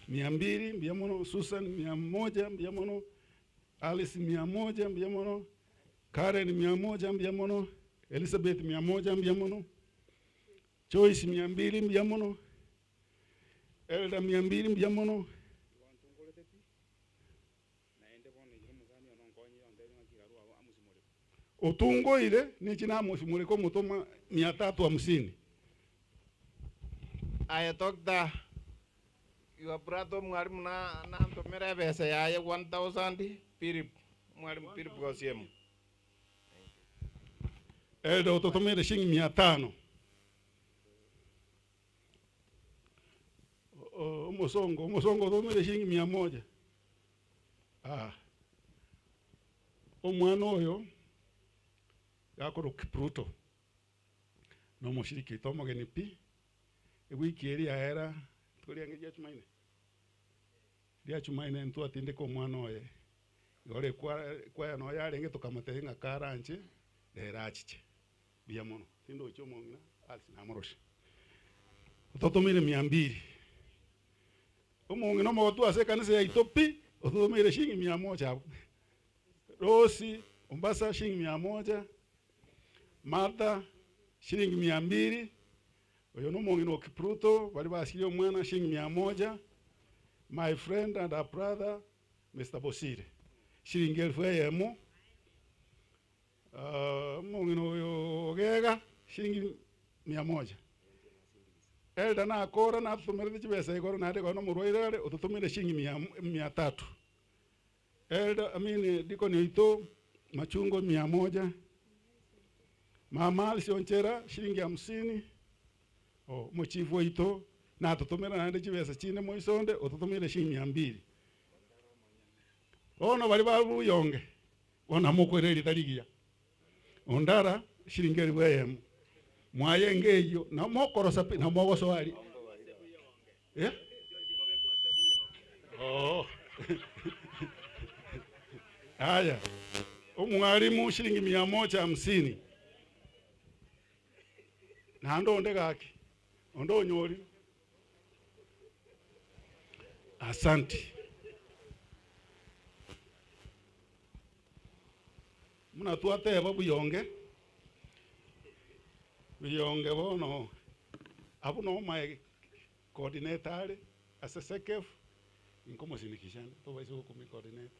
Mia mbili mbuya mono, Susan mia moja mbuya mono, Alice mia moja mbuya mono, Karen mia moja mbuya mono, Elizabeth mia moja mbuya mono, Joyce mia mbili mbuya mono, Elder mia mbili mbuya mono. Otungoire ninche namosimoreke omotoma mia tatu hamsini. Aye Doctor, your brother omwalimu na nantomera ebesa yaye 1000 Philip, omwalimu Philip Gosiemo. Elder ototomere shilingi mia tano. Omosongo, omosongo otomire shilingi mia moja. Ah. Omwana oyo gakorwa Kipruto na omoshiriki oito omogeni pi, ewiki eria yaera rituko riange ria Jumaine, ria Jumaine ntwatindeka omwana oye, igo ore ekwaya noyo yarenge tokamotebia ng'a karanche rero achiche. Mbuya mono, tindochi omong'ina Alice namoroshe. Ototomeire mia mbili. Omong'ina omogotu ase ekanisa yaito pi, ototomeire shilingi mia moja abwo. Rose Ombasa shilingi mia moja, Martha shilingi mia mbili, oyo nomong'ina o Kipruto baria basirie omwana shilingi mia moja, my friend and a brother Mister Bosire shilingi elfu eyemo, omong'ina oyo Ogega shilingi mia moja. Elder nakora natotomerete chibesa igoro naende ekero nomorwaire are ototomeire shilingi mia mia tatu. Elder, I mean Deacon oito machungwa mia moja, Mama Alice Onchera shilingi hamsini, oh, omochifu oito natotomera naende chibesa chinde moiso onde ototomeire shilingi mia mbili. Bono baria ba Buyonge bono namokoira erita rigiya, Ondara shilingi elifu eyemo, mwaye enga eyio namokorosa pi namogosoa aria eh? Oo. Haya, omwalimu shilingi mia moja hamsini naende onde gaki onde onyorire asanti buna twateba buyonge buyonge bono abwo nomae Coordinator are ase SECF, inkomosindikisha ande tobaisa gokumia coordinator.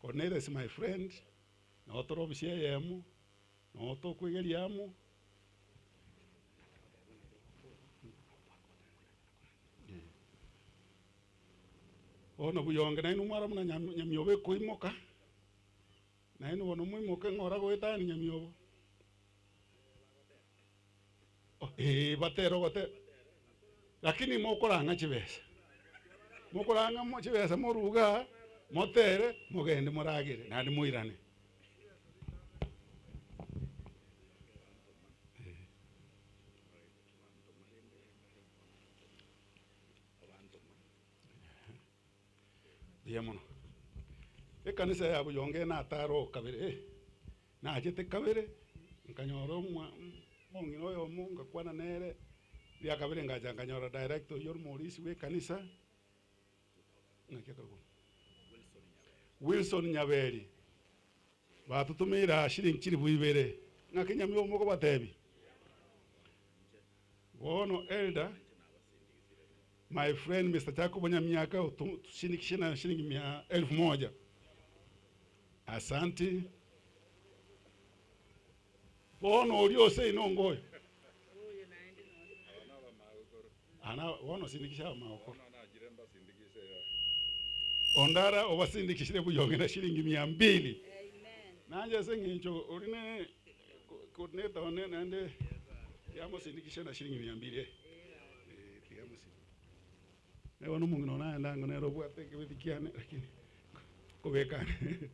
Coordinator is my friend, nabo tore ofisi eyemo, nabo tokoigeria amo. Bono buyonge nainwe mwara buna nyamiobo ekoimoka, nainwe bono moimoke ng'a ora goetania nyamiobo. Ee, batera ogotera, lakini mokorang'a chibesa, mokorang'a mo chibesa morue igaa, motere, mogende moragere naende moirane. Mbuya mono. Ekanisa ya Buyonge natara oo kabere eh. Nachete kabere, nkanyora omwa omong'ina oyomo ngakwana nere, ria kabere ngacha nkanyora director oyio ore omorisia bw'ekanisa, ng'aki akarokwa? Wilson Nyaberi, batotomeire aa shilingi chilifu ibere, ng'aki nyamiobo mokobatebia? Bono elder, my friend Mister Jacobo Nyamiaka otusindikishe na shilingi mia elfu moja. Asanti. Bono oria ose ino ngoyo. Ana bono sindikisha amagokoro. Ondara obasindikishire buyonge na shilingi mia mbili. Nanje ase eng'encho ori ne coordinator one naende tiamosindikisha na shilingi mia mbili eh. Eh, tiamosindikisha. Naye bono omong'ina one naende ango nere obwate ekebeti kiane lakini kobekane.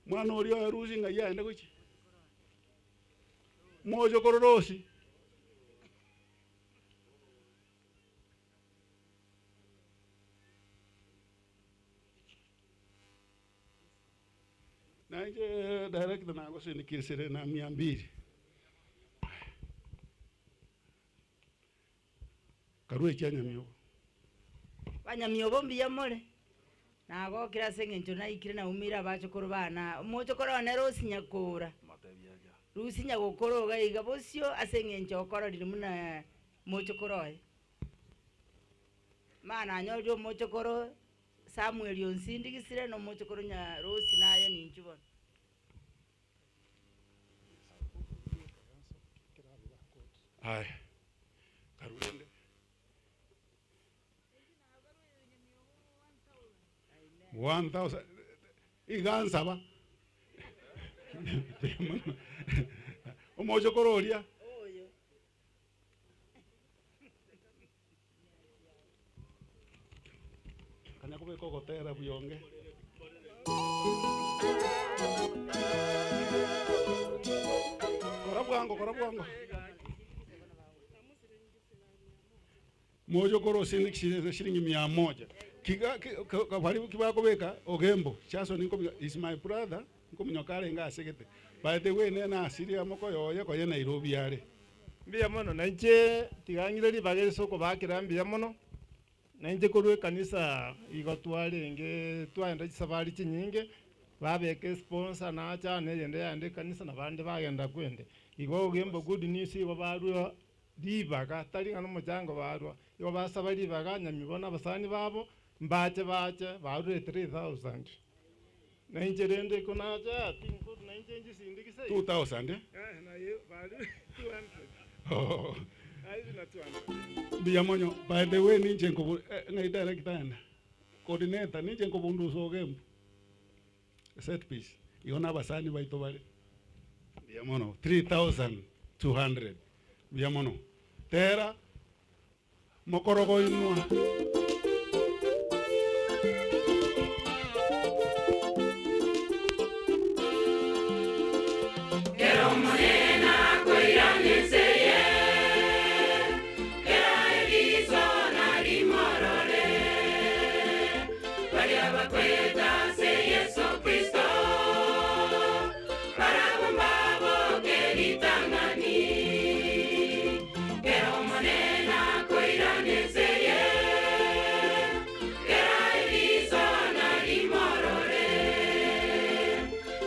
Mwana oria oye Rusi ng'ai aende gochia? Moche korora osi. Nainche director nagosindikirisire na mia mbili. Karue chia Nyamiobo. Banyamiobo mbuya more? Nagokire ase eng'encho naikire naumeire abachokoro bane aa. Omochokoro one Rosi Nyakora, Rusi Nyagokoro iga iga bosio ase eng'encho okororire buna mochokoro oye. Mama nanyorire omochokoro Samuel onsindigisire na omochokoro nya Rosi naye ninchu bono. Aya, karue rende. One thousand, iga nsaba. Omochokoro oria. Nkobeka ogotera bionge. Kora bwango, kora bwango. Mojo koro shilingi 100. Kiga bari kibakobeka ogembo. Chaso ninko is my brother. Nkominyoka arenga asegete. By the way nena asiri amoko yoye koye Nairobi are. Mbuya mono nainche tigang'ire ribaga ase okobakera mbuya mono nainche korwa ekanisa igo twarenge twaenda chisafari chinyinge babeka esponsor nacha neyende yaenda ekanisa na bande bagenda kwende. Igo ogembo good news igo barwa ribaga tari ng'a na omochango barwa igo basaba ribaga nyamibo na abasani babo mbache bache barure 3000. Nainche rende iko nacha tinkoru nainche nchisindikisa 2000 eh? Eh, naye barure 200. Oh. Aizi na 200. Mbuya mono by the way ninche nkobu ng'ai director enda coordinator ninche nkobundusa ogembo set piece igo na abasani baito bare mbuya mono 3200 mbuya mono tera mokorogo inwa. Kero monene akoiraneseye, kera eriso narimorore, baria bakweta ase Yesu Kristo, barabwo mbaboke ritang'ani. Kero monene akoiraneseye, kera eriso narimorore,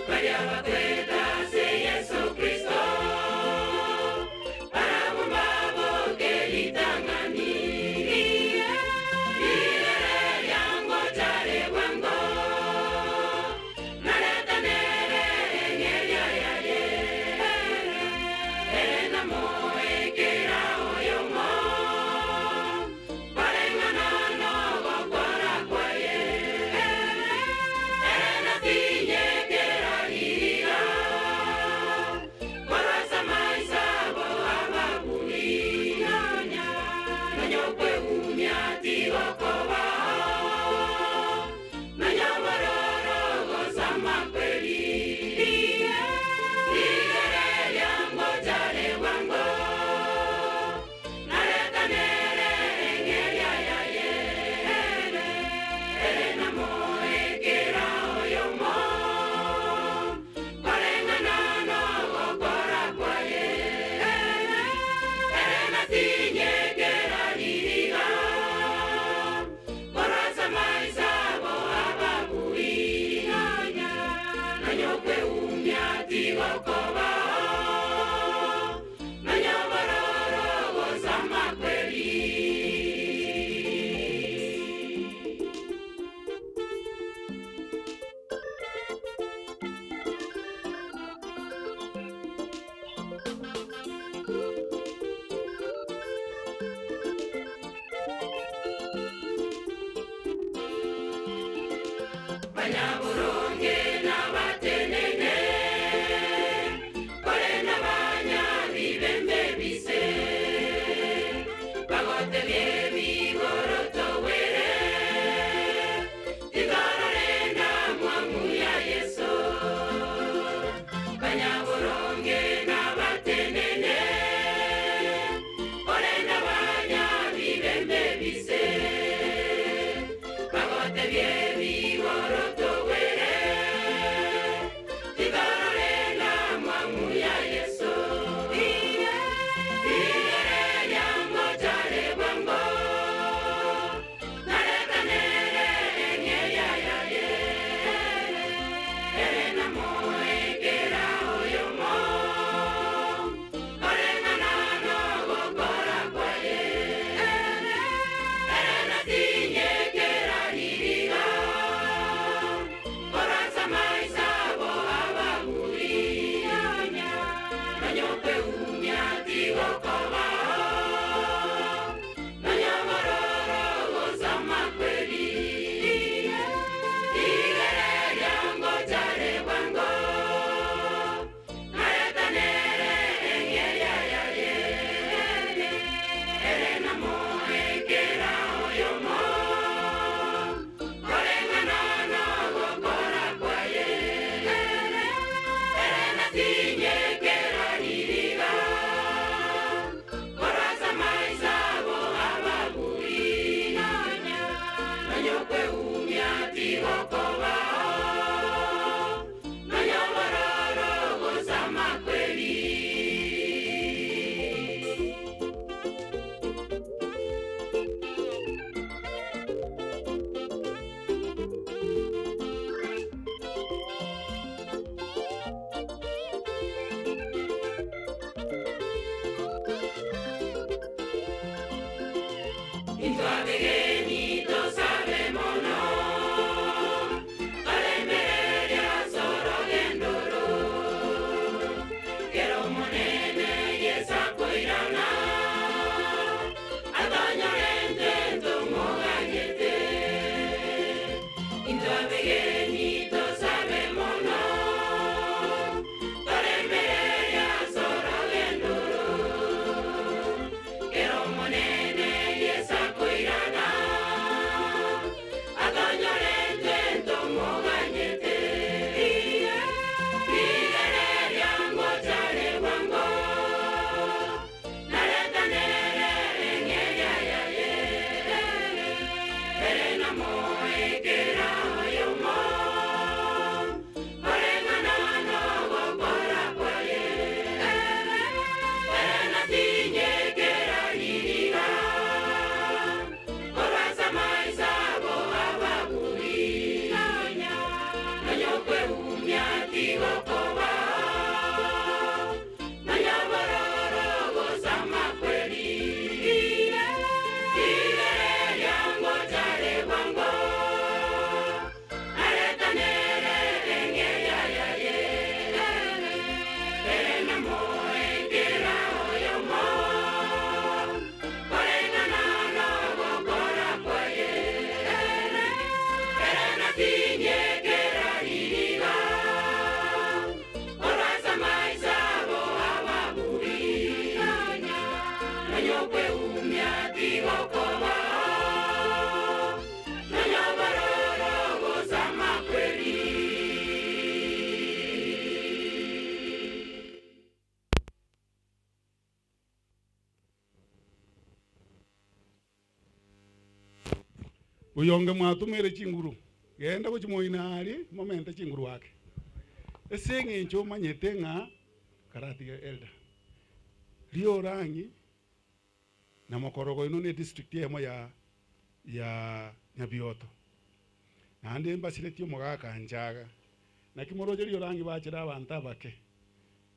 baria bakweta ase Yesu Kristo, barabwo mbaboke ritang'ani. Rirere ryango chare bwango, naretanere eng'eria yaye, ere namoekera oyomo, bareng'ana nogokora kwaye, ere natinyekera rira, korwasa maisabo ababuri, nonya nonyokwegumia tigokobao, nonyobororo gosama kweri. Rigere ryango chare bwango, naretanere eng'eria yaye, ere namoekera oyomo, koreng'ana nogokora kwaye, ere natinyekera ririga, korwasa maisabo ababui, nonya nonyokweumia tigokobao, nonyobororo gosama kweri. Banyaburonge n'abatenene, kore n'abanyabibembe bise, bagotebye bigoro towere, titororenda mwamu ya Yesu. Banyaburonge n'abatenene, kore n'abanyabibembe bise, bagotebye bigoro towere, titororenda mwamu ya Yesu. Okweumia tigokobao, nonya obororo gose amakweri. Oyonge mwatomeire chinguru, genda gochia moino aria, momente chinguru ake. Ase eng'encho omanyete ng'a karatige elder. Riorang'i na mokorogo ino ne district eyemo ya ya Nyabioto. Naende mbasiretie omogaka nchaga. Naki moroche riorang'i bachire abanto abake.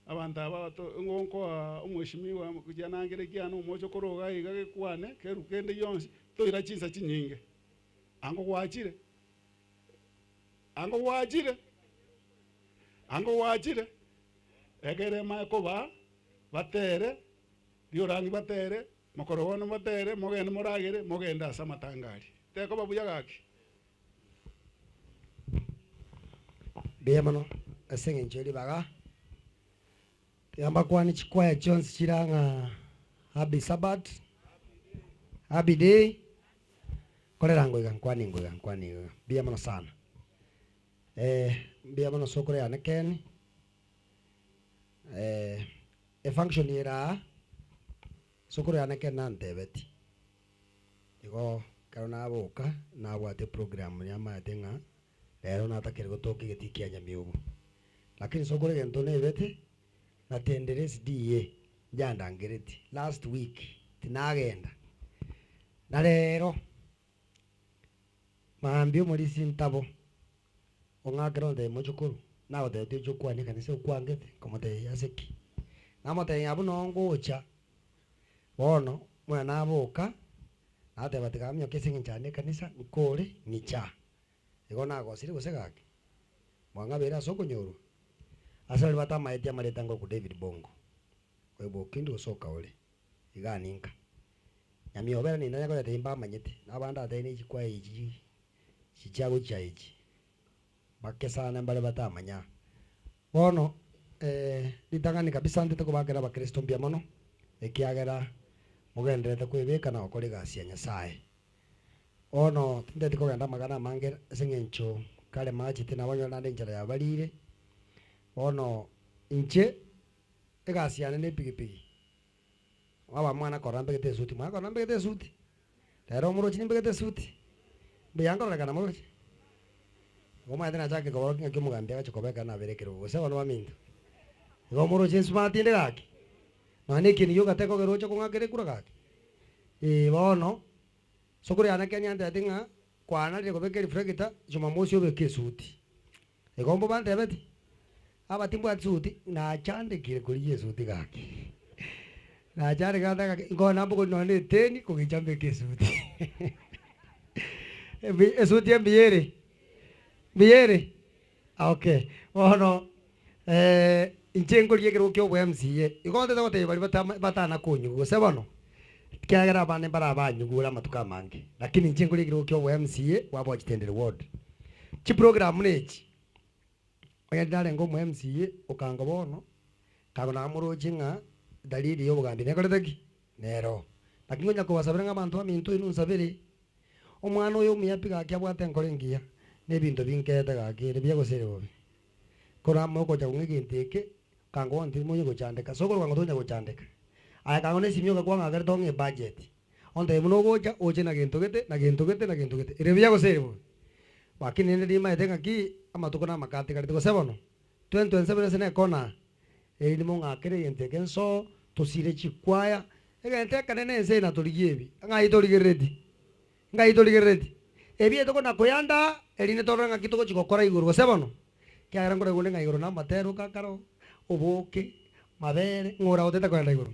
Abanto aba bato ngonkoa omweshimiwa gianangere kiane omoche koroga iga gekwane keru kende gionsi toira chinsa chinyinge. Ango gwachire? Ango gwachire? Ango gwachire? Ekere emaye kobaa batere, riorang'i batere, mokorogono batere, mogende moragere, mogende ase amatanga aria. Tekoba buya gaki? Mbuya mono ase eng'encho ye ribaga, tiga mbakwane chikwaya chionsi chire ng'a happy sabbath, happy day, korera ngoiga nkwane ngoiga nkwane iga, mbuya mono sana. Mbuya mono sokoro yane Ken, efunction ere aa, sokoro yane Ken nantebeti, igo ekero naboka, nabwate eprogram yamaete ng'a rero natakire gotoka egetii kia Nyamiobo. Lakini sokoro egento nebete, natendire SDA nyandangereti last week tinagenda, na rero Maambia omorisia ntabo, ong'akera ontebia mochokoro, nagotebetie oche okwane ekanisa okwangete, nkamotebia ase ki? Namotebia ng'a buna ongocha, bono buna naboka, nateba tiga aminyoke ase eng'encho yane ekanisa, nkore ng'icha. Igo nagosire gose gaki? Mwang'abeire ase okonyorwa? Ase baria batamaeti amareta ngokwa David Bongo, oyo bw'Okindi gose Okaore, iga ninka. Nyamiobera ninde onye koreta imbamanyete, na abande atari ne chikwaya echi chichia gochia echi, bakesana mbare batamanya. Bono ritang'ani kabisa ntete kobakera abakristo mbuya mono, ekiagera mogendererete kwebeka na gokora egasi ya Nyasaye. Bono tinteti kogenda amagana amange ase eng'encho kare machete nabanyore naende enchara yabarire. Bono inche egasi yane ne epigipigi. Mwaba mwana korora mbegete esuti, mwana korora mbegete esuti, rero omorochi nimbegete esuti, mbuya nkororekana moroche? Igo omanyete nachake koborokia ng'aki omogambi agacha koba ekero nabere ekerogo, gose bono baminto? Igo omoroche esmart inde gaki, nonya na ekieni gioka tekogera oche kong'akera ekura gaki? Eeh bono, sokoro yane Kenya antebeti ng'a kwanarire kobeka ereflector, jumamosi obeke esuti. Igo mbobe antebeti, Aba timbwati suti, nachandekire korigia esuti gaki. Nachandekire gati gaki, nkoe nambogori nonya na eteni kogicha mbeke esuti. Ebi esuti embuya ere? Mbuya ere? Okay, bono inche nkorigia ekerogo kia obo MCA, igo ntete gotebia baria batama batana konyigwa gose bono, ekiagera abande mbarabanyigure amatuko amange, lakini inche nkorigia ekerogo kia obo MCA bwa Bochitendere ward. Chiprogram buna echi, onye tinarenge omo MCA, okanga bono, kago namoroche ng'a dalili ya obogambi nekorete ki? Nero. Naki ngonya kobasabera ng'a abanto baminto inwe nsabere, omwana oyo omuya pi gaki abwate enkoro engiya, na ebinto binkeete gaki ere buya gose ere bobe. Korwa amo ogocha kong'a egento eke, kango bono timonya gochandeka, ase okorwa kango tonya gochandeka. Aye kango na esimi yoka kwang'akerete ong'e ebudget, Ontebie buna ogocha, oche na gento gete, na gento gete, na gento gete. Ere buya gose ere bobe? Lakini rende nimaete ng'aki amatuko namake atigarete, gose bono? 2027 ase nekona, erinde mong'akere egento eke nsoo, tosire chikwaya, egento ekenene ense eye natorigie ebi. Ng'ai torigerereti? Ng'ai torigerereti? Ebi etokona koyanda, erinde torore ng'aki togochia gokora igoro, gose bono? Ekiagera nkorora onde ng'a igoro namateruka akaro, oboke, mabere, ng'o oragotete kogenda igoro?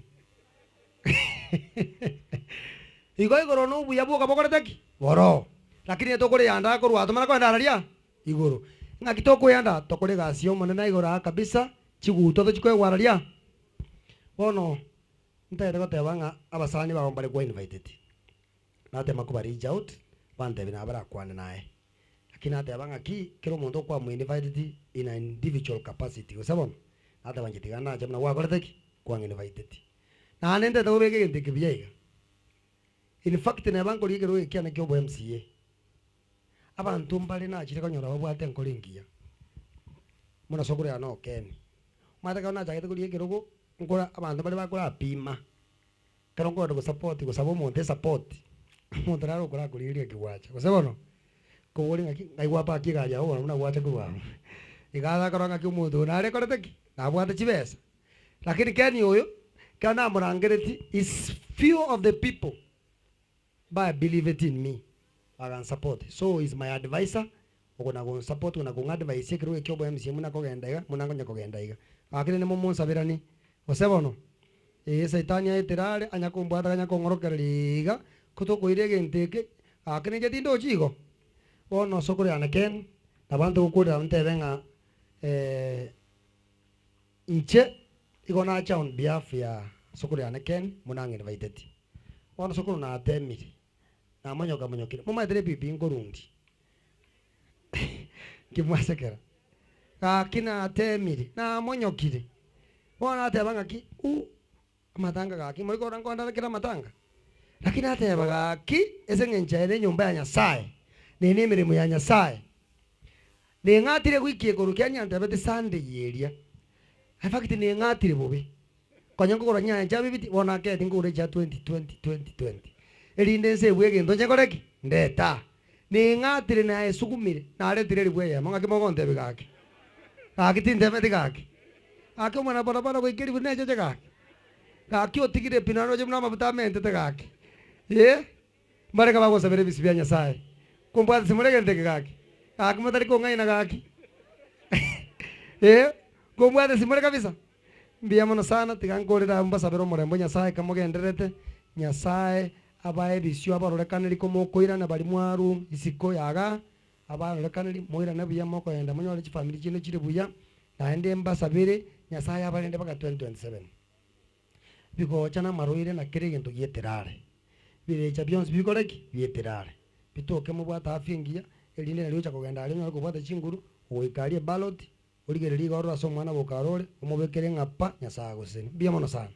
Igo igoro nobuya bwoka bokorete ki? Boroo. Lakini ere tokoreyanda korwa aa tomana kogenda araria igoro. Ng'aki tokoyanda? Tokore egasi y'Omonene igoro aa kabisa, chigutwa tochikoegwa araria. Bono ntagete goteba ng'a abasani bao mbare kwa invited. Natema koba reach out, bantebia nabo barakwane naye. Lakini nateba ng'aki kera omonto okwamo invited in an individual capacity gose bono? Nateba inche tiga nache buna gwakorete ki? Kwang'invited. Naende ntagete kobeka egento eke buya iga. In fact neba nkoria ekerogo eke kiane kia obo MCA, abanto mbare nachire konyora babwate enkoro engiya, buna sokoro yane Okeni. Omanyete ekero nachagete koria ekerogo, nkora abanto mbare bakorapima, ekero nkogenda gosupport gosaba omonto esupport, omonto nare okorakorigereria ng'aki gwacha, gose bono? Kobori ng'aki, ng'ai gwapaki egari yago bono buna gwacha korwa abwo. Iga azakorora ng'aki omonto oyo narekorete ki? Nabwate chibesa. Lakini Ken oyo, ekero namorangeretie, is few of the people ba believed in me, bagansupport. So is my adviser, okona gonsupport kona kong'advise ekerogo ekio obo MCA buna kogenda iga, buna nkonya kogenda iga. Lakini nimomonsabirani, gose bono, ee saitani aetera are, anya kombwata anya kong'orokereria iga, ko tokoira egento eke, gaki ninche tindochi igo. Bono sokoro yane Ken, nabo ntogokorera ntebe ng'a Inche igo nacha on behalf ya sokoro yane Ken buna ang'inviteti. Bono sokoro natemire, namonyoka monyokire, momanyete ne ebibi nkorundi nki mwasekera? Gaki natemire, namonyokire, bono nateba ng'aki uu amatanga gaki mori korora nkoenda kera amatanga? Lakini nateba gaki ase eng'encho eye nenyomba ya Nyasaye, na eye nemeremo ya Nyasaye, Neng'atire goika igoro ekiagera niantebete Sunday eria. In fact neng'atire bobe. Konya nkogora nyanya chia bibiti, bono naketi nkogora echia 20 20 20 20. Erinde nsebwe egento nche nkore ki? Ndete aa. Neng'atire naesugumire, naretire elifu eyemo ng'aki mogontebia gaki? Gaki tintebeti gaki? Gaki omwana bodaboda goika elifu necheche gaki? Gaki otigire pi naroche buna amafuta amentete gaki? Eh! Mbareke bagosabera ebisio bia Nyasae. Kombwate simore egento eke gaki? Gaki motari kong'aina gaki? Ee, kombwate simore kabisa? Mbuya mono sana, tiga nkorere abwo mbasabere omorembe o Nyasae kamogendererete. Nyasae abae ebisio abarorekaneri komokoirana baria mwarwa isiko ya igaa, abarorekaneri moirane buya mokoenda monyore chifamiri chiaino chire buya, naende mbasabere Nyasae abarende mpaka 2027. Bigocha namarwaire na kera egento gieterare. Birecha bionsi bikore ki? Bieterare. Bitoke mobwate afya engiya, erinde nario ocha kogenda aria onyore kobwata chinguru, ogoika aria eballot, origererie iga orore ase omwana bokare ore, omobekere ng'a pa, Nyasae agosesenie. Mbuya mono sana.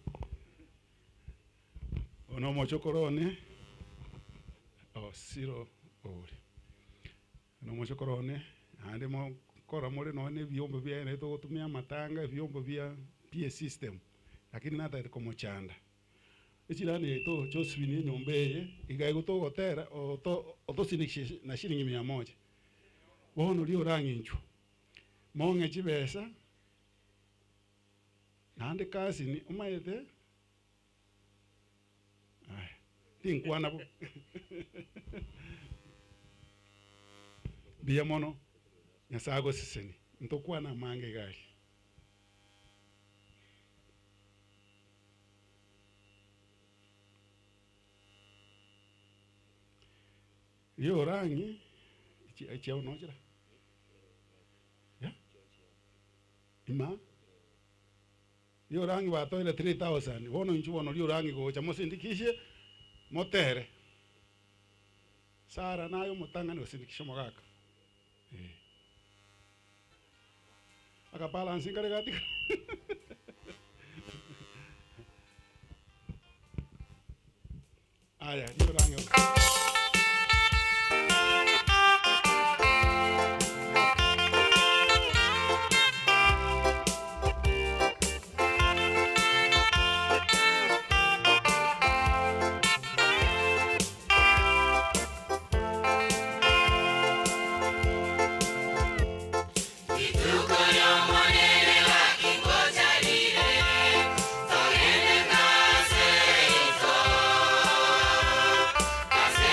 Oyo nomochokoro one, Osiro oria. Nomochokoro one, naende mokora more nonya na ebiombo biaye naye togotumia amatanga, ebiombo bia PA system, lakini natagete komochanda. Echirani yaito Josephine enyomba eye, iga igo togotera oto otosinikishe na shilingi mia moja. Bono riria orang'inchwe, mong'e chibesa, naende cousin omanyete. Aya, tinkwana bo. Mbuya mono, Nyasae agosesenie. Ntokwane amange iga aria. Riorang'i, echiao nochira? Ima. Riorang'i batoire 3000 bono inchuo bono riorang'i gocha mosindikishe motere. Sarah naye omotang'ani gosindikisha omogaka eh. Aka balance nkare gatigara Aya riorang'i. Rituko ri'Omonene gaki ngocha rire, togende ase ito, ase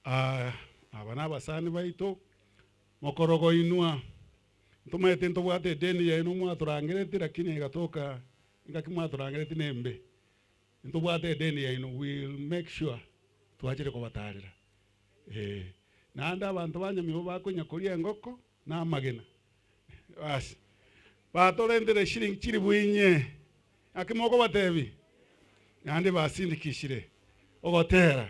Ah, aba na abasani baito mokorogo inwa ntomaete ntobwate edeni yaino mwatorangereti lakini egatoka ngaki mwatorangereti nembe ntobwate edeni yaino will make sure twachire kobatarera eh naende abanto banyamiobo bakonya koria engoko na amagena basi batorendere shilingi chiri bwinye akimoko batebi naende basindikishire ogotera.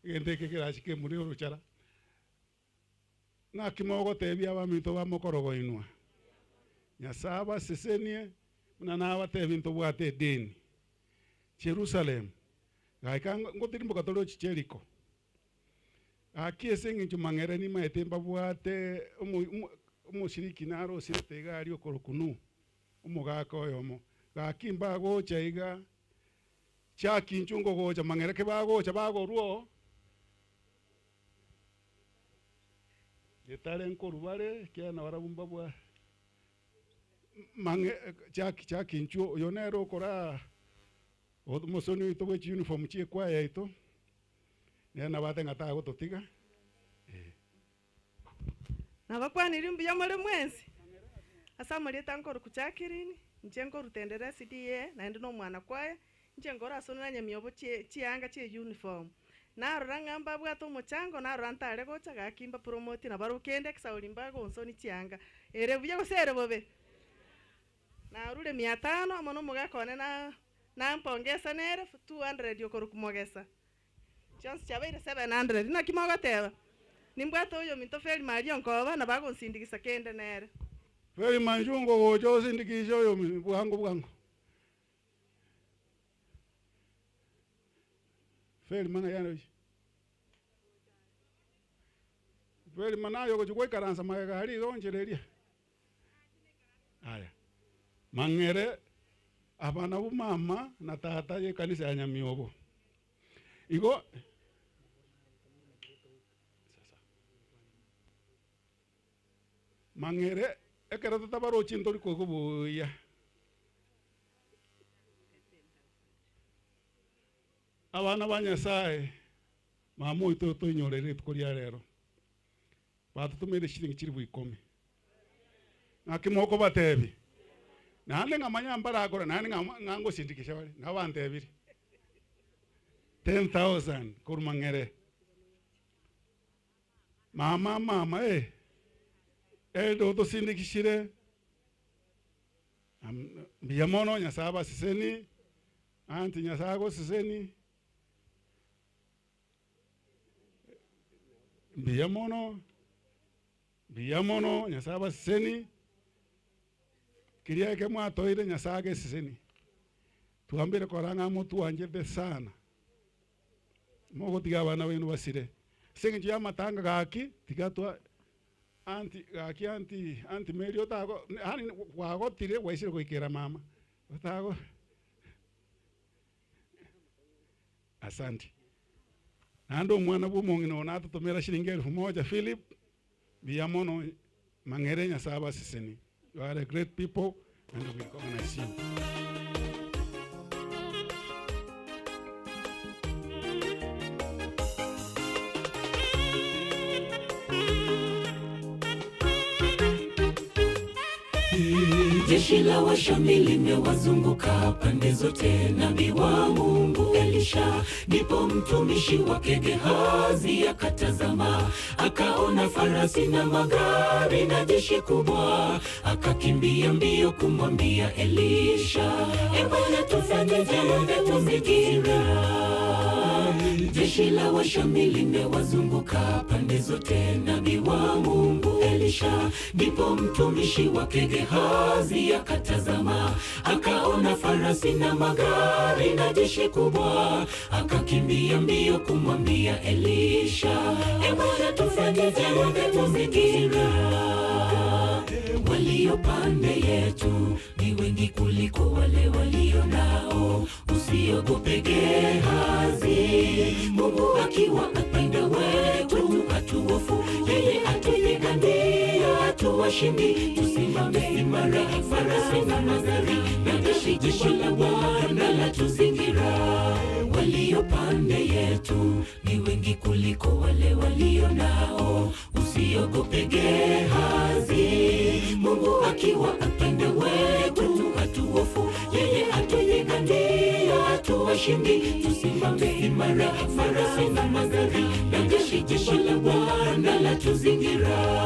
Egento eke kerachike muri orochara. Ng'aki mogotebia abaminto ba mokorogoinwa? Nyasae abasesenie, buna nabatebie ntobwate edeni. Jerusalem, gaika ngotirimboka tore ochi Jeriko. Gaki ase eng'encho mang'ere nimaete mbabwate omoshiriki nare osirete iga aria okorokwa Nuhu, omogaka oyomo. Gaki mbagocha iga, chaki inchuo ngogocha mang'ere ki bagocha bagorwa oo, Getare nkorwa bare, ekiagera nabarabwo mbabwa mang'e chaki chaki inchuo, oyo nere okoraa omosoni oito bwe chiuniform chia ekwaya yaito, nere nabate ng'a tagototiga, eh. Nabakwanirie mbuya more mwensi, ase amarieta nkorokwa Jacqueline, inche nkorutendera SDA, naende na omwana kwaye, inche nkorasonera nyamiobo chie chianga chie uniform. Narora ng'a mbabwate omochango, narora ntare gocha, gaki mbapromotie nabarobwo kende ekesauri mbagonsoni chianga. Ere buya gose ere bobe? Narure mia tano amo na omogaka one na nampongesa nere 200 okorokwa Mogesa. Chionsi chiabeire 700. Naki mogoteba? Nimbwate oyominto Felima aria onkoba, nabo agonsindigisa kende nere. Felima inchuo ngogocha osindikise oyominto bwango bwango. Felima ng'ai aroche? Felima naye ogochia goikaransa magega aria iga onchera eria. Aya, mang'ere aba nabwo mama na tata y'ekanisa ya Nyamiobo. Igo mang'ere ekero totabarochi ntori koigwa buya. Abana ba Nyasaye, mama oito otoinyorere rituko ria rero, batotomeire chiringi chilifu ikomi. Naki mokobatebia? Naende ng'amanya mbarakore, naende ng'a ngosindikisha bare, nabo bantebirie. 10,000 korwa mang'ere. Mama, mama, eh, ere otosindikishire, mbuya mono, Nyasaye abaseseni, aunty Nyasaye agoseseni, mbuya mono, mbuya mono, Nyasaye abaseseni, kiria eke mwatoire Nyasaye ageseseni. Twambire kora ng'a motwanchete sana, mogotiga abana baino basire. Ase eng'encho ya amatanga gaki, tiga twa aunty gaki aunty aunty Mary otago yaani kwagotire gwaisire goikera mama, otago Asante. Naende omwana bwa omong'ina oyo natotomera shilingi elfu moja Philip, mbuya mono mang'ere Nyasaye abaseseni. You are a great people and we recognize you. Jeshi la Washami limewazunguka pande zote, nabii wa Mungu Elisha. Ndipo mtumishi wake Gehazi akatazama, akaona farasi na magari na jeshi kubwa, akakimbia mbio kumwambia Elisha, e Bwana, tufanyeje? Tumezingira jeshi la Washami limewazunguka pande zote, nabii wa Mungu Elisha. Ndipo mtumishi wake Gehazi akatazama, akaona farasi na magari na jeshi kubwa, akakimbia mbio kumwambia Elisha, e Bwana, tufanyeje? Tumezingira walio pande yetu ni wengi kuliko wale walio nao. Usiogope Gehazi, Mungu akiwa upande wetu hatuhofu, yeye atupigania, atuwashindi. Tusimame imara, farasi na magari na jeshi, jeshi la Bwana latuzingira. Walio pande yetu ni wengi kuliko wale walio nao. Usiogope Gehazi, Mungu akiwa upande wetu hatuhofu, yeye atupigania, atuwashindi. Tusimame imara, farasi na magari na jeshi, jeshi la Bwana latuzingira.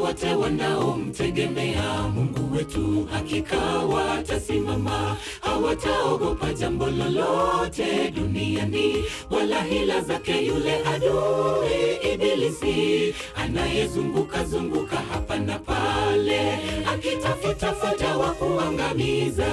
wote wanaomtegemea Mungu wetu hakika watasimama, hawataogopa jambo lolote duniani, wala hila zake yule adui Ibilisi anayezunguka zunguka hapa na pale akitafuta futa wa kuangamiza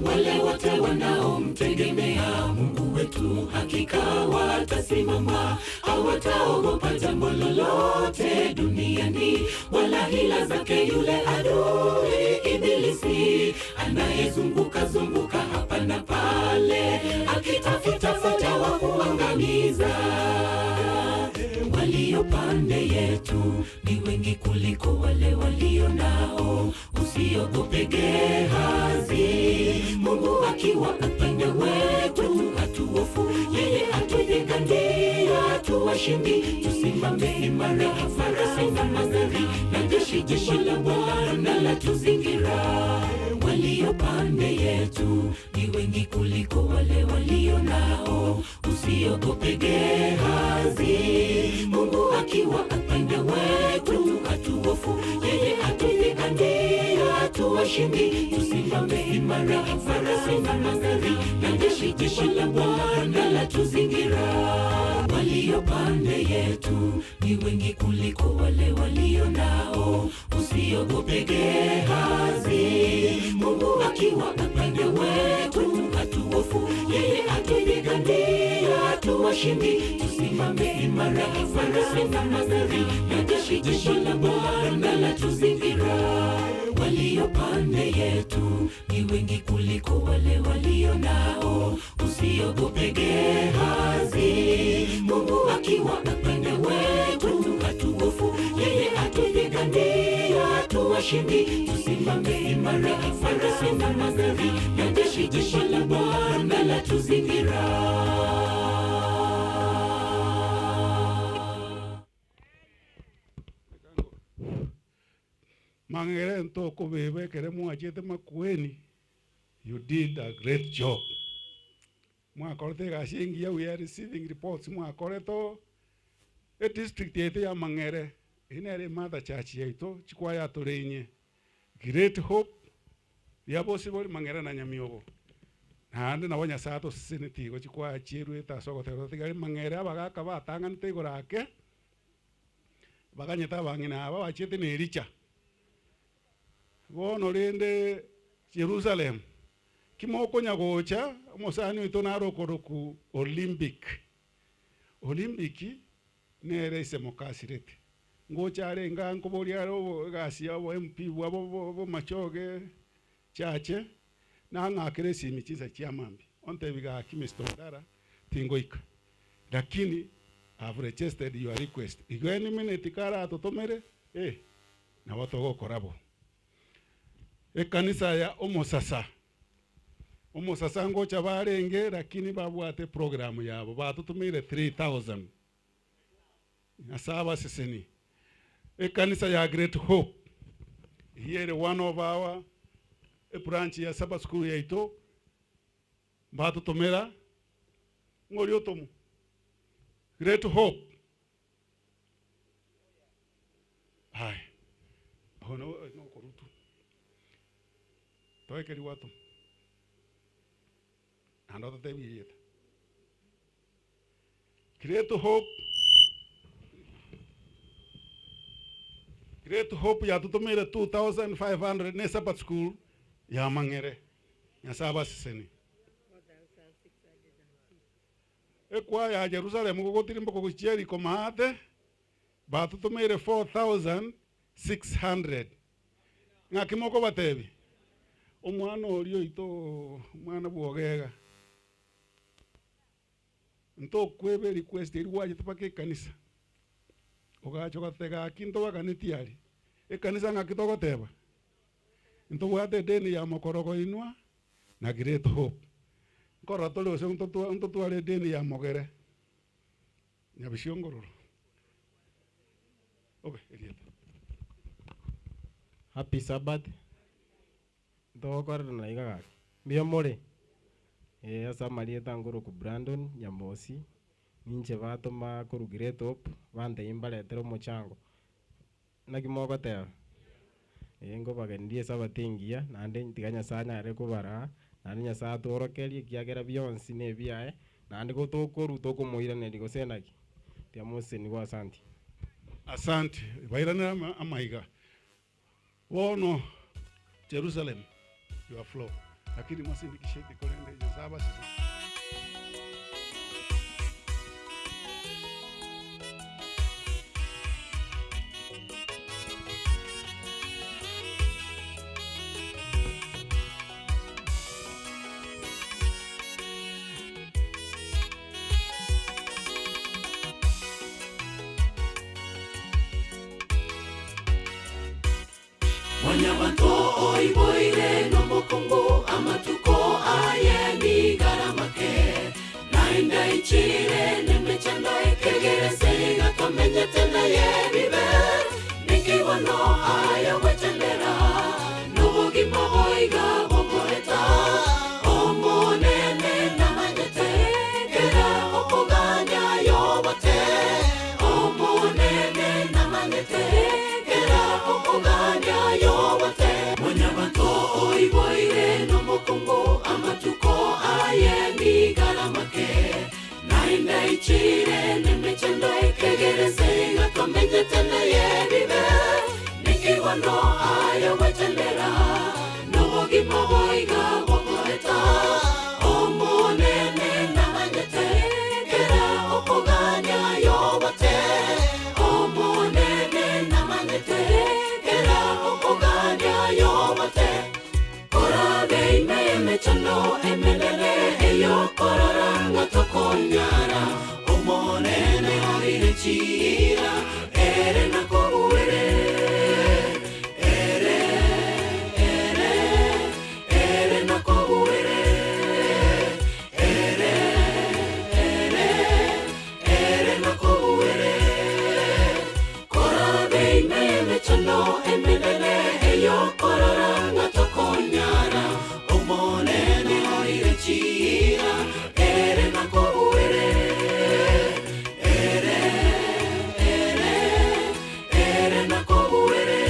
wale wote wanaomtegemea Mungu wetu hakika watasimama, hawataogopa jambo lolote duniani, wala hila zake yule adui Ibilisi anayezunguka zunguka hapa na pale akitafuta futa wa kuangamiza. Walio pande yetu ni wengi kuliko wale walio nao. Usiogope Gehazi, Mungu akiwa upande wetu hatuhofu, yeye atupigania tuwashindi. Tusimame imara, farasi na magari na jeshi, jeshi la Bwana la tuzingira. Walio pande yetu ni wengi kuliko wale walio nao. Usiogope Gehazi, Mungu akiwa upande wetu hatuhofu, yeye atupigania tuwashindi. Tusimame imara, farasi na magari na jeshi, jeshi la Bwana la tuzingira. Walio pande yetu ni wengi kuliko wale walio nao. Usiogope Gehazi, Mungu akiwa upande wetu hatuhofu, yeye atupigania tuwashindi. Tusimame imara, farasi na magari na jeshi, jeshi la Bwana la tuzingira. Walio pande yetu ni wengi kuliko wale walio nao. Usiogope Gehazi, Mungu akiwa upande wetu hatuhofu, yeye atupigania tuwashindi. Tusimame imara, farasi na magari na jeshi, jeshi la Bwana la tuzingira. Mang'ere ntoko bebekere mwachete Makueni, you did a great job. Mwakorete egasi engiya, we are receiving reports mwakoreto e district yetu ya Mang'ere ine ere mother church yaito chikwaya tore inye Great Hope ya bose bori Mang'ere na Nyamiobo naende nabo Nyasaye atoseseneti igo chikwaya chierwete ase ogoteba tigari Mang'ere abagaka batang'anete igoro ake bakanyete abang'ina aba bachiete na ericha bono rende Jerusalem kimokonya gocha omosani oito nare okoroku Olympic Olympic nere ase mokasirete ngocha are nga nkoboria are obo egasi ya obo MP bwabo bo- bomachoge chache nang'akere esimi chinsa chia mambi ontebi gaki Mr. Odara tingoika lakini I've registered your request igo any minute kara atotomere eh nabo togokora bo ekanisa ya omosasa omosasa ngocha barenge lakini babwate program yabo batutumire 3000 nyasaye abaseseni ekanisa ya Great Hope here one of our ebranch ya Sabbath school yaito batutumira ng'ori otomo Great Hope haya ono nokorutu toekeri watu naende ototebiete Great Hope Great Hope yatutumire 2500 ne Sabbath school ya Mang'ere nyasaye abaseseni ekwa ya Jerusalem gogotirimboka gochia Jericho maate batutumire 4600 ng'aki mokobatebi omwana oria oito omwana bwogega ntokweba request eri gwachete mpaka ekanisa ogacha ogatega aki ntobaganeti aria ekanisa ng'aki togoteba ntobwate edeni ya mokorogo inwa na Great Hope nkorora tore gose ntotware edeni ya mogere nyabisiongororo obe erieta Happy Sabbath. Ntogokorera na iga gaki. Mbuya more? Eh, ase amarieta ngoroku Brandon Nyamosi, ninche batoma korwa Great Hope, bantebia mbaretere omochango. Naki mogoteba? Ee, nkobagenirie Esabato engiya, naende tiga Nyasae anyare kobaraa, naende Nyasae atworokerie, ekiagera bionsi nebiaye, naende gotokorwa tokomoiraneria gose naki? Tiga mosesenigwe asanti. Asante, bairanere amaiga. Bono Jerusalem your floor, lakini mwasindikisheti korende Nyasae abasese. Mwanyabanto oiboire nomokungu amatuko aye nigaramake naende aichire nemechando ekegerese gatomenyete naye bibe nikibono aye gwechandera nobogima boiga bokoeta omonene namanyete kera okoganya yobote omonene namanyete kera okoganya yobote mwanyabanto oiboire nomokungu amatuko aye nigaramake naende aichire nemechando ekegerese gatomenyete naye bibe nikibono aye gwechandera nobogima boiga bokoeta omonene namanyete kera okoganya yobote omonene namanyete kera okoganya yobote korabe ime emechando emenene eyokorora ng'atokonyara omonene orire chiira ere nakobuere ere ere ere nakobuere ere ere ere nakobuere korabe ime emechando emenene eyokorora ng'atokonyara omonene orire chiira ere nakobuere ere ere ere nakobuere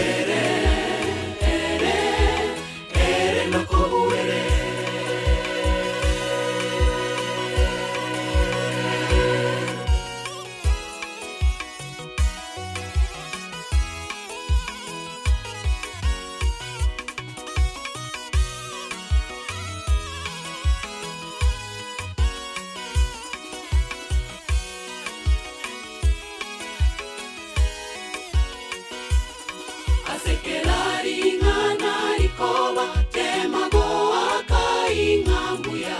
ere ere ere nakobuere. Asekerari ng'ana rikoba temagoaka ing'ambuya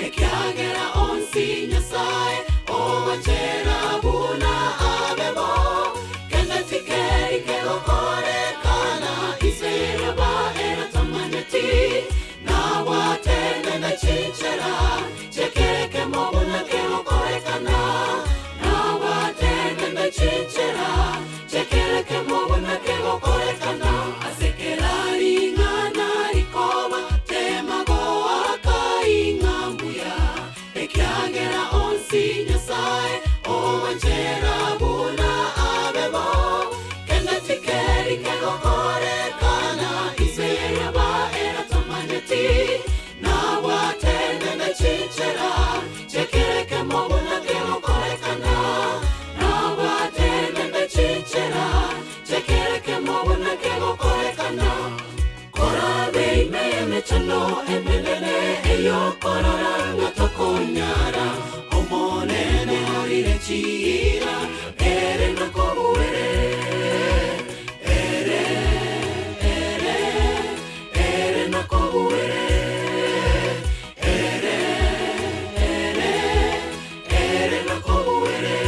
ekiagera onsi Nyasaye owachera buna abebo kenda tikeri kegokorekana isereba eratamanyeti nabwatenene chinchera chekereke mobuna kegokorekana nabwatenene chinchera chekereke mobuna kegokorekana asekerari ng'ana rikoba temagoaka ing'ambuya ekiagera onsi Nyasaye owanchera buna abebo kenda tikeri kegokorekana isereba eratamanyeti nabwatenene chinchera chekereke mobuna kegokorekana nabwatenene chinchera chekereke mobuna kegokorekana korabe ime emechando emenene eyokorora ng'atokonyara omonene orire chiira ere nakobuere ere ere ere nakobuere ere ere ere nakobuere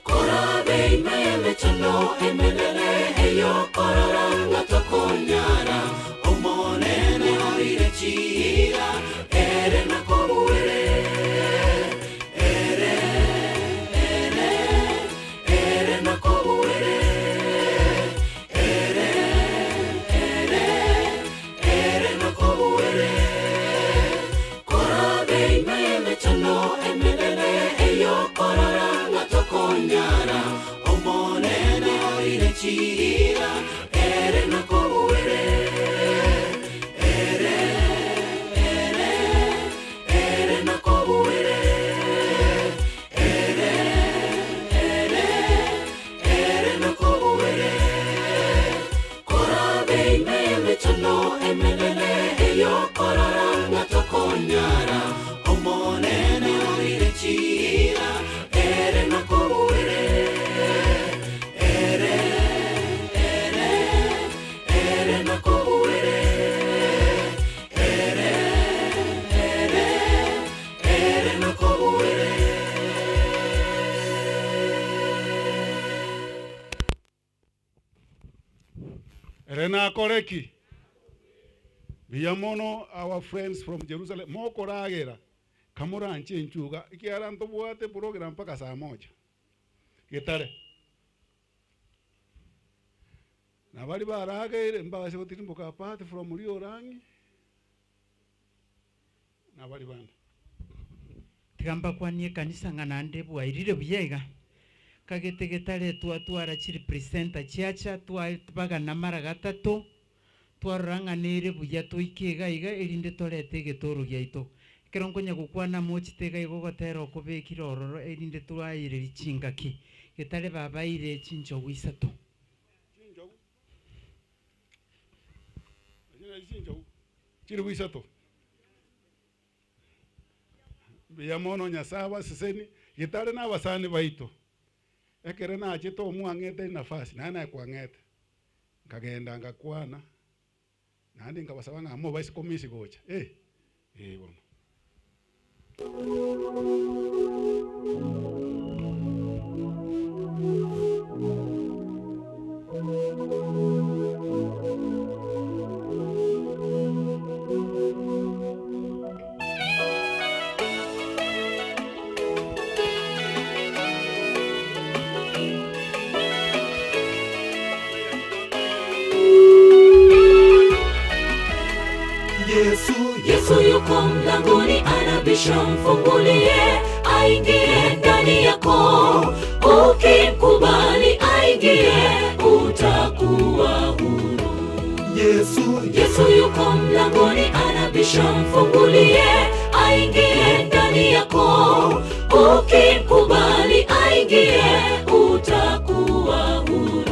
korabe ime emechando emenene eyokorora ng'atokonyara omonene orire chiira ere nakobuere ere ere ere nakobuere ere ere ere nakobuere korabe ime emechando emenene eyokorora ng'atokonyara. chiira ere nakobuere ere ere ere nakobuere ere ere ere nakobuere korabe ime emechano emenene eyo korora ngatokonyara omonene orire chiira ere nakobuere ere ere ere nakobuere ere ere ere nakobuere. Ere nakoreki buya mono our friends from Jerusalem mokoragera kamoranche enchuga ekiara ntobwate program mpaka saa moja getare na bari barageire mbase gotirimboka apart from Riorangi na bari bande. Tiga mbakwanie ekanisa ng'a naende bwairire buya iga kagete getare twatwara chiri presenter chiacha twabagana mara gatato twarora ng'a nere buya toike iga iga erinde torete egetoro giaito ekero nkonya gokwana mochete iga igo ogotera okobekire ororo erinde twaireri chingaki getare babaire chinchogu isato. Chinchogu chinchogu chiri bwisato mbuya mono Nyasaye abaseseni getare na abasani baito ekere nachete omwang'ete nafasi naye nakwang'ete nkagenda ngakwana naende nkabasaba ng'a mobaise komisi gocha eh eh bono. Yesu, Yesu yuko mlangoni anabisha, mfungulie aingie ndani yako. Ukimkubali aingie, utakuwa huru. Yesu, Yesu yuko mlangoni anabisha, mfungulie aingie ndani yako. Ukimkubali aingie, utakuwa huru.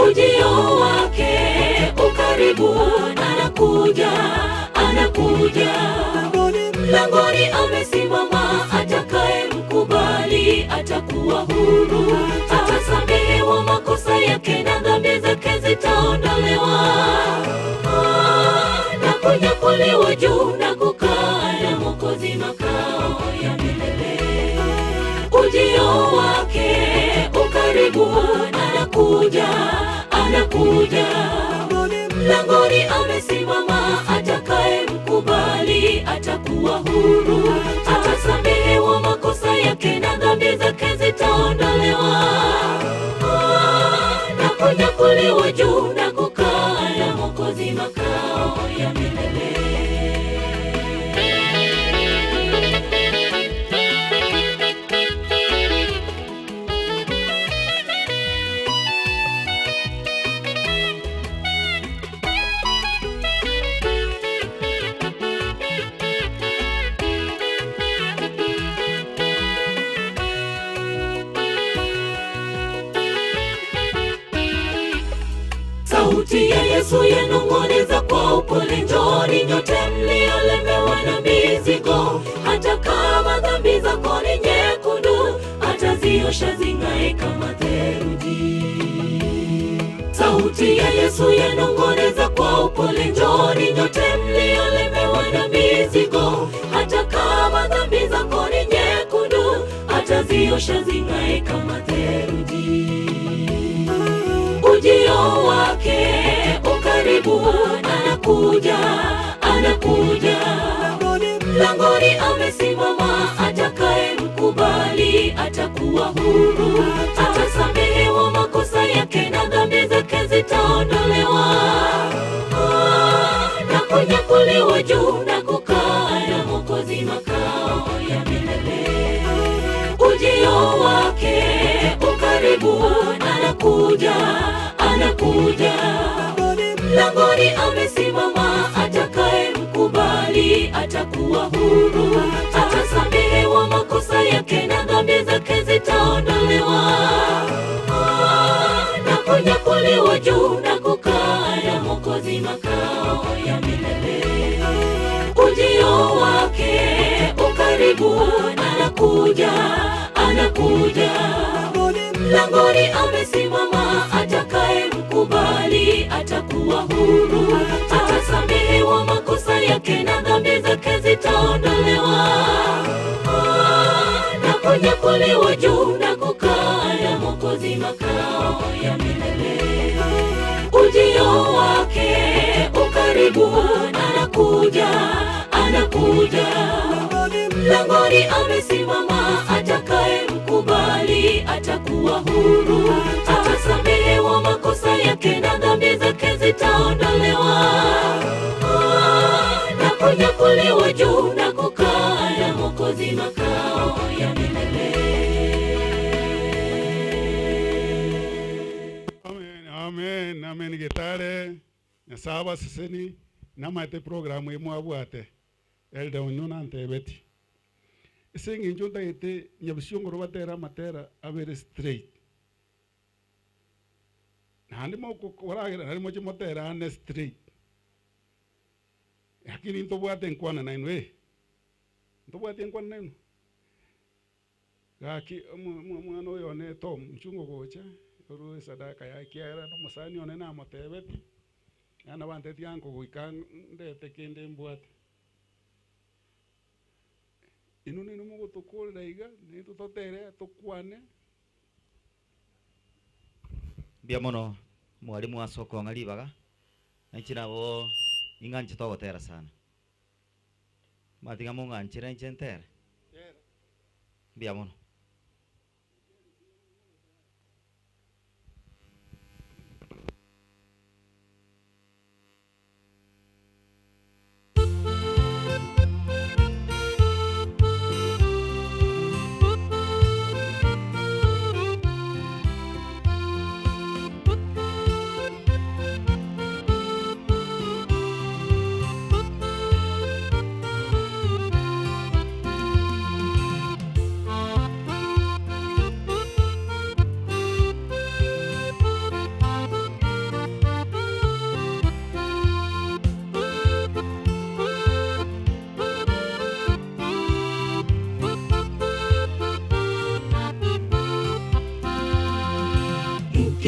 Ujio wake ukaribu, anakuja, anakuja. Mlangoni amesimama, atakaye mkubali atakuwa huru, atasamehewa makosa yake na dhambi zake zitaondolewa, na kunyakuliwa juu na kukaa na Mwokozi makao ya milele. Ujio wake ukaribu, anakuja, anakuja. Mlangoni amesimama, atakaye mkubali atakuwa huru, atasamehewa makosa yake na dhambi zake zitaondolewa, na kunyakuliwa juu na kukaa na Mwokozi makao ya milele. Sauti ya Yesu yanong'oneza kwa upole, njooni nyote mliolemewa na mizigo, hata kama dhambi zako ni nyekundu, ataziosha zing'ae kama theluji. Sauti ya Yesu yanong'oneza kwa upole, njooni nyote mliolemewa na mizigo, hata kama dhambi zako ni nyekundu, ataziosha zing'ae kama theluji. Ujio wake ukaribu, anakuja, anakuja. Mlangoni amesimama, atakaye mkubali atakuwa huru, atasamehewa makosa yake na dhambi zake zitaondolewa, na kunyakuliwa juu na kukaa na Mwokozi makao ya milele. Ujio wake ukaribu, Ukaribu, anakuja, anakuja. Mlangoni amesimama, atakaye mkubali atakuwa huru, atasamehewa makosa yake na dhambi zake zitaondolewa, na kunyakuliwa juu na kukaa na Mwokozi makao ya milele. Ujio wake ukaribu, anakuja, anakuja. Mlangoni amesimama, atakaye mkubali atakuwa huru, atasamehewa makosa yake na dhambi zake zitaondolewa, na kunyakuliwa juu na kukaa na Mwokozi makao ya milele. Ujio wake ukaribu, anakuja, anakuja. Mlangoni amesimama, atakaye mkubali atakuwa huru, atasamehewa makosa yake na dhambi zake zitaondolewa, na kunyakuliwa juu na kukaa na Mwokozi makao ya milele. Amen, amen, amen getare nyasaye abaseseni namaete program imwe abwate elda onyo nantebeti ase eng'encho ntagete nyabusiongoro batera amatera abere straight naende mokokoragera nari moche motere ane straight lakini ntobwate enkwana nainwe eh. Ntobwate enkwana nainwe gaki omwana oyo one Tom nchungo gocha oru esadaka yakiara nomusani one namotebeti naende banteti ankogoika ndete kende mbwate inwe nainwe mogotokorera iga naintwe totere tokwane. Mbuya mono mwalimu ase okong'a ribaga, nainche nabo ning'anche togotera sana. Matiga mong'anchera inche ntere? Mbuya mono.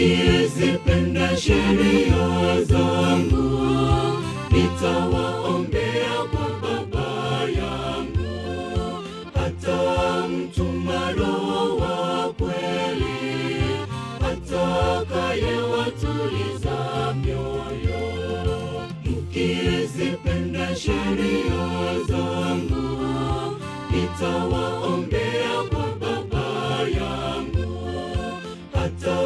Mkizipenda sheria zangu, nitawaombea kwa Baba yangu, hata mtuma Roho wa kweli, atakayewatuliza mioyo. Mkizipenda sheria zangu, nitawaombea kwa Baba yangu, hata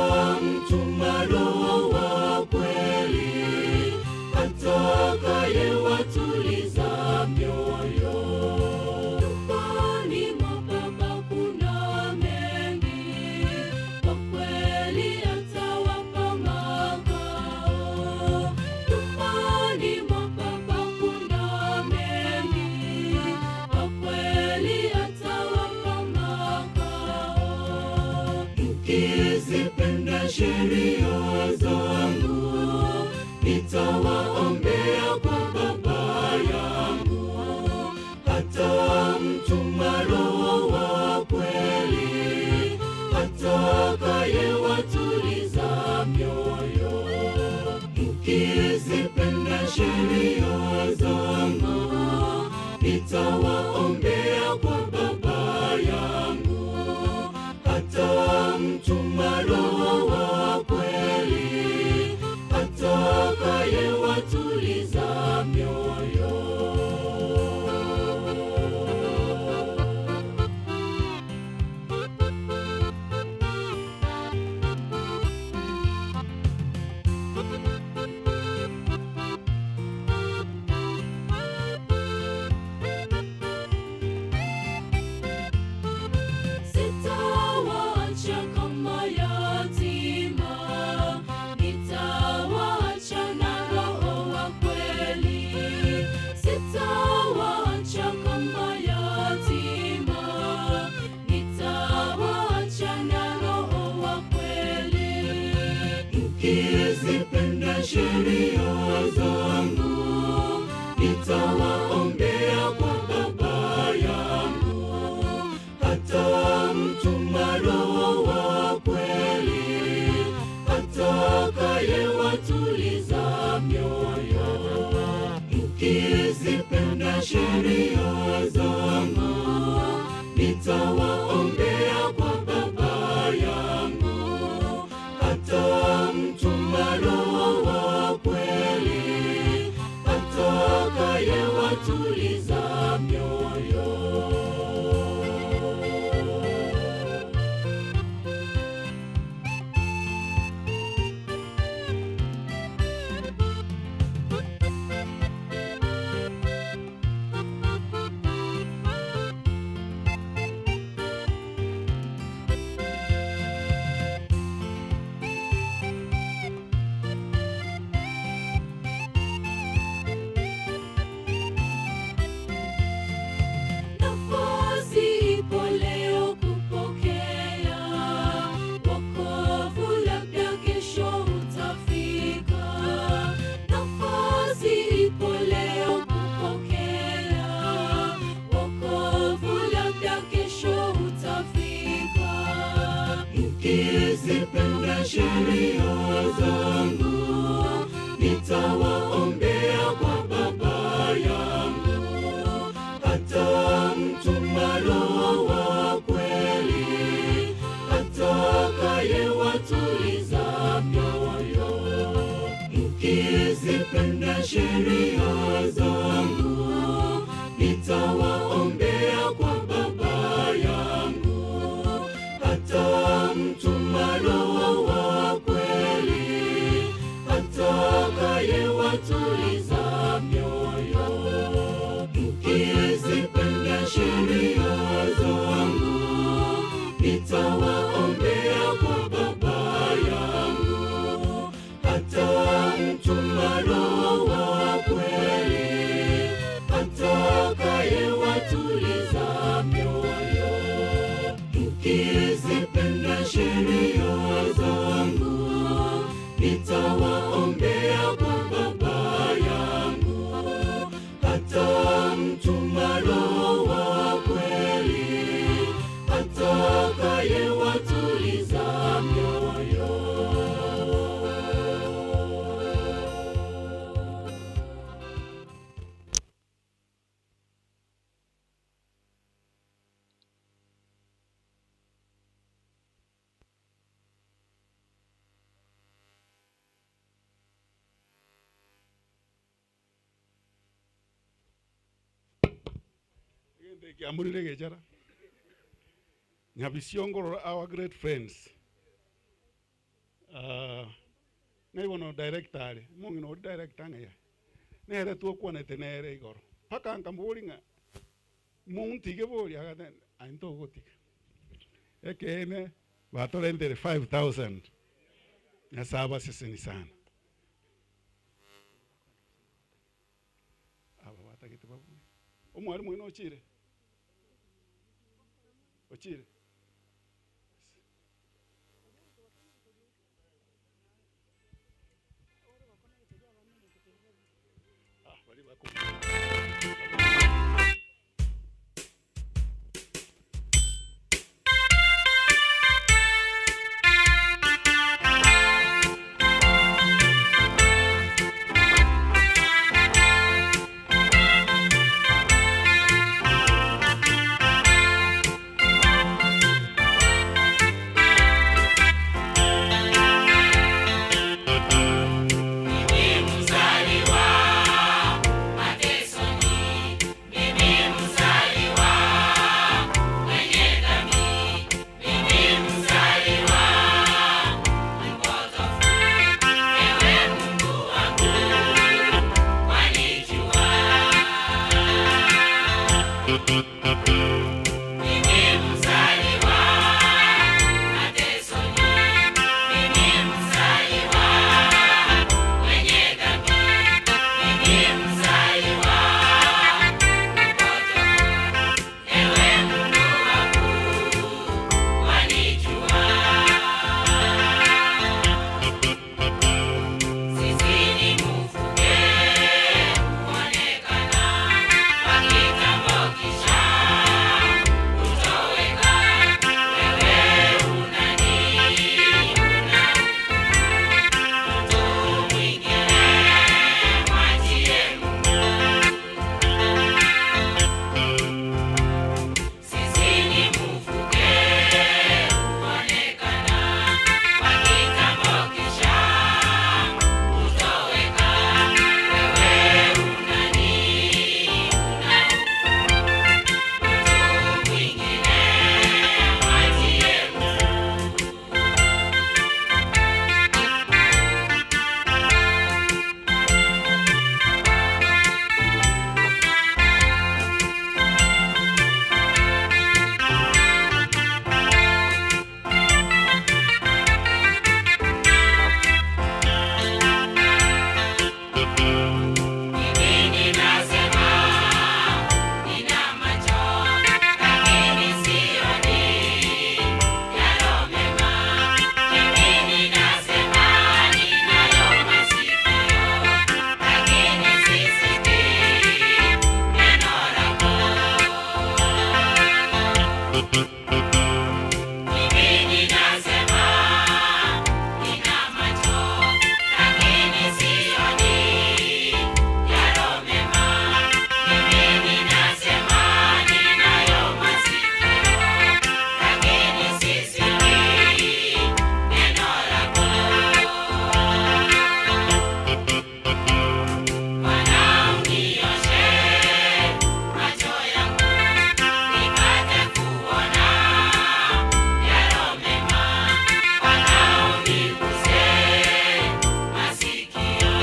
mtuma Roho wa kweli, atakayewatuliza mioyo. Nyumbani mwa Baba kuna mengi, kwa kweli atawapa makao. Nyumbani mwa Baba kuna mengi, kwa kweli atawapa sheria zangu, nitawaombea kwa Baba yangu, atamtuma Roho wa kweli, atakayewatuliza mioyo. Nafasi ipo leo kupokea wokovu, labda kesho utafika. Nafasi ipo leo kupokea wokovu, labda kesho utafika. Mkizipenda sheria zangu, nitawaombea kwa Baba yangu atamtuma Roho wa kweli, atakayewatuliza mioyo. Mkizipenda sheria zangu, nitawaombea kwa Baba yangu, atamtuma Roho wa kweli, atakayewatuliza mioyo. Mkizipenda sheria zangu, nitawaombea kwa Baba yangu, atamtuma Roho wa kweli, atakayewatuliza mioyo. Mkizipenda sheria zangu, nitawaombea kwa Baba yangu, atamtuma Roho wa kweli, atakayewatuliza mioyo. Kiamurire gechara Nyabisiongo our great friends naibono director ari mung'ina ori director ng'aya nere twokwanete nere igoro mpaka nkambori ng'a muntige bori agate ainto ogotiga ekeene batorentere 5000 Nyasaye abaseseni sana aba batagete babuye omwarimu oino ochire ochire Ah, bali bako Thank Mimi ninasema nina macho lakini sioni yalo mema. Mimi ninasema ninayo masikio lakini sisikii neno lako. Bwana unioshe macho yangu nipate kuona yalo mema. Bwana uniguse masikio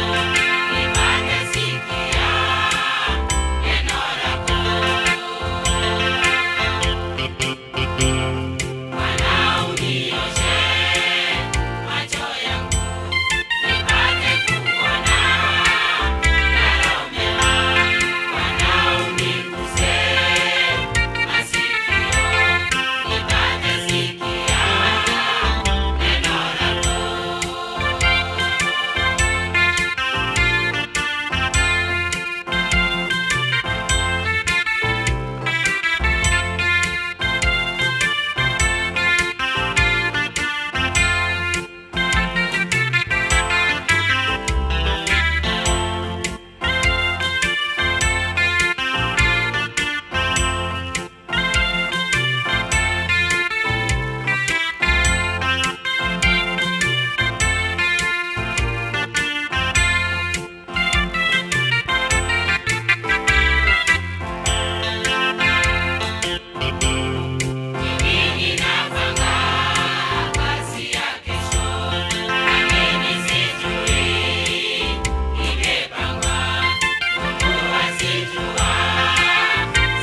nipate sikia neno lako. Bwana unioshe macho yangu nipate kuona yalo mema. Bwana uniguse masikio nipate sikia neno lako. Mimi ninapanga kazi ya kesho, lakini sijui imepangwa. Mungu asijua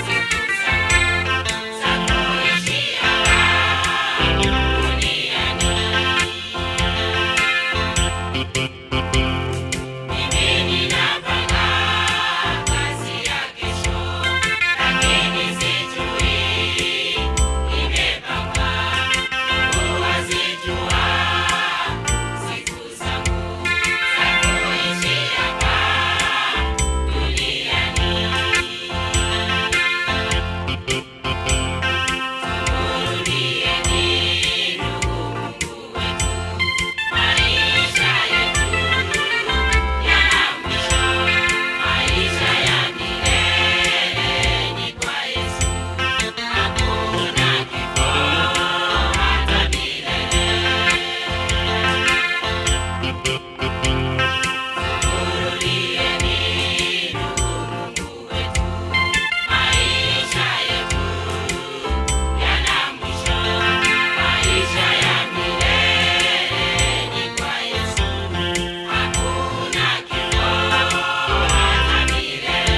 siku zangu za kuishi hapa duniani. Mimi ninapanga kazi ya kesho, lakini sijui imepangwa. Mungu azijua siku zangu za kuishi hapa duniani. Tumurudieni ndugu Mungu wetu, maisha yetu yana mwisho, maisha ya milele ni kwa Yesu. Hakuna kifo hata milele. Tumurudieni ndugu Mungu wetu, maisha yetu yana mwisho, maisha ya milele ni kwa Yesu. Hakuna kifo hata milele.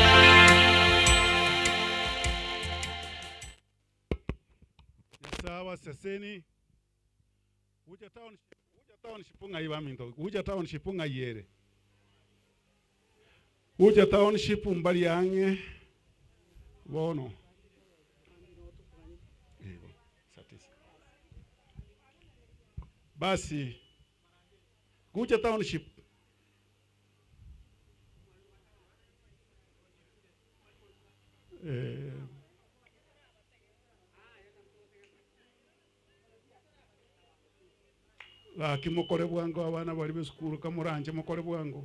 Sawa seseni uja town uja township ng'ai baminto uja township ng'ai ere uja township mbali yang'e bono Igo, saa tisa. Basi Gucha township eh, gaki mokore bwango abana bari besukuru kamuranje mokore bwango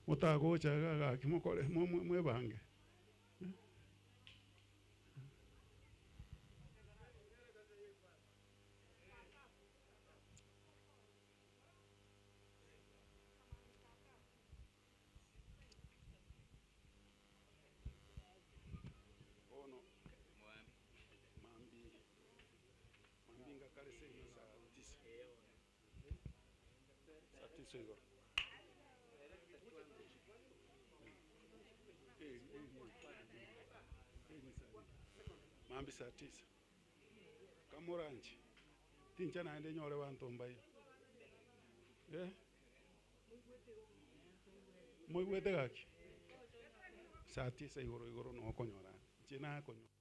mutagocha gaki mokore mwebange. Saa tisa igoro. Mambi saa tisa kamuranje tincha naende nyore bantombayo eh? Moigwete gaki saa tisa igoro igoro nokonyora nche nakonyora.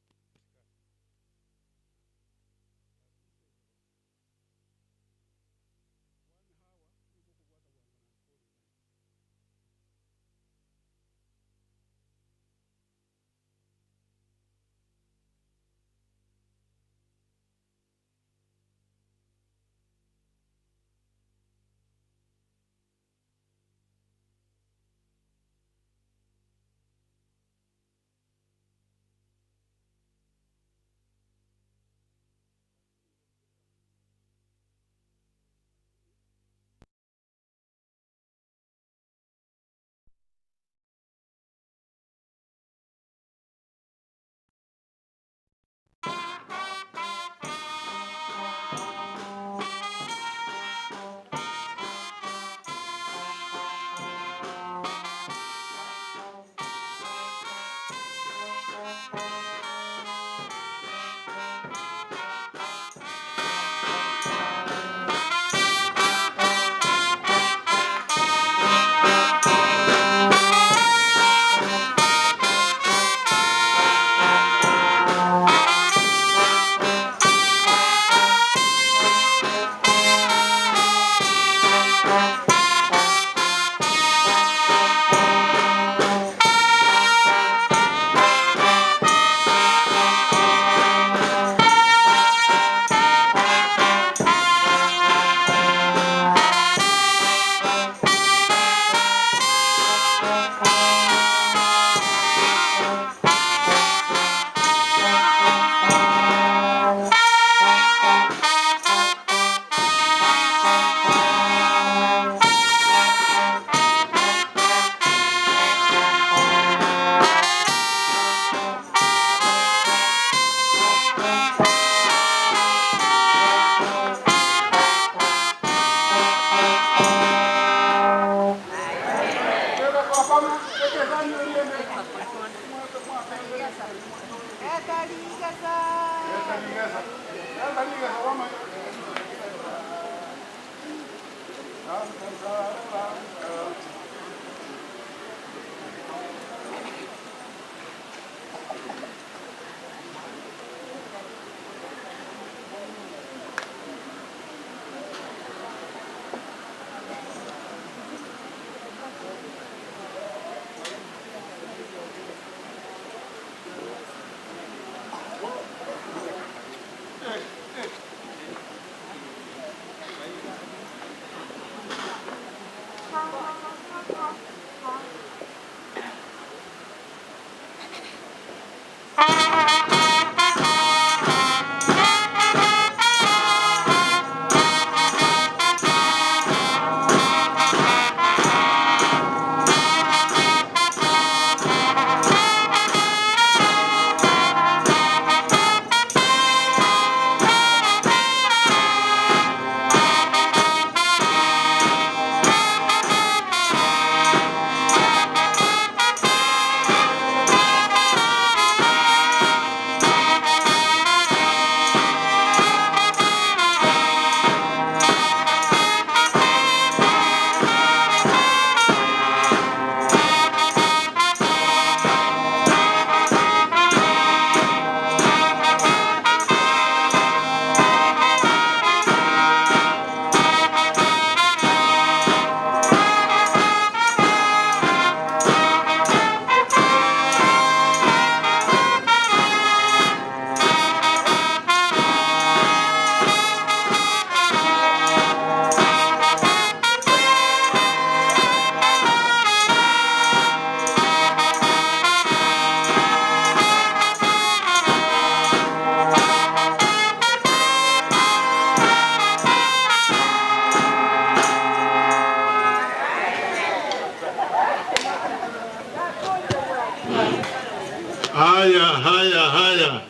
Haya, haya, haya.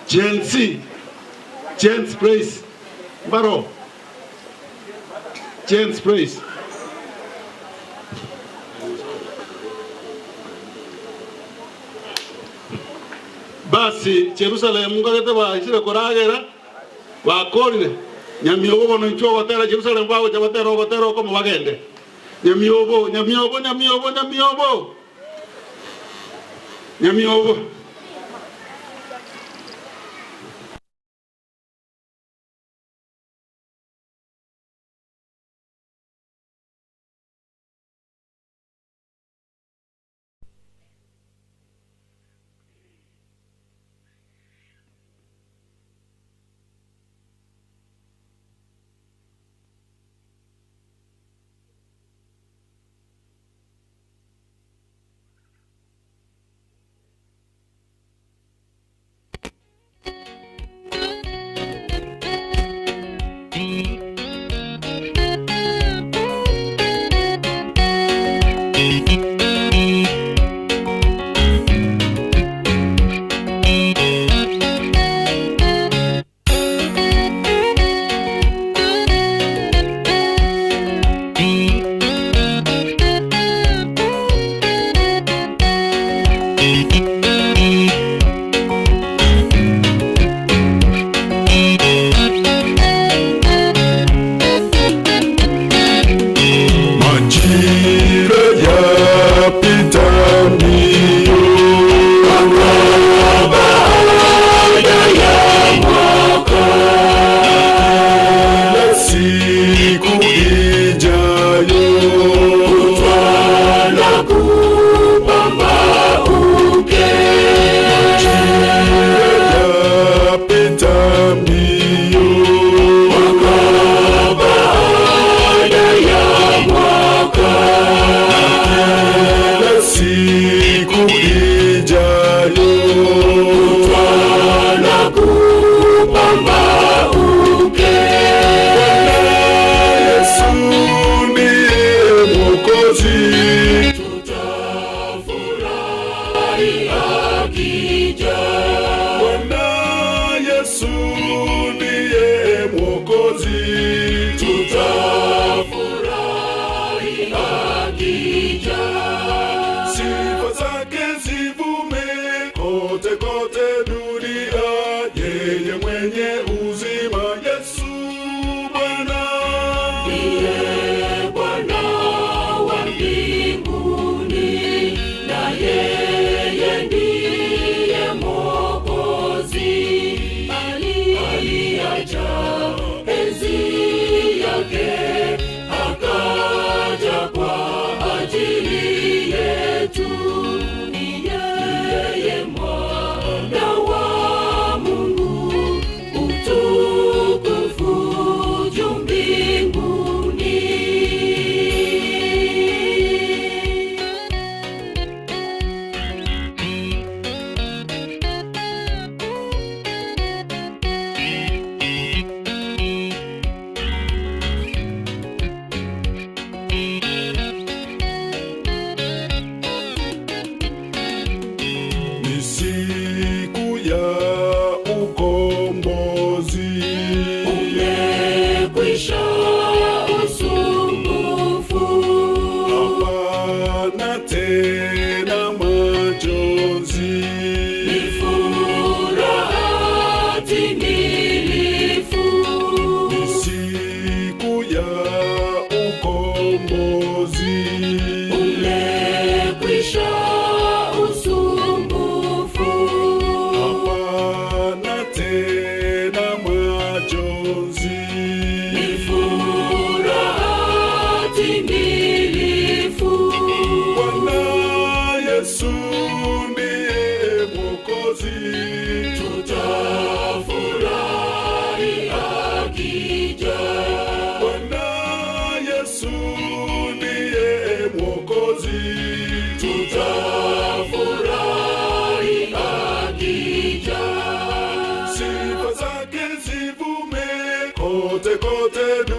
Gen Z, James Praise, Baro. James Praise. Basi Jerusalem ngagete baisire koragera bakorire nyamiobo bono inchwo ogotera Jerusalem bagocha batera ogotera okomo bagende nyamiobo nyamiobo nyamiobo nyamiobo nyamiobo.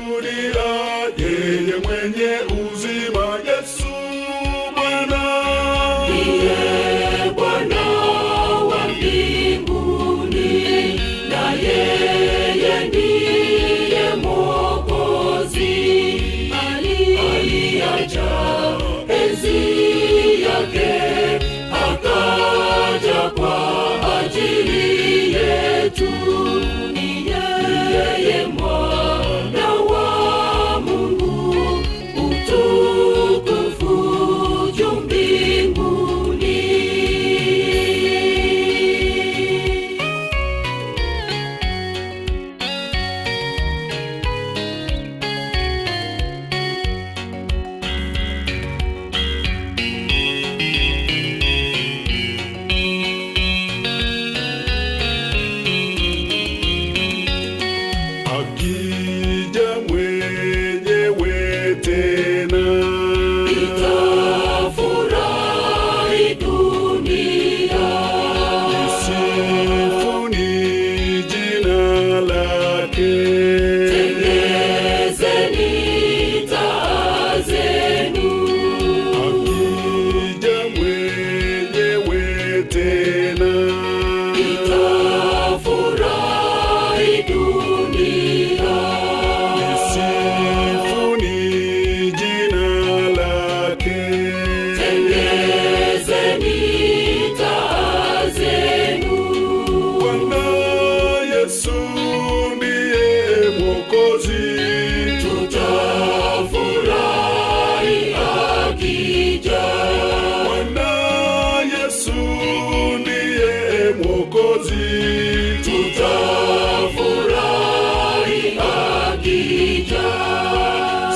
dunia, yeye mwenye uzima, Yesu Bwana. Ndiye Bwana wa mbinguni, na yeye ndiye Mwokozi. Aliacha enzi yake, akaja kwa ajili yetu. Ni yeye Mwana wa Mungu, utukufu juu mbinguni. Akija mwenyewe tena, Itafurahi dunia. Lisifuni jina lake. Tengezeni taa zenu. Akija mwenyewe tena, Itafurahi dunia. Lisifuni jina lake. Tengezeni taa zenu. Bwana Yesu ndiye Mwokozi, Tutafurahi akija. Bwana Yesu ndiye Mwokozi, Tutafurahi akija.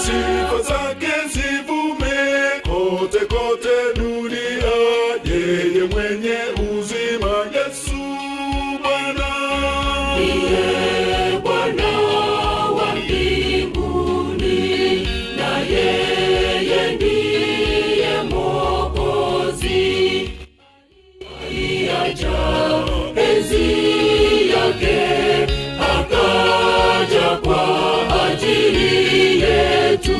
Sifa zake zivume kote kote dunia, yeye mwenye uzima, Yesu Bwana. Ndiye Bwana wa mbinguni, na yeye ndiye Mwokozi. Aliacha enzi yake, akaja kwa ajili yetu.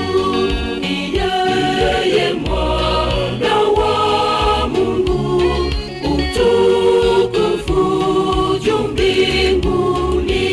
Ni yeye Mwana wa Mungu, utukufu juu mbinguni.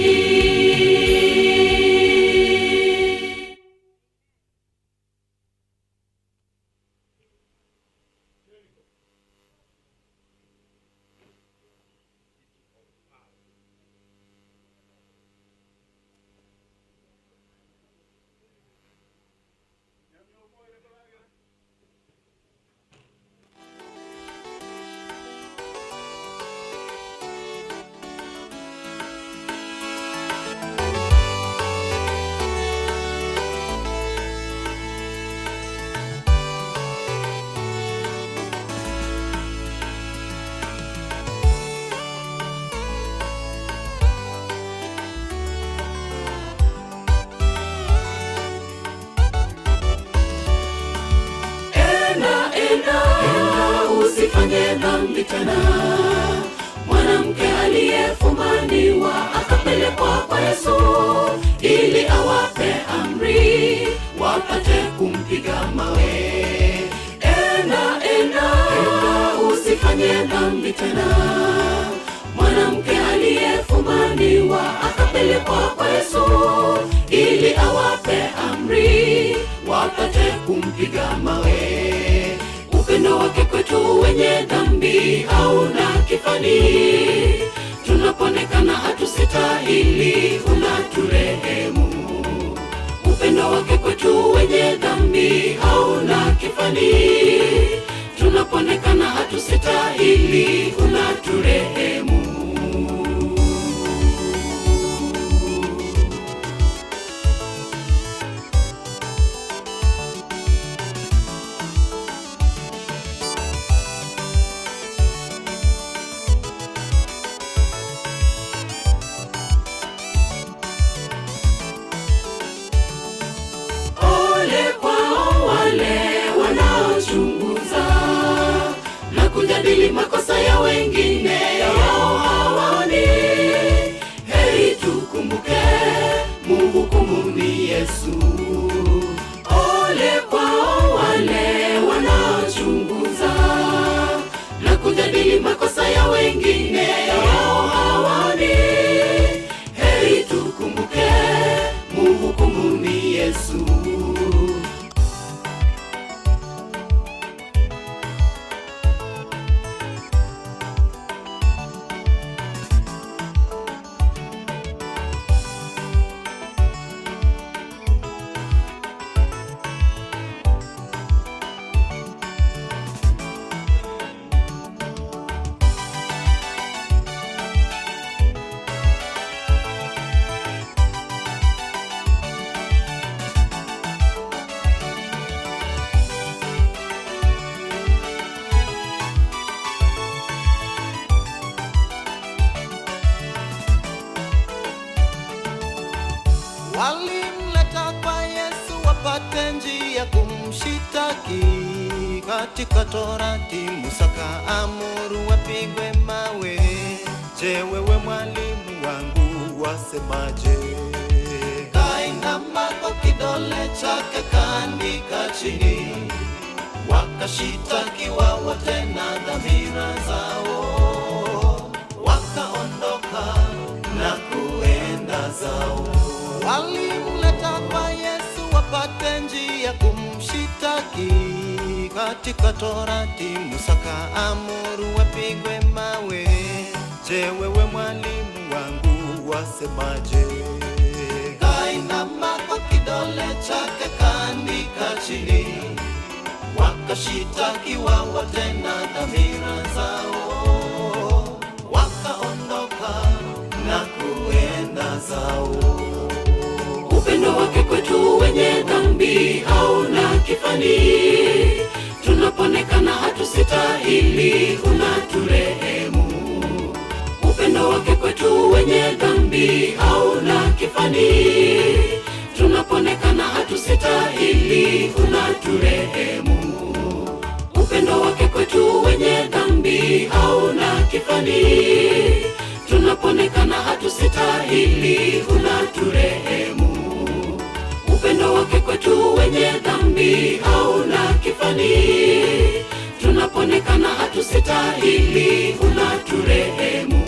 Ena, ena, usifanye dhambi tena. Mwanamke aliyefumaniwa akapelekwa kwa Yesu ili awape amri wapate kumpiga mawe. Ena, ena, usifanye dhambi tena. Mwanamke aliyefumaniwa akapelekwa kwa Yesu ili awape amri wapate kumpiga mawe. Upendo wake kwetu wenye dhambi hauna kifani. Tunapoonekana hatusitahili, unaturehemu. Upendo wake kwetu wenye dhambi hauna kifani. Tunapoonekana hatusitahili, unaturehemu. Ole kwao wale wanaochunguza na kujadili makosa ya wengine, yao hawaoni. Heri tukumbuke Mungu hukumu ni Yesu. Ole kwao wale wanaochunguza na kujadili makosa ya wengine, yao hawaoni. Heri tukumbuke muhukumu ni Yesu. Walimleta kwa Yesu wapate njia kumshitaki. Katika Torati Musa kaamuru wapigwe mawe. Je, wewe mwalimu wangu wasemaje? Kainama kwa kidole chake kaandika chini, wakashitakiwa wote na dhamira zao, wakaondoka na kuenda zao. Walimleta kwa Yesu wapate njia kumshitaki. Katika Torati Musa kaamuru wapigwe mawe. Je, wewe mwalimu wangu wasemaje? Kainama kwa kidole chake kaandika chini, wakashitakiwa wote na dhamira zao, wakaondoka na kuenda zao. Upendo wake kwetu wenye dhambi hauna kifani, tunaponekana hatusitahili, unaturehemu. Upendo wake kwetu wenye dhambi hauna kifani, tunaponekana hatusitahili, unaturehemu. Upendo wake kwetu wenye dhambi hauna kifani, tunaponekana hatusitahili, unaturehemu. Upendo wake kwetu wenye dhambi hauna kifani, tunaponekana hatusitahili, unaturehemu.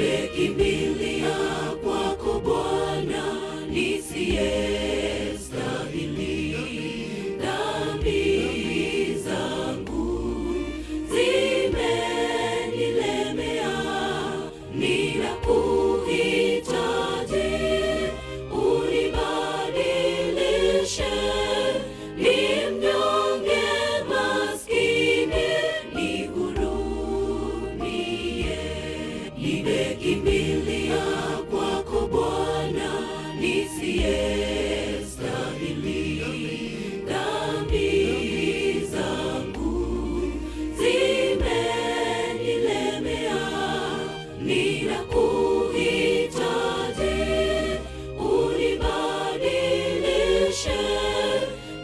Nimekimbilia kwako Bwana, nisiyestahili. Dhambi zangu zimenilemea, ninakuhitaji, unibadilishe. Ni mnyonge maskini, nihurumie. Nimekimbilia kwako Bwana, nisiyestahili. Dhambi zangu zimenilemea, ninakuhitaji, unibadilishe.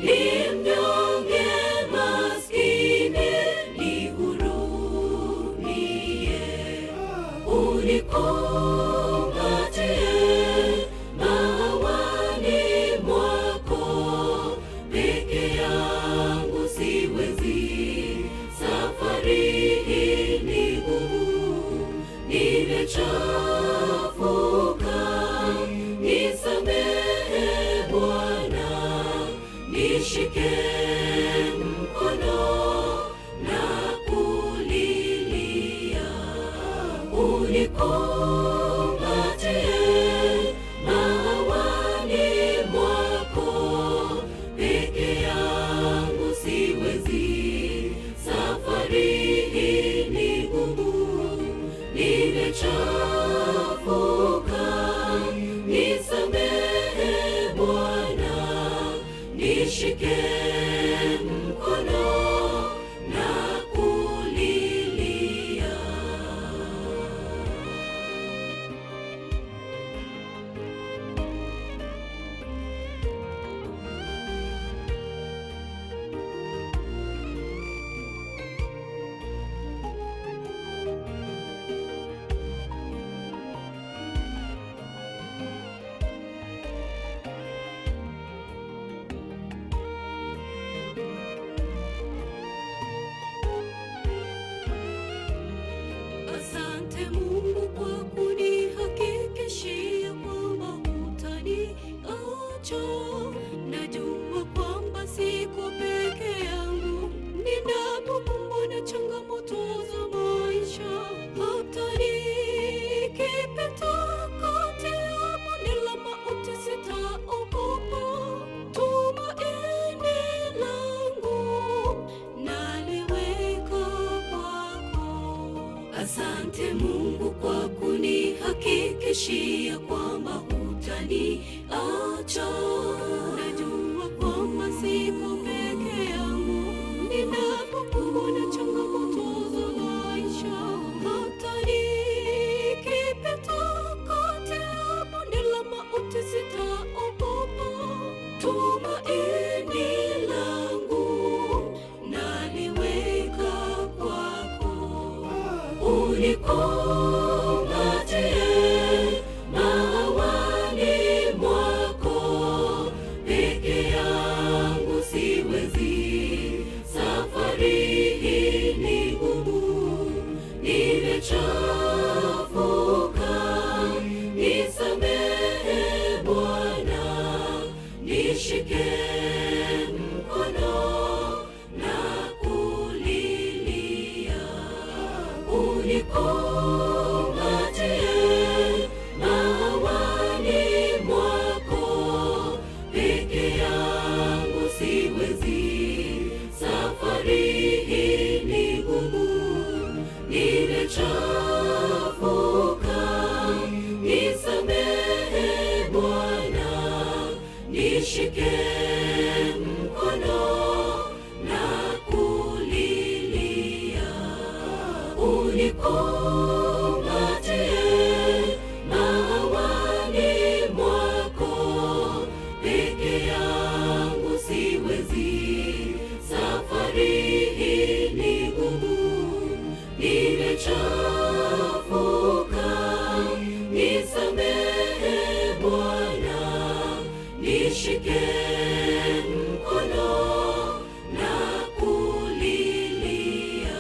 Ni mnyonge maskini, nihurumie. Unikumbatie mawani mwako, peke yangu siwezi, safari hii ni ngumu, nimechafuka, nisamehe Bwana, nishike mkono na kulilia, unikumbatie. Hutaniacha. Najua kwamba siko peke yangu ninapokumbwa na changamoto za maisha. Hata nikipita kati ya bonde la mauti sitaogopa. Tumaini langu naliweka kwako. Asante Mungu kwa kunihakikishia kwamba hutaniacha. Najua kwamba siko peke yangu ninapokumbwa na changamoto za maisha. Hata nikipita kati ya bonde la mauti sitaogopa. Tumaini langu naliweka kwako. Unikumbatie mawani mwako, peke yangu siwezi. Safari hii ni ngumu, nimechafuka. Nisamehe Bwana, nishike mkono na kulilia. Unikumbatie mawani mwako, peke yangu siwezi. Safari hii ni ngumu, nimechafuka. Nisamehe Bwana, nishike mkono na kulilia. Unikumbatie mawani mwako, peke yangu siwezi. Safari hii ni ngumu, nimechafuka. Nisamehe Bwana, nishike mkono na kulilia.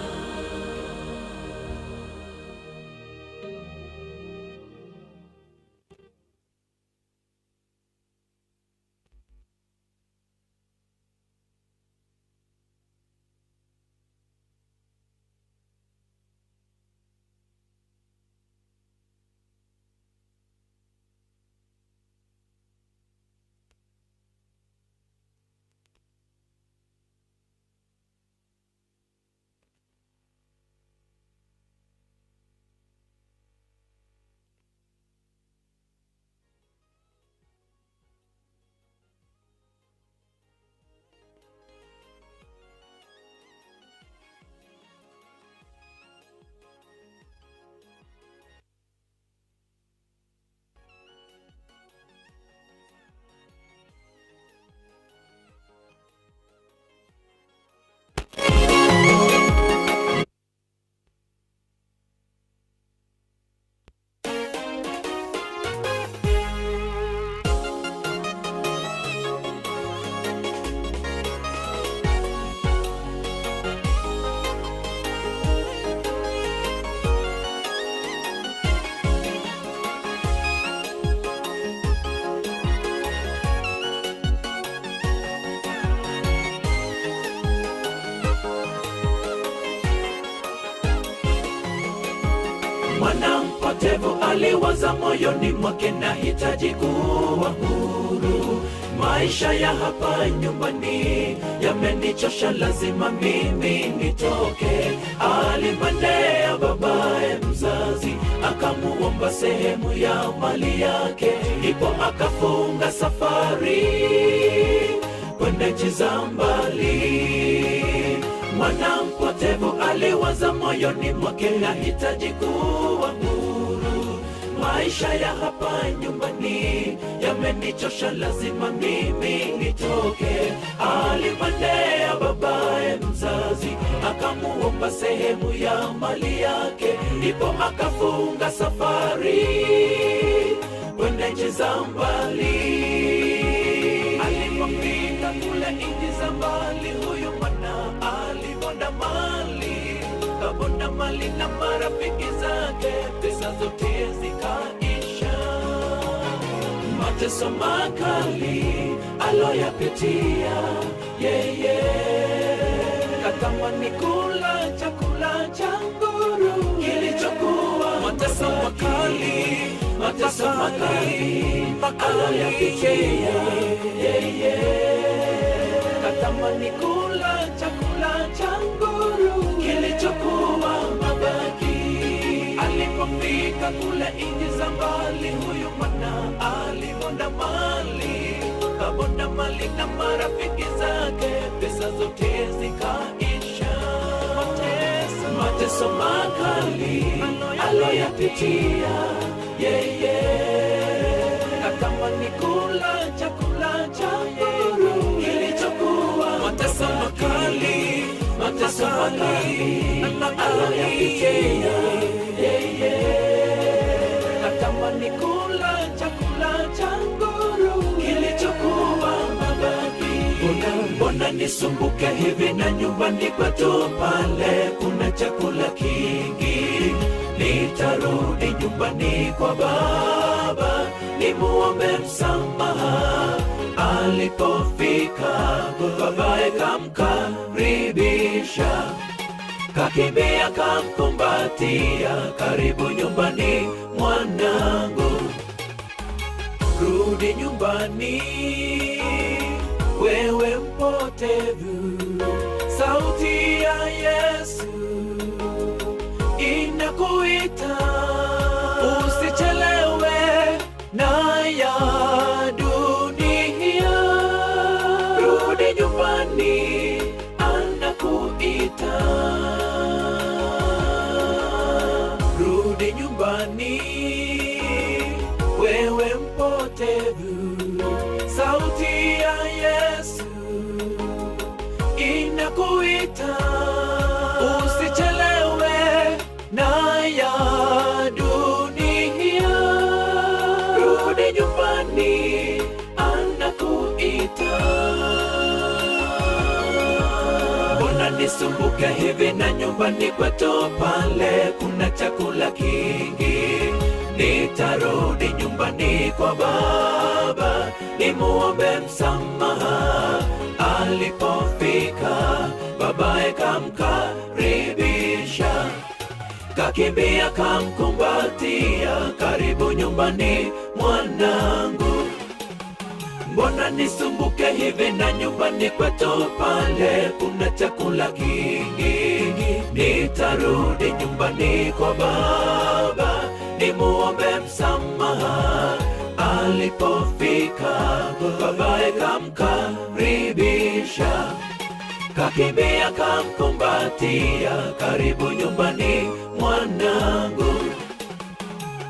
Mwana mpotevu aliwaza moyoni mwake, nahitaji kuwa huru. Maisha ya hapa nyumbani yamenichosha, lazima mimi nitoke. Alimwendea babaye mzazi, akamuomba sehemu ya mali yake, ndipo akafunga safari kwenda nchi za mbali. Mwana mpotevu aliwaza moyoni mwake, nahitaji kuwa huru. Maisha ya hapa nyumbani yamenichosha, lazima mimi nitoke. Alimwendea babaye mzazi, akamuomba sehemu ya mali yake, ndipo akafunga safari kwenda nchi za mbali. Alipofika kule nchi za mbali, huyu mwana alibonda mali, kabonda mali na marafiki zake, pesa zote zikaisha. Mateso makali aloyapitia yeye, katamani kula chakula cha nguru kilichokuwa mateso makali, mateso makali aloyapitia yeye, katamani kula chakula cha nguru kilichokuwa mabaki. Alipofika kule nchi za mbali, huyu mwana alibonda mali, kabonda mali na marafiki zake, pesa zote zikaisha. Mateso, mateso makali aloyapitia yeye, katamani kula chakula cha nguru kilichokuwa mateso makali, mateso makali aloyapitia yeye, katamani kula chakula cha nguru kilichokuwa mabaki. Mbona, mbona nisumbuke hivi na nyumbani kwetu pale kuna chakula kingi? Nitarudi nyumbani kwa baba nimuombe msamaha. Alipofika babaye kamkaribisha, kakimbia kamkumbatia, karibu nyumbani mwanangu, rudi nyumbani wewe mpotevu. Sauti ya Yesu inakuita, usichelewe na ya dunia, rudi nyumbani, anakuita. Rudi nyumbani, wewe mpotevu, sauti ya Yesu inakuita, usichelewe na ya dunia, rudi nyumbani, anakuita. Mbona nisumbuke hivi na nyumbani kwetu pale kuna chakula kingi? Nitarudi nyumbani kwa baba nimuombe msamaha. Alipofika babaye kamkaribisha, kakimbia kamkumbatia, karibu nyumbani mwanangu. Mbona nisumbuke hivi na nyumbani kwetu pale kuna chakula kingi? Nitarudi nyumbani kwa baba nimuombe msamaha. Alipofika babaye kamkaribisha, kakimbia kamkumbatia, karibu nyumbani mwanangu.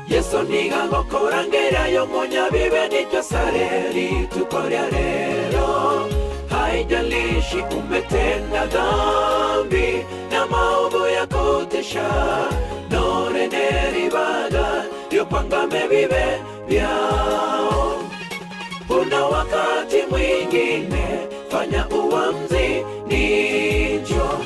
Yesu nigagokorangera yomonya bibe nicyo sareri tukorya rero, haijalishi umetenda dhambi na maovu ya kutisha, noreneribaga lyopangame bibe byao. Kuna wakati mwingine fanya uamuzi nicho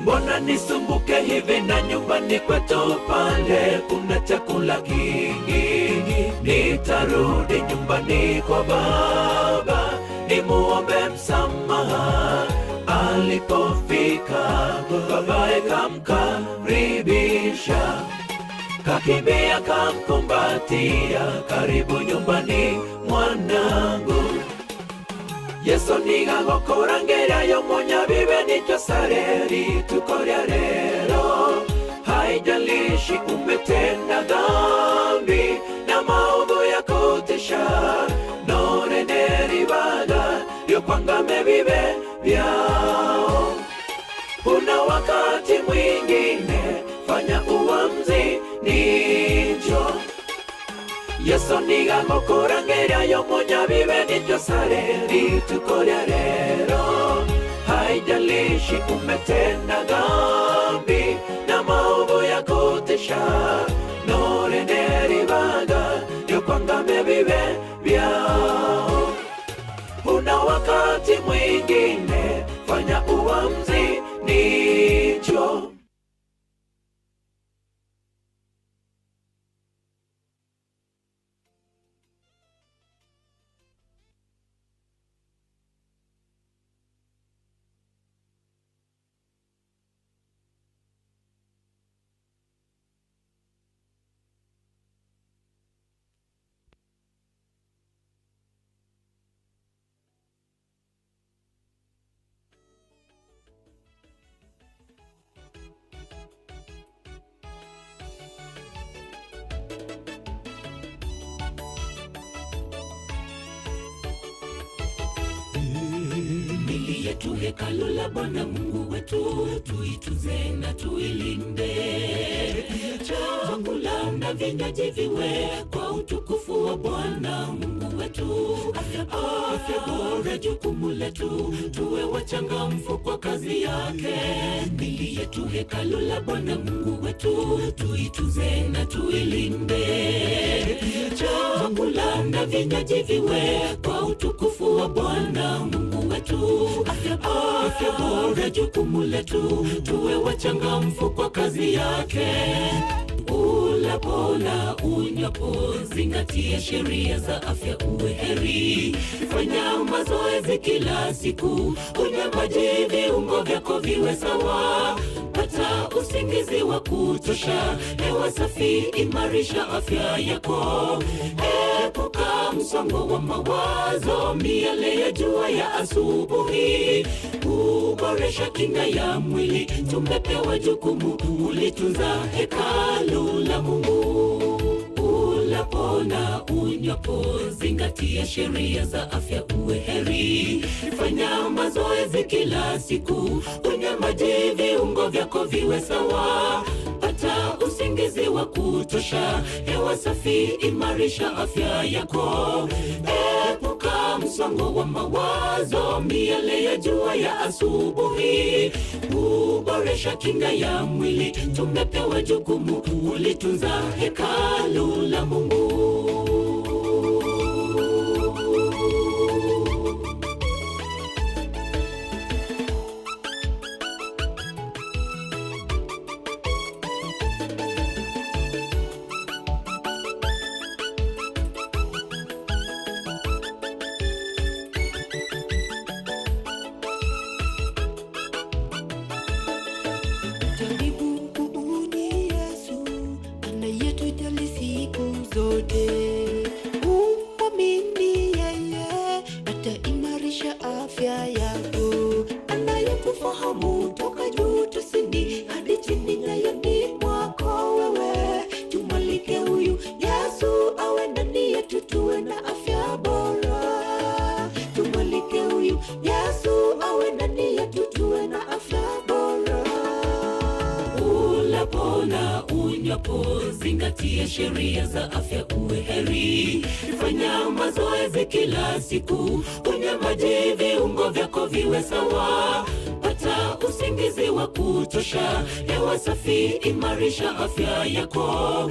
Mbona nisumbuke hivi na nyumbani kwetu pale kuna chakula kingi? Nitarudi nyumbani kwa baba nimuombe msamaha. Alipofika babaye kamkaribisha, kakimbia kamkumbatia, karibu nyumbani mwanangu. Yesu nigagokorangera yomonya bibe nicyo sareri tukorya rero, haijalishi umetenda dhambi na maovu ya kutisha, noreneribaga lyokwangame bibe byao. Kuna wakati mwingine fanya uamuzi nicho Yesu nigagokorangera yomonya bibe nicyo sareri tukorya rero, haijalishi umetenda dhambi na maovu ya kutisha, noreneribaga lyokwangame bibe byao. Kuna wakati mwingine fanya uamuzi nicho. Mili yetu hekalu la Bwana Mungu wetu, tuitunze na tuilinde. Chakula na vinywaji viwe kwa utukufu wa Bwana Mungu wetu. Afya, afya bora jukumu letu, tuwe wachangamfu kwa kazi yake. Mili yetu hekalu la Bwana Mungu wetu, tuitunze na tuilinde. Chakula na vinywaji viwe kwa utukufu wa Bwana Mungu wetu. Afya, afya bora jukumu letu, tuwe wachangamfu kwa kazi yake. Ulapo na unywapo, zingatia sheria za afya, uwe heri. Fanya mazoezi kila siku, unywe maji, viungo vyako viwe sawa. Pata usingizi wa kutosha, hewa safi, imarisha afya yako. Epuka msongo wa mawazo, miale ya jua ya asubuhi huboresha kinga ya mwili. Tumepewa jukumu kulitunza hekalu la Mungu. Ulapo na unywapo, zingatia sheria za afya, uwe heri. Fanya mazoezi kila siku, unywe maji, viungo vyako viwe sawa. Pata usingizi wa kutosha, hewa safi, imarisha afya yako. Epuka msongo wa mawazo, miale ya jua ya asubuhi huboresha kinga ya mwili. Tumepewa jukumu kulitunza hekalu la Mungu. Tabibu mkuu ni Yesu anayetujali siku zote. Umwamini yeye ataimarisha afya yako, anayekufahamu toka juu tusini hadi chini nayoni mwako wewe. Tumwalike huyu Yesu awe ndani yetu, tuwe na afya bora. Tumwalike huyu Yesu awe ndani yetu, tuwe na afya bora. Ulapo na unywapo, zingatia sheria za afya, uwe heri. Fanya mazoezi kila siku, unywe maji, viungo vyako viwe sawa. Pata usingizi wa kutosha, hewa safi, imarisha afya yako.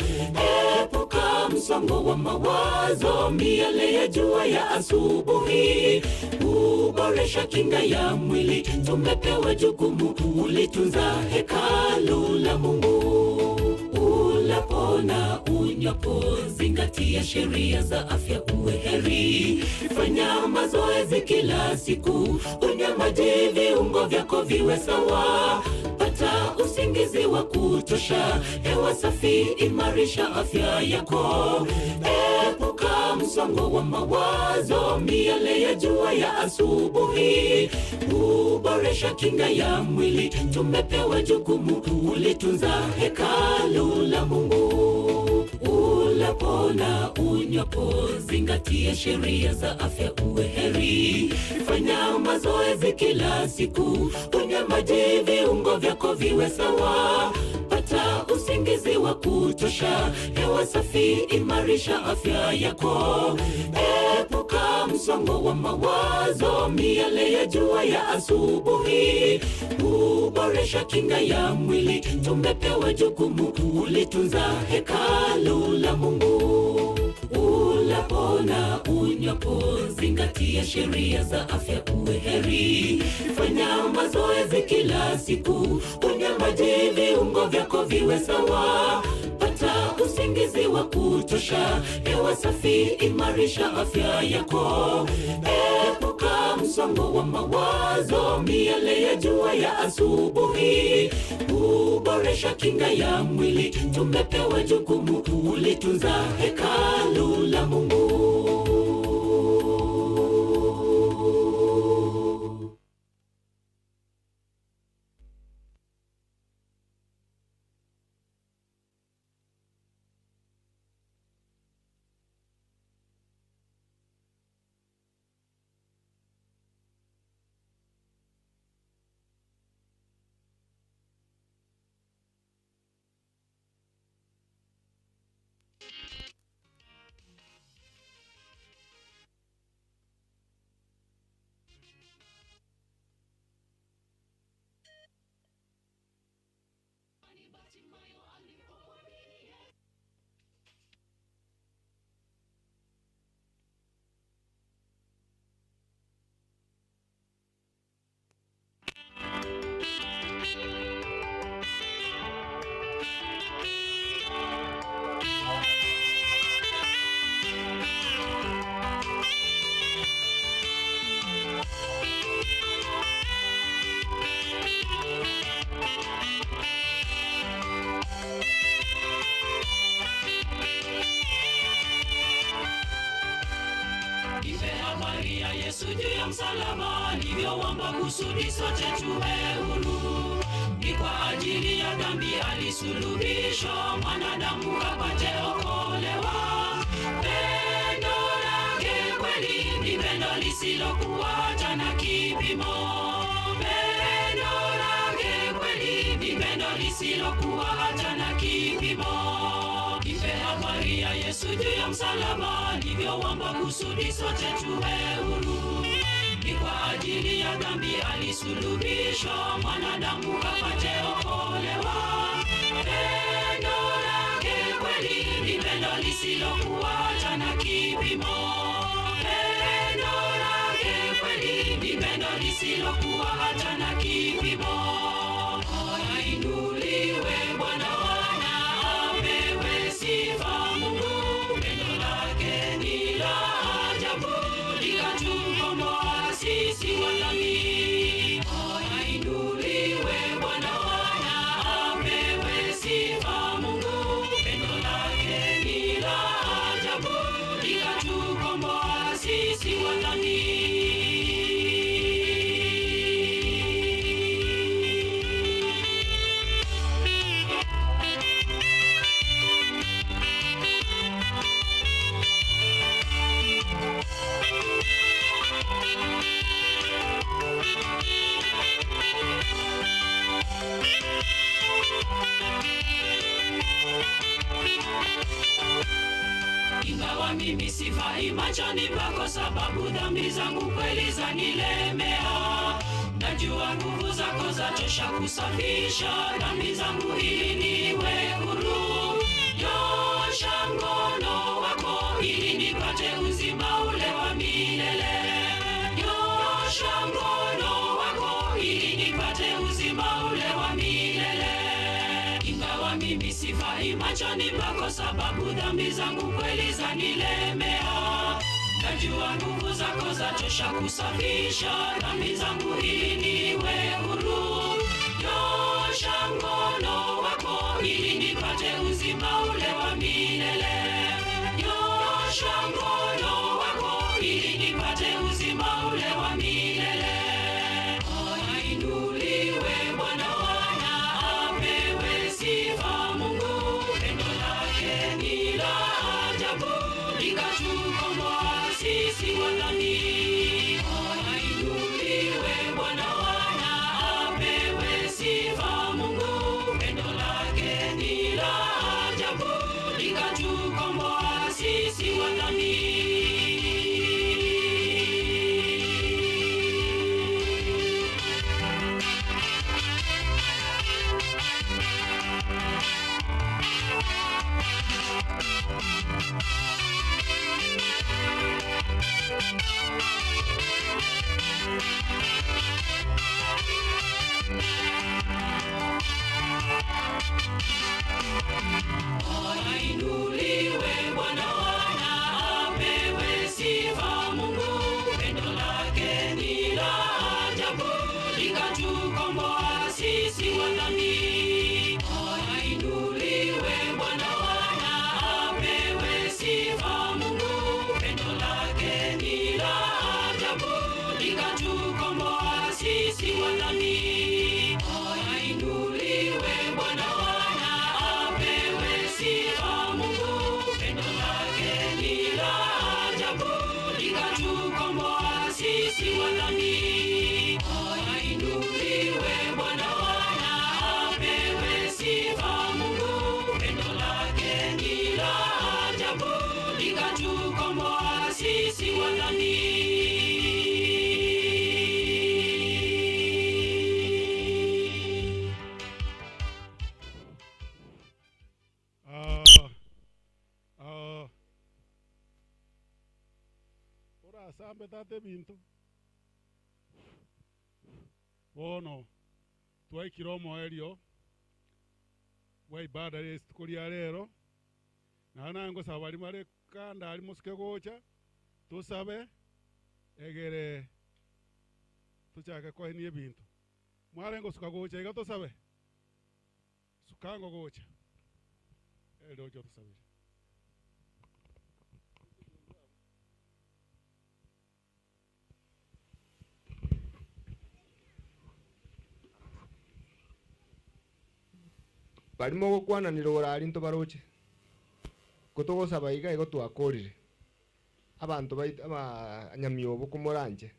Epuka msongo wa mawazo, miale ya jua ya asubuhi huboresha kinga ya mwili. Tumepewa jukumu kulitunza hekalu la Mungu. Ulapo na unywapo, zingatia sheria za afya, uwe heri. Fanya mazoezi kila siku, unywe maji, viungo vyako viwe sawa. Pata usingizi wa kutosha, hewa safi, imarisha afya yako. Epuka msongo wa mawazo, miale ya jua ya asubuhi huboresha kinga ya mwili. Tumepewa jukumu kulitunza hekalu la Mungu. Ulapo na unywapo, zingatia sheria za afya, uwe heri. Fanya mazoezi kila siku, unywe maji, viungo vyako viwe sawa. Pata usingizi wa kutosha, hewa safi, imarisha afya yako. Epuka msongo wa mawazo, miale ya jua ya asubuhi huboresha kinga ya mwili. Tumepewa jukumu kulitunza hekalu la Mungu. Ulapo na unywapo, zingatia sheria za afya, uwe heri. Fanya mazoezi kila siku, unywe maji, viungo vyako viwe sawa. Pata usingizi wa kutosha, hewa safi, imarisha afya yako. Epuka msongo wa mawazo, miale ya jua ya asubuhi huboresha kinga ya mwili. Tumepewa jukumu kulitunza hekalu la Mungu. Ipe habari ya Yesu juu ya msalaba, alivyowamba kusudi sote tuwe huru. Ni kwa ajili ya dhambi alisulubishwa, mwanadamu apate okolewa. Pendo lake kweli ni pendo lisilokuwa hata na kipimo. Pendo lake kweli ni pendo lisilokuwa hata na kipimo. Ipe habari ya Yesu juu ya msalaba, alivyowamba kusudi sote tuwe huru. Ni kwa ajili ya dhambi alisulubishwa, mwanadamu apate okolewa. Pendo lake kweli ni pendo lisilokuwa hata na kipimo. Pendo lake kweli ni pendo lisilokuwa hata na kipimo. Ainuliwe Bwana, Bwana apewe sifa Mungu, pendo lake ni la ajabu, likatukomboa sisi wadhambi. Ainuliwe Bwana, Bwana apewe sifa Mungu, pendo lake ni la ajabu, likatukomboa sisi wadhambi. Ingawa mimi sifai machoni pako, sababu dhambi zangu kweli zanilemea. Najua nguvu zako zatosha kusafisha dhambi zangu ili niwe huru. Nyosha mkono wako ili nipate uzima ule wa milele. Nyosha mkono wako ili nipate uzima ule wa milele. Ingawa mimi sifai machoni pako, sababu dhambi zangu kweli zanilemea. Najua nguvu zako zatosha kusafisha dhambi zangu ili niwe huru. Nyosha mkono wako ili nipate uzima ule wa milele. Nyosha mkono wako ili nipate uzima ule wa milele. Ainuliwe Bwana, Bwana apewe sifa Mungu, pendo lake ni la ajabu, likatukomboa sisi wadhambi. Ainuliwe Bwana, Bwana apewe sifa Mungu, pendo lake ni la ajabu, likatukomboa sisi wadhambi. Ainuliwe Bwana, Bwana apewe sifa Mungu, pendo lake ni la ajabu, likatukomboa sisi wadhambi. Ainuliwe Bwana, Bwana apewe sifa Mungu, pendo lake ni la ajabu, likatukomboa sisi wadhambi. Ainuliwe Bwana, Bwana apewe sifa Mungu, pendo lake ni la ajabu, likatukomboa sisi wadhambi. Ainuliwe Bwana, Bwana apewe sifa Mungu, pendo lake ni la Mwathani. Ah, ah. Orasambe tata ebinto bono twaikire omoerio bwa ibada ya rituko ria rero naye naye ngosaba baria bare kando aria mosuke gocha tosabe egere tochake koenia ebinto. Mwarenge gosuka gocha iga tosabe? Sukango gocha ere oche otosabere. Baria mogokwananera igoro aria ntobaroche, ko togosaba iga igo twakorire, abanto baito abanyamiobo komoranche,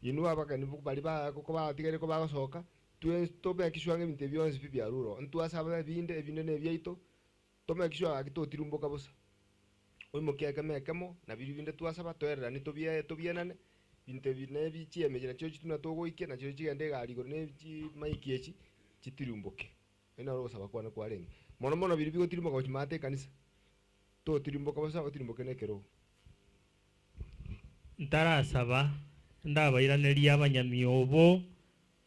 inwe abageni baria ba batigaire kobagosoka, twensi to make sure ng'a ebinto ebi bionsi pi biarure oo, ntwasaba ebinde, ebinde na ebiaito, to make sure gaki totirumboka bosa. Oimokie ekemo ekemo, na biria binde twasaba toereranie tobie tobienane, binto ebi na ebi chieme echi nachio chituna togoikia, nachio chigende egari igoro na chimaiki echi, chitirimboke. Oyio noro ogosaba kwane kwarenge. Mono mono biria bigotirimboka gochia maate ekanisa, totirimboka bosa otirimboke na ekerogo. Ntarasaba, ndabairanerie abanyamiobo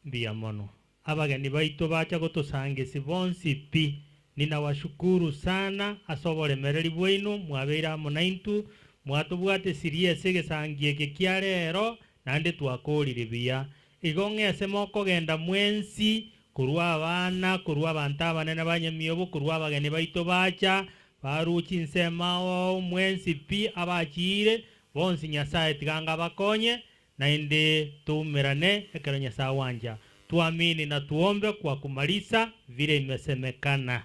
mbuya mono. Abageni baito bacha gotosangesi bonsi pi. Ninawashukuru sana ase oboremereri bwaino mwabeire amo naintwe, mwatobwatesirie ase egesangio eke kia rero, naende twakorire buya. Igo ng'ese mokogenda mwensi, korwa abana, korwa abanto abanene ba nyamiobo, korwa abageni baito bacha, barue chinsemo ao mwensi pi abachiire, bonsi Nyasae tiga anga abakonye, naende toumerane ekero Nyasae agwancha. Tuamini na tuombe kwa kumalisa vile imesemekana.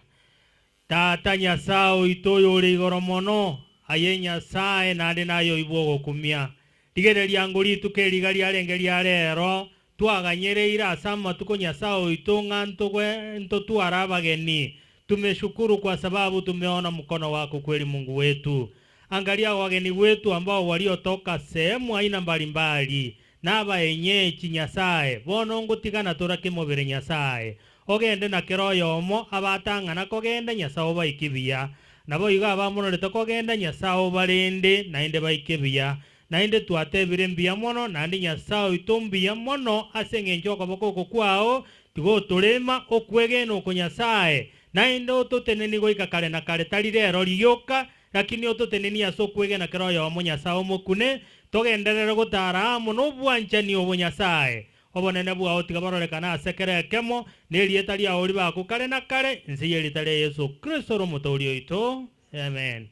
Tata Nyasae oito oyore igoro mono, aye Nyasae naende naye oibwe ogokumia. Rigereria ngo rituko eri iga riarenge ria rero, twaganyereire ase amatuko Nyasae oito ng'a ntogwe ntotware abageni. Tumeshukuru kwa sababu tumeona mkono wako kweli Mungu wetu. Angalia wageni wetu ambao waliotoka sehemu aina mbalimbali, nabaenyechi Nyasae, bono ngotigana tora kemobere Nyasae. Ogende na kera oyomo abatang'ana kogenda Nyasae obaike buya. Naboigo abamonorete kogenda Nyasae obarende naende baike buya. Naende twatebire mbuya mono, naende Nyasae oito mbuya mono ase engencho y'okoboko oko kwao tigotorema okwegena oko Nyasae, naende ototenenie goika kare na kare tari rero rioka, Lakini ototenenie ase okwegena kera oyomo Nyasae omokune, togenderere gotaara amo nobwanchani obo Nyasae. Obonene bwao tiga bororekane ase kera ekemo, na erieta riao ribakwe kare na kare, inse y'erieta ria Yeso Kristo ore Omotooria oito. Amen.